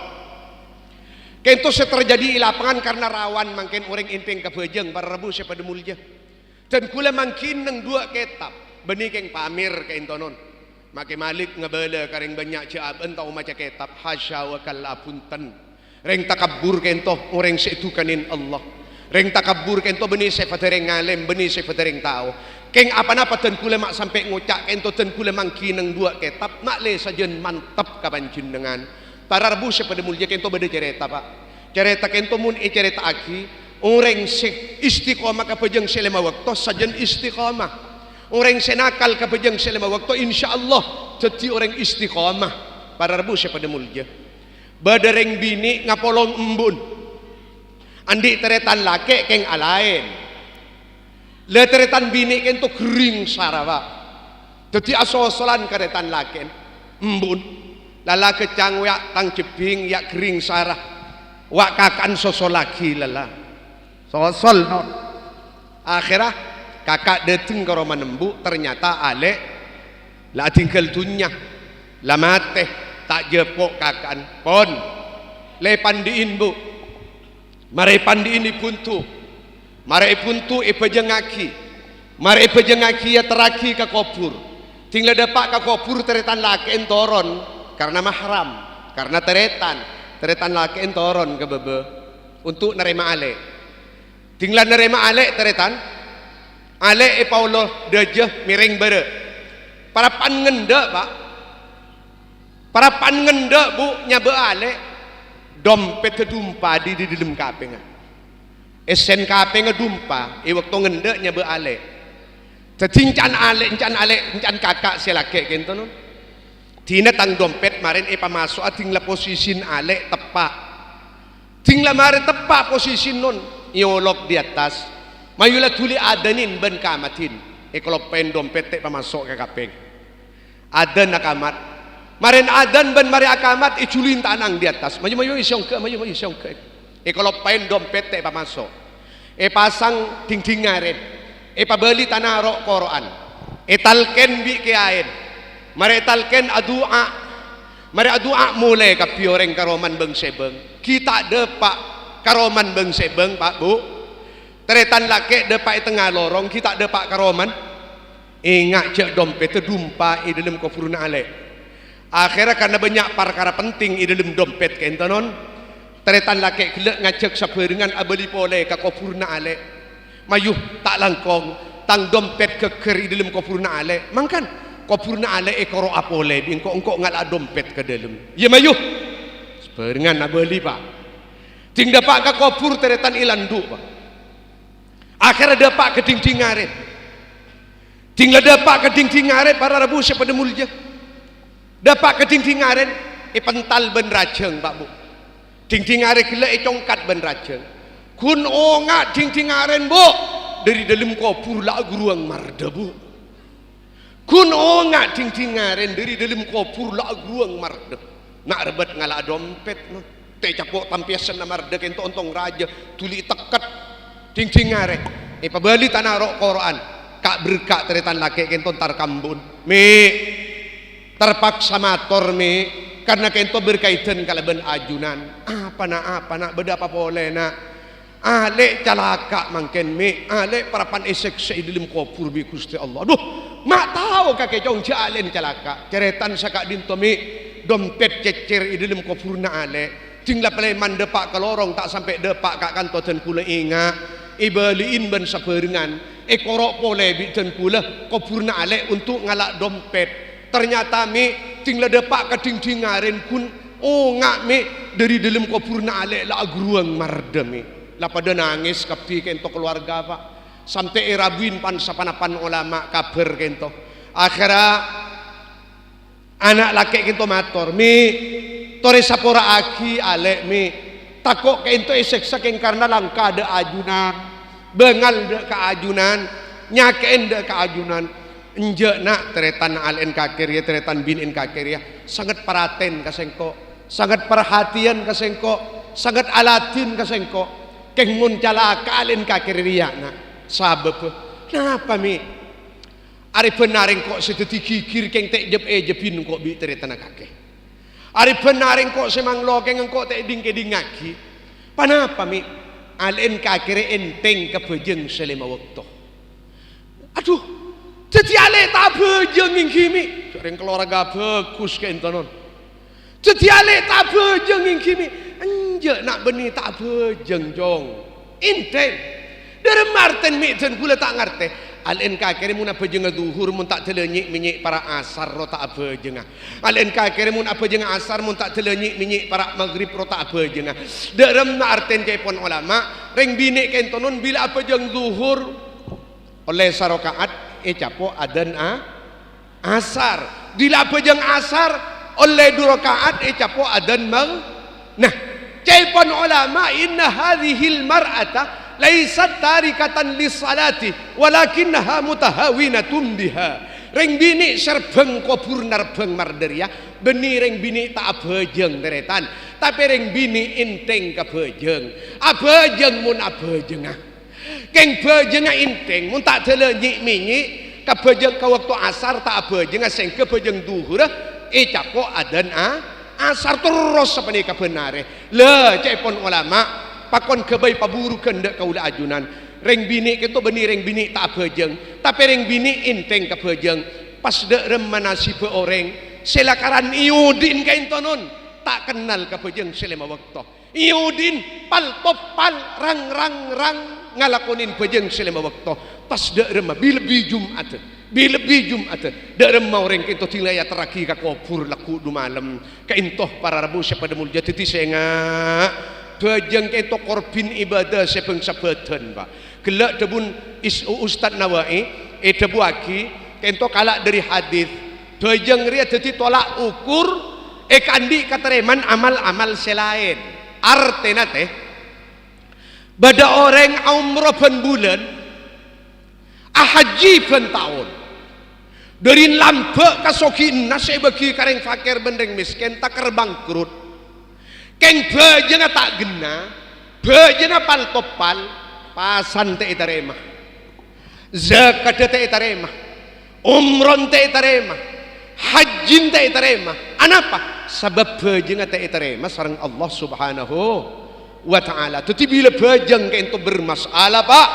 Ka'ento sè terjadi è lapangan karna rawan mangkèn orèng èntèng ka bhâjâng, para rabu sè padâ molja. Dân kaulâ manggi neng duwâ' kètab, bânnè kèng pamèr ka'ento, non. Makè Malik ngabâlâ ka rèng bânnya' jhâ' abâ'na tao maca kètab, hasya wa kalla, bhunten. Rèng takabbur ka'ento orèng sè èdhukanè Allah. Rèng takabbur ka'ento bânnè sè padâ rèng ngalèm, bânnè sè padâ rèng tao. Kèng aponapa dân kaulâ ma' sampè' ngoca' ka'ento dân kaulâ manggi neng duwâ' kètab, ma'lè sajân mantep ka panjhennengngan. Para rabu sè padâ molja, ka'ento bâdâ carèta, Pa'. Carèta ka'ento mon ècarèta'aghi, orèng sè istiqomah ka bhâjâng sè lèma bâkto sajân istiqomah. Orèng sè nakal ka bhâjâng sè lèma bâkto, insyaallah dhâddhi orèng istiqomah. Para rabu sè padâ molja. Bâdâ rèng binè' ngapolong embu'na. Andi' tarètan lakè' kèng alaèn. La tarètan binè' ka'ento ghering sara, Pa'. Dhâddhi asosolan ka tarètan lakè'na, embu'na. Lala ghâccang, wa' tang jhebbhing, ya' ghering sara. Wa' kaka'na sosollaghi, lala. Sosol, non. Akhèrra kaka' dâteng ka romana embu', ternyata alè' la adhingghâl dhunnya, la matè, ta' jhâpo' kaka'na. Pon, la èpandi'in, Bu. Marè èpandi'in èbunto. Marè èbunto èbhâjângngaghi. Marè èbhâjângngaghi èyaterraghi ka kobhur. Ding la dâpa' ka kobhur tarètan lakè'na toron karna mahram, karna tarètan. Tarètan lakè'na toron ka bâbâ untuk narèma alè'. Ding la narèma alè' tarètan. Alè' èpaolo dâjâ mèrèng bârâ'. Parappa'na ngendâ', Pa'. Parappa'na ngendâ', Bu, nyabâ' alè'. Dompèdda dumpa dâri dâlem kapèngnga. Èssèna kapèngnga dumpa, è bâkto ngendâ' nyabâ' alè'. Dhâddhi, ènca'na alè', ènca'na alè', ènca'na kaka' sè lakè' ka'ento, non. Dina tang dompèt marèn èpamaso'a ding la posisina alè' teppa'. Ding la marè teppa' posisina, non, èolok dâri attas. Mayu la dhuli adânin bân kamadhin. Èkaloppaèn dompèt ta' èpamaso' ka kapèng. Adân akamat. Marèn adân bân marè akamat, èjhuli ènta'an dâri attas. Mayu, mayu, sè ongghâ, mayu, mayu, sè ongghâ. Èkaloppaèn dompèt ta' èpamaso'. Èpasang dingding arèn. Èpabâli tana ro'-koro'an. Ètalkèn bi' kèyaèna. Marè ètalkèn adu'a. Marè adu'a molè kabbhi orèng ka romana bâng-sèbâng. Ghi' ta' dâpa' ka romana bâng-sèbâng, Pa', Bu. Tarètan lakè' dâpa' è tengnga lorong, ghi' ta' dâpa' ka romana. Enga' jhâ' dompèdda dumpa è dâlem kobhurrâ alè'. Akhèrra karna bânnya' parkara penting è dâlem dompèt ka'ento, non, tarètan lakè' ghellâ' ngajhâk sabhârengngan abâli polè ka kobhurrâ alè'. Mayu, ta' langkong, tang dompèt ghâgghâr è dâlem kobhurrâ alè'. Mangkana, kobhurrâ alè' èkoro'a polè bi' engko', engko' ngala'a dompèt ka dâlem. Iyâ, mayu. Sabhârengngan abâli, Pa'. Ding dâpa' ka kobhur tarètan èlandhu', Pa'. Akhèrra dâpa' ka dingding arèn. Ding la dâpa' ka dingding arèn, para rabu sè padâ molja. Dâpa' ka dingding arèn, èpental bân rajâng, Pa', Bu. Dingding arèn ghellâ' ècongkat bân rajâng. Ghun onga' dingding arèn, Bu. Dâri dâlem kobhur la aghâruwâng mardhâ, Bu. Ghun onga' dingding arèn dâri dâlem kobhur la aghâruwâng mardhâ. Na' rèbât ngala'a dompèt, no. Ta' ècapo' tampèyassanna mardhâ ka'ento ontong rajâ, dhuli ètekket. Dingding arèn èpabâli tana ro'-koro'an. Ka'-berka' tarètan lakè' ka'ento entar ka embu'na. "Mè', terpaksa mator, Mè', karna ka'ento berkaitan kalabân ajunan." "Apa, Na', apa, Na'? Bâdâ apa polè, Na'?" "Alè' calaka' mangkèn, Mè'. Alè' parappa'na èsèksa è dâlem kobhur bi' Ghustè Allah." "Dhu, ma' tao kakè, Cong, jhâ' alè'na calaka'." "Carètana saka'dinto, Mè'. Dompèt cècèr è dâlem kobhurrâ alè'. Ding la palèman dâpa' ka lorong, ta' sampè' dâpa' ka kanto dân kaulâ, enga'. Èbâli'i bân sabhârengngan. Èkoro' polè bi' dân kaulâ kobhurrâ alè' untuk ngala' dompèt. Ternyata, Mè', ding la dâpa' ka dingding arèn ghun onga', Mè', dâri dâlem kobhurrâ alè' la aghâruwâng mardhâ, Mè'." La padâ nangès kabbhi ka'ento kalowarga, Pa'. Sampe' erabuin pan-saponapan olama kabhâr kento. Akhera ana' lake' kento mator, "Mi', tore sapora'agi ale', Mi'. Tako' kento eseksa keng karna langka dâ' ajunan, bângal dâ' ka ajunan, nyake'en dâ' ka ajunan." "Enja', na', taretan ale'en kakè rèya, taretan binè'en kakè rèya sanget paraten ka sengko', sanget parhatiyan ka sengko', sanget aladin ka sengko'. Keng mon calaka' ale'en kakè rèya, na'. Sabâbbhâ?" "Napa, Mi'?" "Arè bân arè engko' sè dhâddhi ghighir keng ta' ejjhep-ejjhebbhi engko' bi' taretanna kakè. Arè bân arè engko' sè manglo keng engko' ta' èdhing-kèdhingngaghi." "Panapa, Mi'?" "Ale'en kakè rè entèng ka bhâjâng sè lèma bâkto." "Adhu, dhâddhi ale' ta' abhâjâng èngghi, Mi'?" Jhâ' rèng kalowarga bhâghus kento, non. "Dhâddhi ale' ta' abhâjâng èngghi, Mi'?" "Enja', na', bânnè ta' abhâjâng, Cong. Entèng." "Dâremma artèn, Mi', dân kaulâ ta' ngartè?" "Ale'en kakè rè mon abhâjângnga dhuhur, mon ta' dâlâ nyi'-mènyi' para' asar ro ta' abhâjângnga. Ale'en kakè rè mon abhâjângnga asar, mon ta' dâlâ nyi'-mènyi' para' maghrib ro ta' abhâjângnga." Dâremma artèn ca'èpon olama, rèng binè' kento, non, bilâ abhâjâng dhuhur, ollè saraka'at ècapo' adzan a-, asar. Bilâ abhâjâng asar, ollè du raka'at ècapo' adzan mag-, nah, ca'èpon olama, "Inna hadzihil mar'ata laisat tarikatan lis-salati, walakinnaha mutahawinatun biha." Rèng binè' serbhâng kobhur narbhâng mardhâ rèya, bânnè rèng binè' ta' abhâjâng, taretan. Tapè rèng binè' entèng ka bhâjâng. Abhâjâng mon abhâjângnga. Keng bhâjângnga entèng, mon ta' dâlâ nyi'-mènyi', ka bhâjâng ka bâkto asar ta' abhâjângnga, sèngghâ bhâjâng dhuhurra ècapo' adzan a-, asar, terros sapanèka bân arè. La, ca'èpon olama, pakon ghâbây pabhurughân dâ' kaulâ ajunan. Rèng binè' kento bânnè rèng binè' ta' abhâjâng, tapè rèng binè' entèng ka bhâjâng. Pas dâ' remma nasibbhâ orèng sè lakaran èodi'in kento, non, ta' kennal ka bhâjâng sè lèma bâkto. Èodi'in pal-toppal, rang-rang-rang, ngalakonèn bhâjâng sè lèma bâkto. Pas dâ' remma bi-, lebbi Jum'atta, bi-, lebbi Jum'atta. Dâ' remma orèng kento dingla èaterraghi ka kobhur lagghu' du malem. Kento para rabu sè padâ molja, dhâddhi sènga'. Bhâjâng kento korbhân ibâdâ sè bhângsa bhâdhân, Pa'. Ghellâ' dhâbuna is-, Ustad Nawawi èdhâbuwaghi, kento kala' dâri hadis, bhâjâng rèya dhâddhi tolak ukur èkaandi' katarèman amal-amal sè laèn. Artèna, tè, bâdâ orèng aomro bân bulân, ahajji bân taon. Dâri lambâ' kasogiyanna sè èbâgi ka rèng fakèr bân rèng mèskèn, takèr bangkrut. Keng bhâjângnga ta' ghenna, bhâjângnga pal-toppal, pasan ta' ètarèma. Zakadda ta' ètarèma. Omron ta' ètarèma. Hajjin ta' ètarèma. Anapa? Sabâb bhâjângnga ta' ètarèma sareng Allah Subhanahu wa Ta'ala. Dhâddhi, bilâ bhâjâng kento bermasalah, Pa',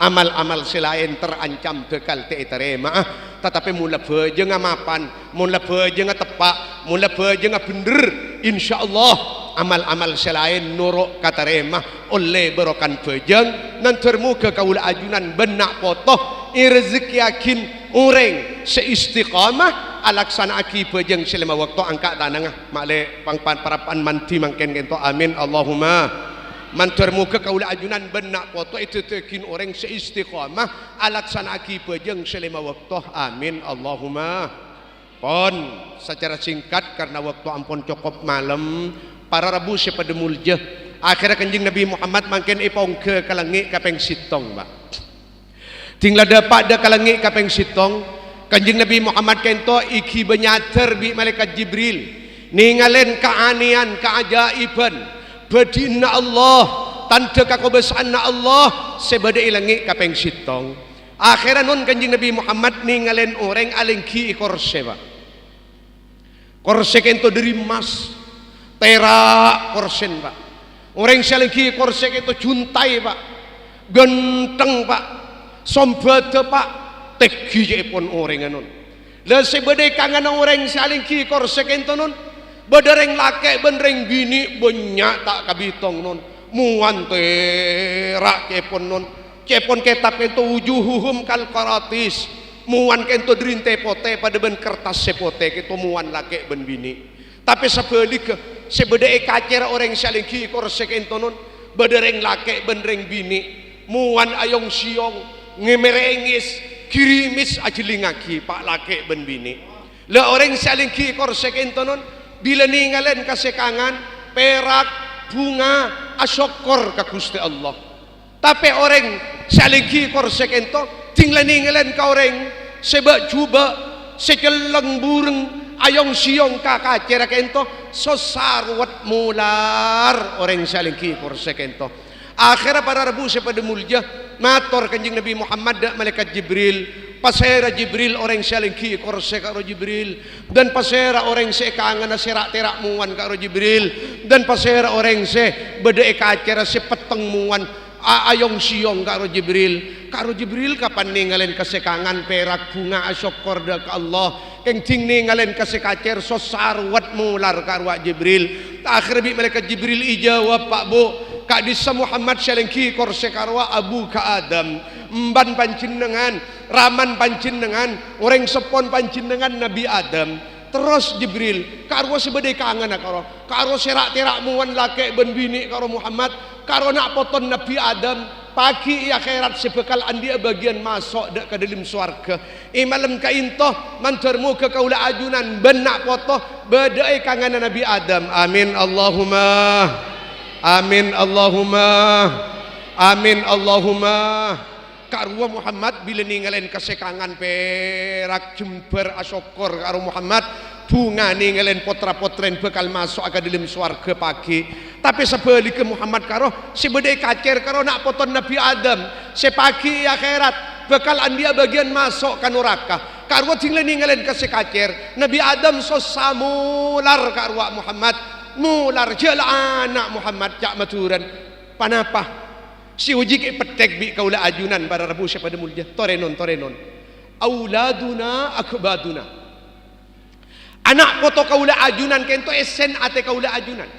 amal-amal sè laèn terancam bhâkal ta' ètarèma'a. Tatapè mon la bhâjângnga mapan, mon la bhâjângnga teppa', mon la bhâjângnga bhendher, insyaallah amal-amal sè laèn noro' katarèma, ollè bârokan bhâjâng. Nandhâr moghâ kaulâ ajunan bân na' poto èrezekkèyaghin orèng sè istiqamah alaksana'aghi bhâjâng sè lèma bâkto, angka' tanangnga. Ma'lè pang-, pan-, parappa'na mandhi mangkèn kento. Amin, Allahumma. Mandhâr moghâ kaulâ ajunan bân na' poto èdhâddhiyâghin orèng sè istiqamah alaksana'aghi bhâjâng sè lèma bâkto. Amin, Allahumma. Pon, sacara singkat, karna bâkto ampon cokop malem, para rabu sè padâ molja, akhèrra Kanjeng Nabi Muhammad mangkèn èpaongghâ ka langngè' kapèng sèttong, Pa'. Dingla dâpa' dâ' ka langngè' kapèng sèttong, Kanjeng Nabi Muhammad kento èghibâ nyadhâr bi' Malaèkat Jibril, nèngalè kaanèyan, kaajâibhân, bâdhi'ânna Allah, tandhâ kakobâsaanna Allah sè bâdâ è langngè' kapèng sèttong. Akhèrra non Kanjeng Nabi Muhammad nèngalè orèng alèngghi è korsè, Pa'. Korsè kento dâri emmas, tèra' korsèna, Pa'. Orèng sè alèngghi korsè kento juntai, Pa'. Ghântheng, Pa'. Sombâdhâ, Pa'. Tèngghi ca'èpon orèngnga, non. La sè bâdâ è kanganna orèng sè alèngghi korsè kento, non, bâdâ rèng lakè' bân rèng binè' bânnya' ta' kabitong, non. Mowan tèra' ca'èpon, non. Ca'èpon kètab kento, "Wujuhuhum kal qaratis." Mowan kento dâri èntè potè padâ bân kertas sè potè kento mowan lakè' bân binè'. Tapè sabhâligghâ, sè bâdâ è kacèrra orèng sè alèngghi korsè kento, non, bâdâ rèng lakè' bân rèng binè', mowan ayong-sèyong, Ngemerengis, girimis ajhellingngagi, Pa', lakè' bân binè'. La orèng sè alèngghi è korsè ka'ènto, non, bilâ nèngalè kasekangan, pèrak, bhunga, asokkor ka Ghustè Allah. Tapè orèng sè alèngghi è korsè ka'ènto, ding la nèngalè ka orèng sè bâ'-jhubâ', sè cellèng-burèng, ayong-sèyong ka kacèra ka'ènto, sossa rowet molar orèng sè alèngghi è korsè ka'ènto. Akhèrra para rabu sè padâ molja, mator Kanjeng Nabi Muhammad dâ' Malaèkat Jibril, "Pasèra Jibril orèng sè alèngghi è korsè ka'ro Jibril? Dân pasèra orèng sè èkangana sè ra'-tèra' mowan ka'ro Jibril? Dân pasèra orèng sè bâdâ è kacèra sè petteng mowan a-, ayong-sèyong ka'ro Jibril?" Ka'ro Jibril kapan nèngalè kasekangan, pèrak, bhunga, asokkor dâ' ka Allah. Kèngding nèngalè ka sè kacèr, sossa rowet molar ka'rowa Jibril. Akhèrra bi' Malaèkat Jibril èjâwâb, Pa', Bu, ka'dissa Muhammad sè alèngghi korsè ka'rowa abu ka Adam, emban panjhennengngan, raman panjhennengngan, orèng seppon panjhennengngan Nabbhi Adam. Terros Jibril, ka'rowa sè bâdâ è kanganna ka'rowa, ka'rowa sè ra'-tèra' mowan lakè' bân binè' ka'rowa Muhammad, ka'rowa na' poton Nabbhi Adam, pagghi' è akhèrat sè bhâkal andi'â bâgiyân maso' dâ' ka dâlem sowarghâ. È malem ka'ènto, mandhâr moghâ kaulâ ajunan bân na' poto bâdâ è kanganna Nabbhi Adam. Amin, Allahumma. Amin, Allahumma. Amin, Allahumma. Ka'rowa Muhammad bilâ nèngalè kasekangan, pèrak, jembhâr, asokkor ka'rowa Muhammad, bhunga nèngalè potra-potrèn bhâkal maso'a ka dâlem sowarghâ pagghi'. Tapè sabhâligghâ Muhammad ka'rowa sè bâdâ è kacèr ka'rowa na' poton Nabbhi Adam, sè pagghi' è akhèrat bhâkal andi'â bâgiyân maso' ka noraka. Ka'rowa ding la nèngalè ka sè kacèr, Nabbhi Adam sossa molar ka'rowa Muhammad, molar jhâ' la ana' Muhammad ca' Madhurâna. Ponapa? Sè ojhi' kè' pettèk bi' kaulâ ajunan para rabu sè padâ molja. Torè non, torè non. Auladuna akhbaduna. Ana' poto kaulâ ajunan ka'ènto èssèn atè kaulâ ajunan.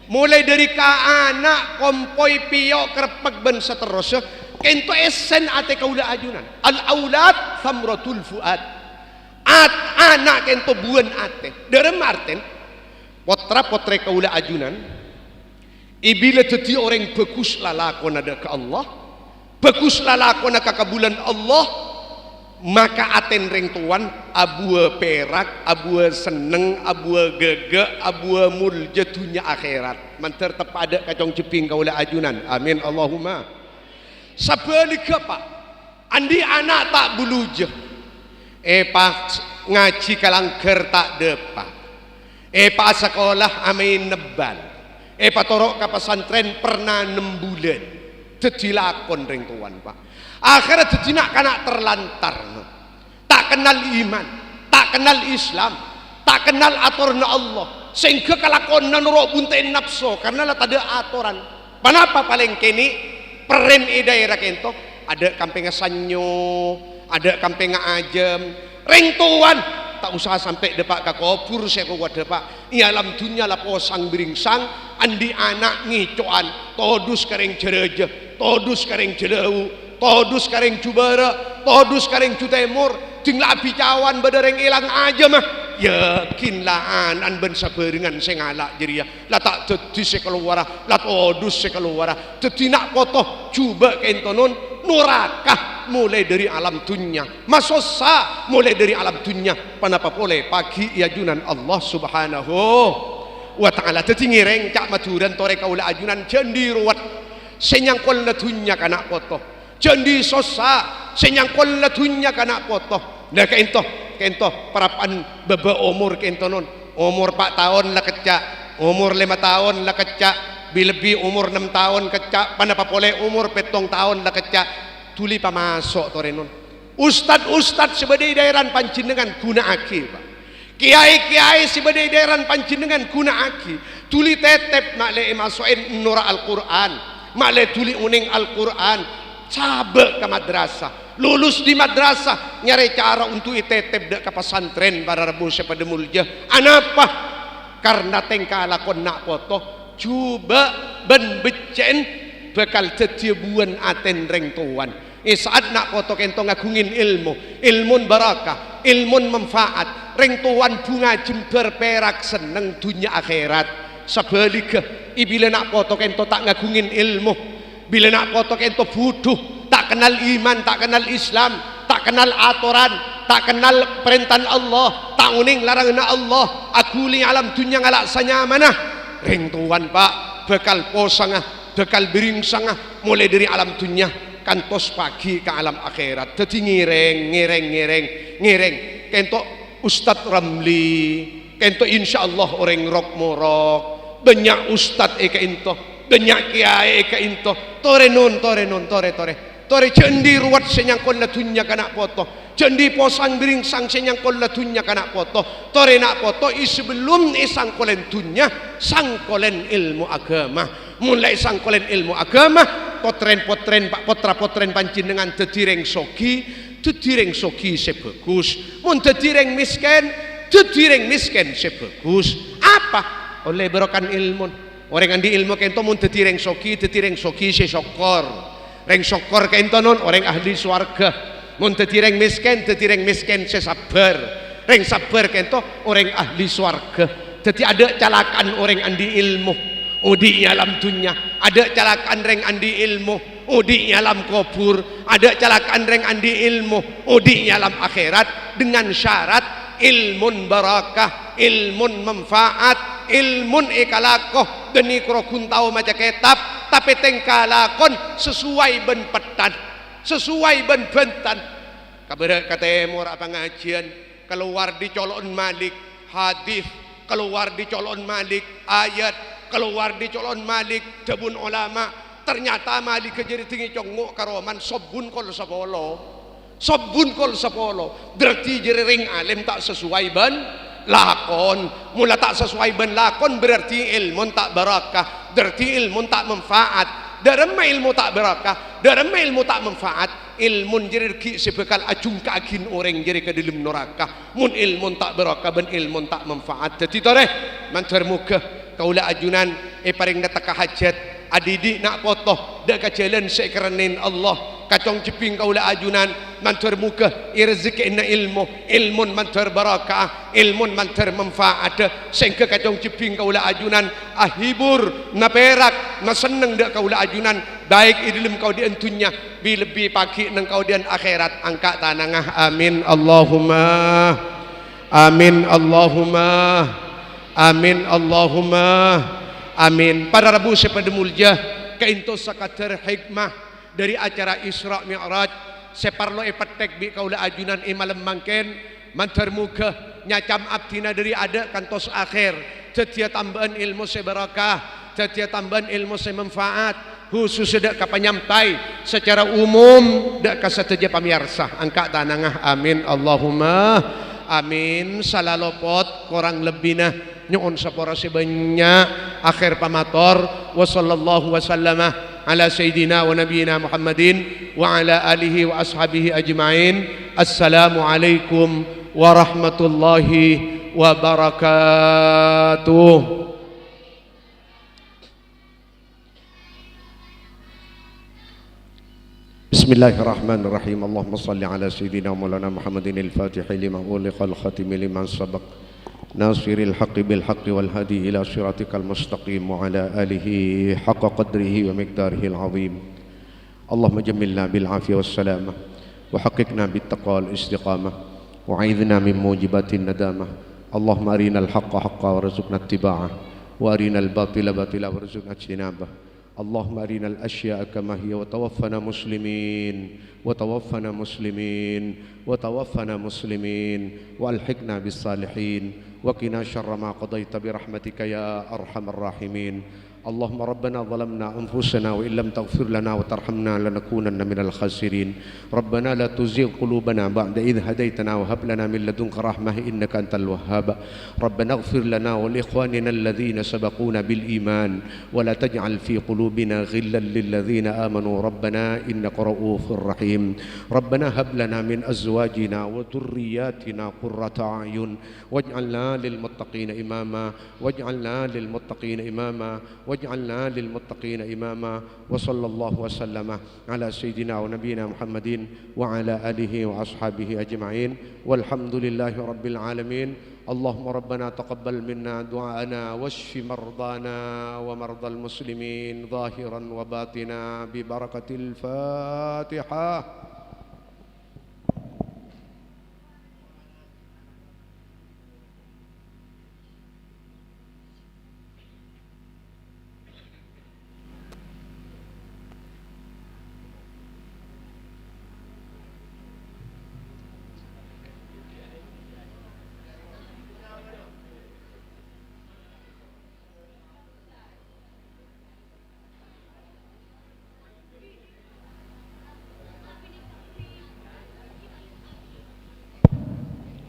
Molaè dâri ka ana', kompoy, pèyo', kreppek, bân saterrossa, ka'ènto èssèn atè kaulâ ajunan. Al-aulad thamratul fuad. At-, ana' ka'ènto buwân atè. Dhâremma artèna? Potra-potrè kaulâ ajunan, è bilâ dhâddhi orèng bhâghus lalakonna dâ' ka Allah, bhâghus lalakonna ka kabulâna Allah, maka atèna rèng towana abuwâ pèrak, abuwâ sennèng, abuwâ ghâghâ, abuwâ molja dhunnya akhèrat. Mandhâr teppa' dâ' ka cong jhebbhing kaulâ ajunan. Amin, Allahumma. Sabhâligghâ, Pa'. Andi' ana' ta' bulujâ. Èpa-, ngajhi ka langghâr ta' dâpa'. Èpasakola amaèn nebbhân. Èpatoro' ka pasantrèn perna nem bulân. Dhâddhi lakon rèng towana, Pa'. Akhèrra dhâddhi na'-kana' terlantar. Ta' kennal iman, ta' kennal Islam, ta' kennal atoranna Allah. Sèngghâ kalakonna noro' bunte'en napso, karna la tadâ' atoran. Ponapa palèng kènè'? Perrèn è dhaèra ka'ènto, adâ' kampèngnga sannyo, adâ' kampèngnga ajâm. Rèng towana ta' osa sampè' dâpa' ka kobhur sè rowa dâpa'. È alam dhunnya la posang bhiringsang, andi' ana' ngèco'an, todus ka rèng Jhârâjâ, todus ka rèng Jhâlâwu, todus ka rèng Jhubârâ', todus ka rèng Jhutèmor, ding la abicawan bâdâ rèng èlang ajâmma. Yakin la ana'na bân sabhârengan sè ngala' jârèya la ta' dhâddhi sè kalowara, la todus sè kalowara. Dhâddhi na' poto jhubâ' ka'ènto non, noraka molaè dâri alam dhunnya, masossa molaè dâri alam dhunnya, ponapa polè pagghi' è ajunan Allah Subhanahu wa Ta'ala. Dhâddhi ngèrèng ca' Madhurâna torè kaulâ ajunan jhâ' andi' rowet sè nyangkolla dhunnya ka na' poto. Jhâ' andi' sossa sè nyangkolla dhunnya ka na' poto. Nah, ka'ènto, ka'ènto, parappa'na bâbâ omor ka'ènto non. Omor pa' taon la kècca', omor lèma taon la kècca', bi-, lebbi omor nem taon kècca', ponapa polè omor pèttong taon la kècca', dhuli pamaso' torè non. Ustad-ustad sè bâdâ è dhaèran panjhennengngan ghuna'aghi, Pa'. Kèyaè-kèyaè sè bâdâ è dhaèran panjhennengngan ghuna'aghi, dhuli tètèp ma'lè èmaso'è nora Al-Qur'an, ma'lè dhuli onèng Al-Qur'an, sabâ' ka madrasah, lulus dâri madrasah, nyarè cara onto' ètètèp dâ' ka pasantrèn, para rabu sè padâ molja. Anapa? Karna tèngka lakon na' poto jhubâ' bân beccè'en bhâkal dhâddhiyâ buwân atèna rèng towana. È sa'at na' poto ka'ènto ngaghungè èlmo, èlmona barakah, èlmona manfaat, rèng towana bhunga jembhâr pèrak sennèng dhunnya akhèrat. Sabhâligghâ, è bilâ na' poto ka'ènto ta' ngaghungè èlmo, bilâ na' poto ka'ènto budhu, ta' kennal iman, ta' kennal Islam, ta' kennal atoran, ta' kennal parèntana Allah, ta' onèng laranganna Allah, aghuli alam dhunnya ngala' sanyamana, rèng towana, Pa', bhâkal posanga, bhâkal bhiringsanga, molaè dhâri alam dhunnya kantos paghi' ka alam akhèrat. Dhâddhi ngèrèng, ngèrèng, ngèrèng, ngèrèng. Ka'ènto Ustadz Ramli, ka'ènto insyaallah orèng rok-morok. Bânnya' ustadz è ka'ènto, bânnya' kèyaè è ka'ènto. Torè, Non, torè, Non, torè, torè. Torè, jhâ' andi' rowet sè nyangkola dhunnya ka na' poto. Jhâ' andi' posang bhiringsang sè nyangkola dhunnya ka na' poto. Torè na' poto, è sabellunna èsangkolè dhunnya, sangkolè èlmo aghâma. Mon la èsangkolè èlmo aghâma, potrèn-potrèn, pa-, potra-potrèn panjhennengngan dhâddhi rèng soghi, dhâddhi rèng soghi sè bhâghus. Mon dhâddhi rèng mèskèn, dhâddhi rèng mèskèn sè bhâghus. Apa? Ollè barokana èlmona. Orèng andi' èlmo ka'ènto mon dhâddhi rèng soghi, dhâddhi rèng soghi sè sokkor. Rèng sokkor ka'ènto, Non, orèng ahli sowarghâ. Mon dhâddhi rèng mèskèn, dhâddhi rèng mèskèn sè sabbhâr. Rèng sabbhâr ka'ènto orèng ahli sowarghâ. Dhâddhi adâ' calaka'an orèng andi' èlmo odi' è alam dhunnya. Adâ' calaka'an rèng andi' èlmo odi' è alam kobhur. Adâ' calaka'an rèng andi' èlmo odi' è alam akhèrat, dengan syarat èlmona barokah, èlmona manfaat, èlmona èkalako, bânnè koro ghun tao maca kètab, tapè tèngka lakona sasoway bân petthan, sasoway bân bhântan. Ka bârâ' ka tèmor apangajiyân, kalowar dâri colo'na Malik, hadis, kalowar dâri colo'na Malik, ayat, kalowar dâri colo'na Malik, dhâbuna olama. Ternyata Malik jârèya dingngè congngo' ka romana sobbhuna kol sapolo. Sobbhuna kol sapolo. Berarti jârèya rèng alèm ta' sasoway bân lakon. Mon la ta' sasoway bân lakon, berarti èlmona ta' barokah. Berarti èlmona ta' manfaat. Dâremma èlmo ta' barokah? Dâremma èlmo ta' manfaat? Èlmona jârèya ghi' sè bhâkal ajhungka'aghin orèng jârèya ka dâlem naraka. Mon èlmona ta' barokah bân èlmona ta' manfaat. Dhâddhi torè, mandhâr moghâ kaulâ ajunan èparèngana tekka hajhât, adhidhi' na' poto dâ' ka jhâlân sè èkarennèn Allah. Ka congjhebbhing kaulâ ajunan mandhâr moghâ èrezekèna èlmo, èlmona mandhâr barokah, èlmona mandhâr manfaat, sèngghâ ka congjhebbhing kaulâ ajunan ahibur, napèrak, nasenneng dâ' kaulâ ajunan, baik è dâlem kaodi'ân dhunnya, bi-, lebbi paghi' neng kaodi'ân akhèrat. Angka' tanangnga. Amin, Allahumma. Amin, Allahumma. Amin, Allahumma. Amin. Para rabu sè padâ molja, ka'ènto sakadâr hikmah dâri acara Isra Mi'raj sè parlo èpettèk bi' kaulâ ajunan è malem mangkèn. Mandhâr moghâ nyacam abdhina dâri adâ' kantos akhèr dhâddhiyâ tambâ'ân èlmo sè barokah, dhâddhiyâ tambâ'ân èlmo sè manfaat, khusussa dâ' ka panyampay sacara umum dâ' ka sadhâjâ pamèyarsa. Angka' tanangnga. Amin, Allahumma amin. Sala lopot korang lebbina, nyo'on sapora sè bânnya'. Akhèr pamator, wa sallallahu wa sallama ala sayyidina wa nabiyyina Muhammadin wa ala alihi wa ashabihi ajma'in. Assalamualaikum warahmatullahi wabarakatuh. بسم الله الرحمن الرحيم. اللهم صل على سيدنا ومولانا محمد الفاتح لما أغلق الخاتم لما سبق ناصر الحق بالحق والهادي إلى صراطك المستقيم وعلى آله حق قدره ومقداره العظيم. اللهم جملنا بالعافية والسلامة وحققنا بالتقوى والاستقامة وأعذنا من موجبات الندامة. اللهم أرنا الحق حقا وارزقنا اتباعه وأرنا الباطل باطلا وارزقنا اجتنابه. اللهم أرنا الأشياء كما هي وتوفنا مسلمين، وتوفنا مسلمين، وتوفنا مسلمين، وألحقنا بالصالحين، وقنا شر ما قضيت برحمتك يا أرحم الراحمين. اللهم ربنا ظلمنا أنفسنا وإن لم تغفر لنا وترحمنا لنكونن من الخاسرين. ربنا لا تزغ قلوبنا بعد إذ هديتنا وهب لنا من لدنك رحمة إنك أنت الوهاب. ربنا اغفر لنا ولإخواننا الذين سبقونا بالإيمان ولا تجعل في قلوبنا غلا للذين آمنوا ربنا إنك رءوف رحيم. ربنا هب لنا من أزواجنا وذرياتنا قرة أعين واجعلنا للمتقين إماما، واجعلنا للمتقين إماما، واجعلنا للمتقين إماما. وصلى الله وسلم على سيدنا ونبينا محمد وعلى آله وأصحابه أجمعين. والحمد لله رب العالمين. اللهم ربنا تقبل منا دعاءنا واشف مرضانا ومرضى المسلمين ظاهرا وباطنا ببركة الفاتحة.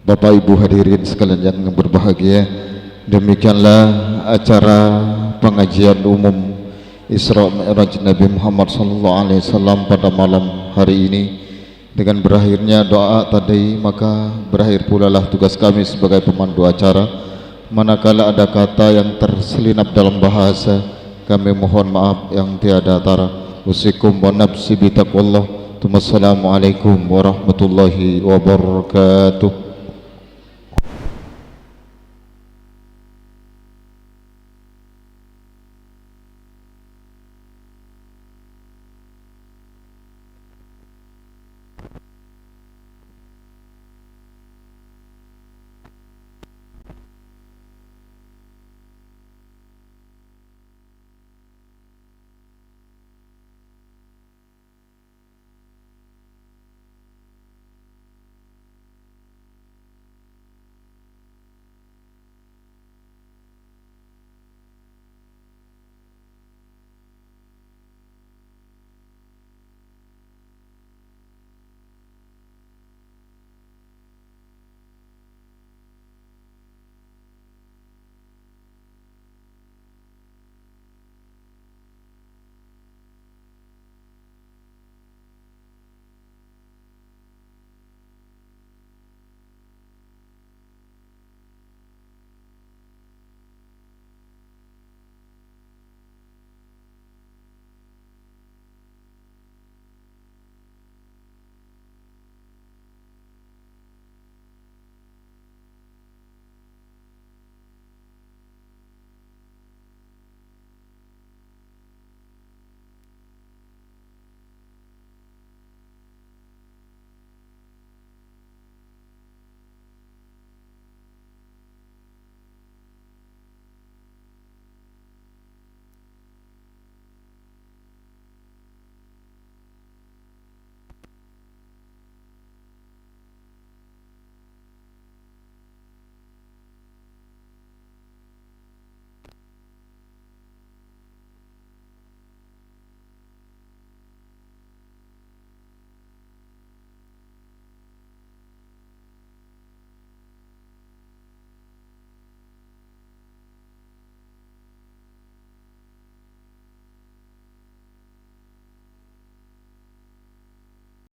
Bapak Ibu hadirin sekalian yang berbahagia, demikianlah acara pengajian umum Isra Mi'raj Nabi Muhammad sallallahu alaihi wasallam pada malam hari ini. Dengan berakhirnya doa tadi, maka berakhir pulalah tugas kami sebagai pemandu acara. Manakala ada kata yang terselinap dalam bahasa, kami mohon maaf yang tiada tara. Usikum wa nafsi bitaqwallah. Tsummassalamualaikum warahmatullahi wabarakatuh.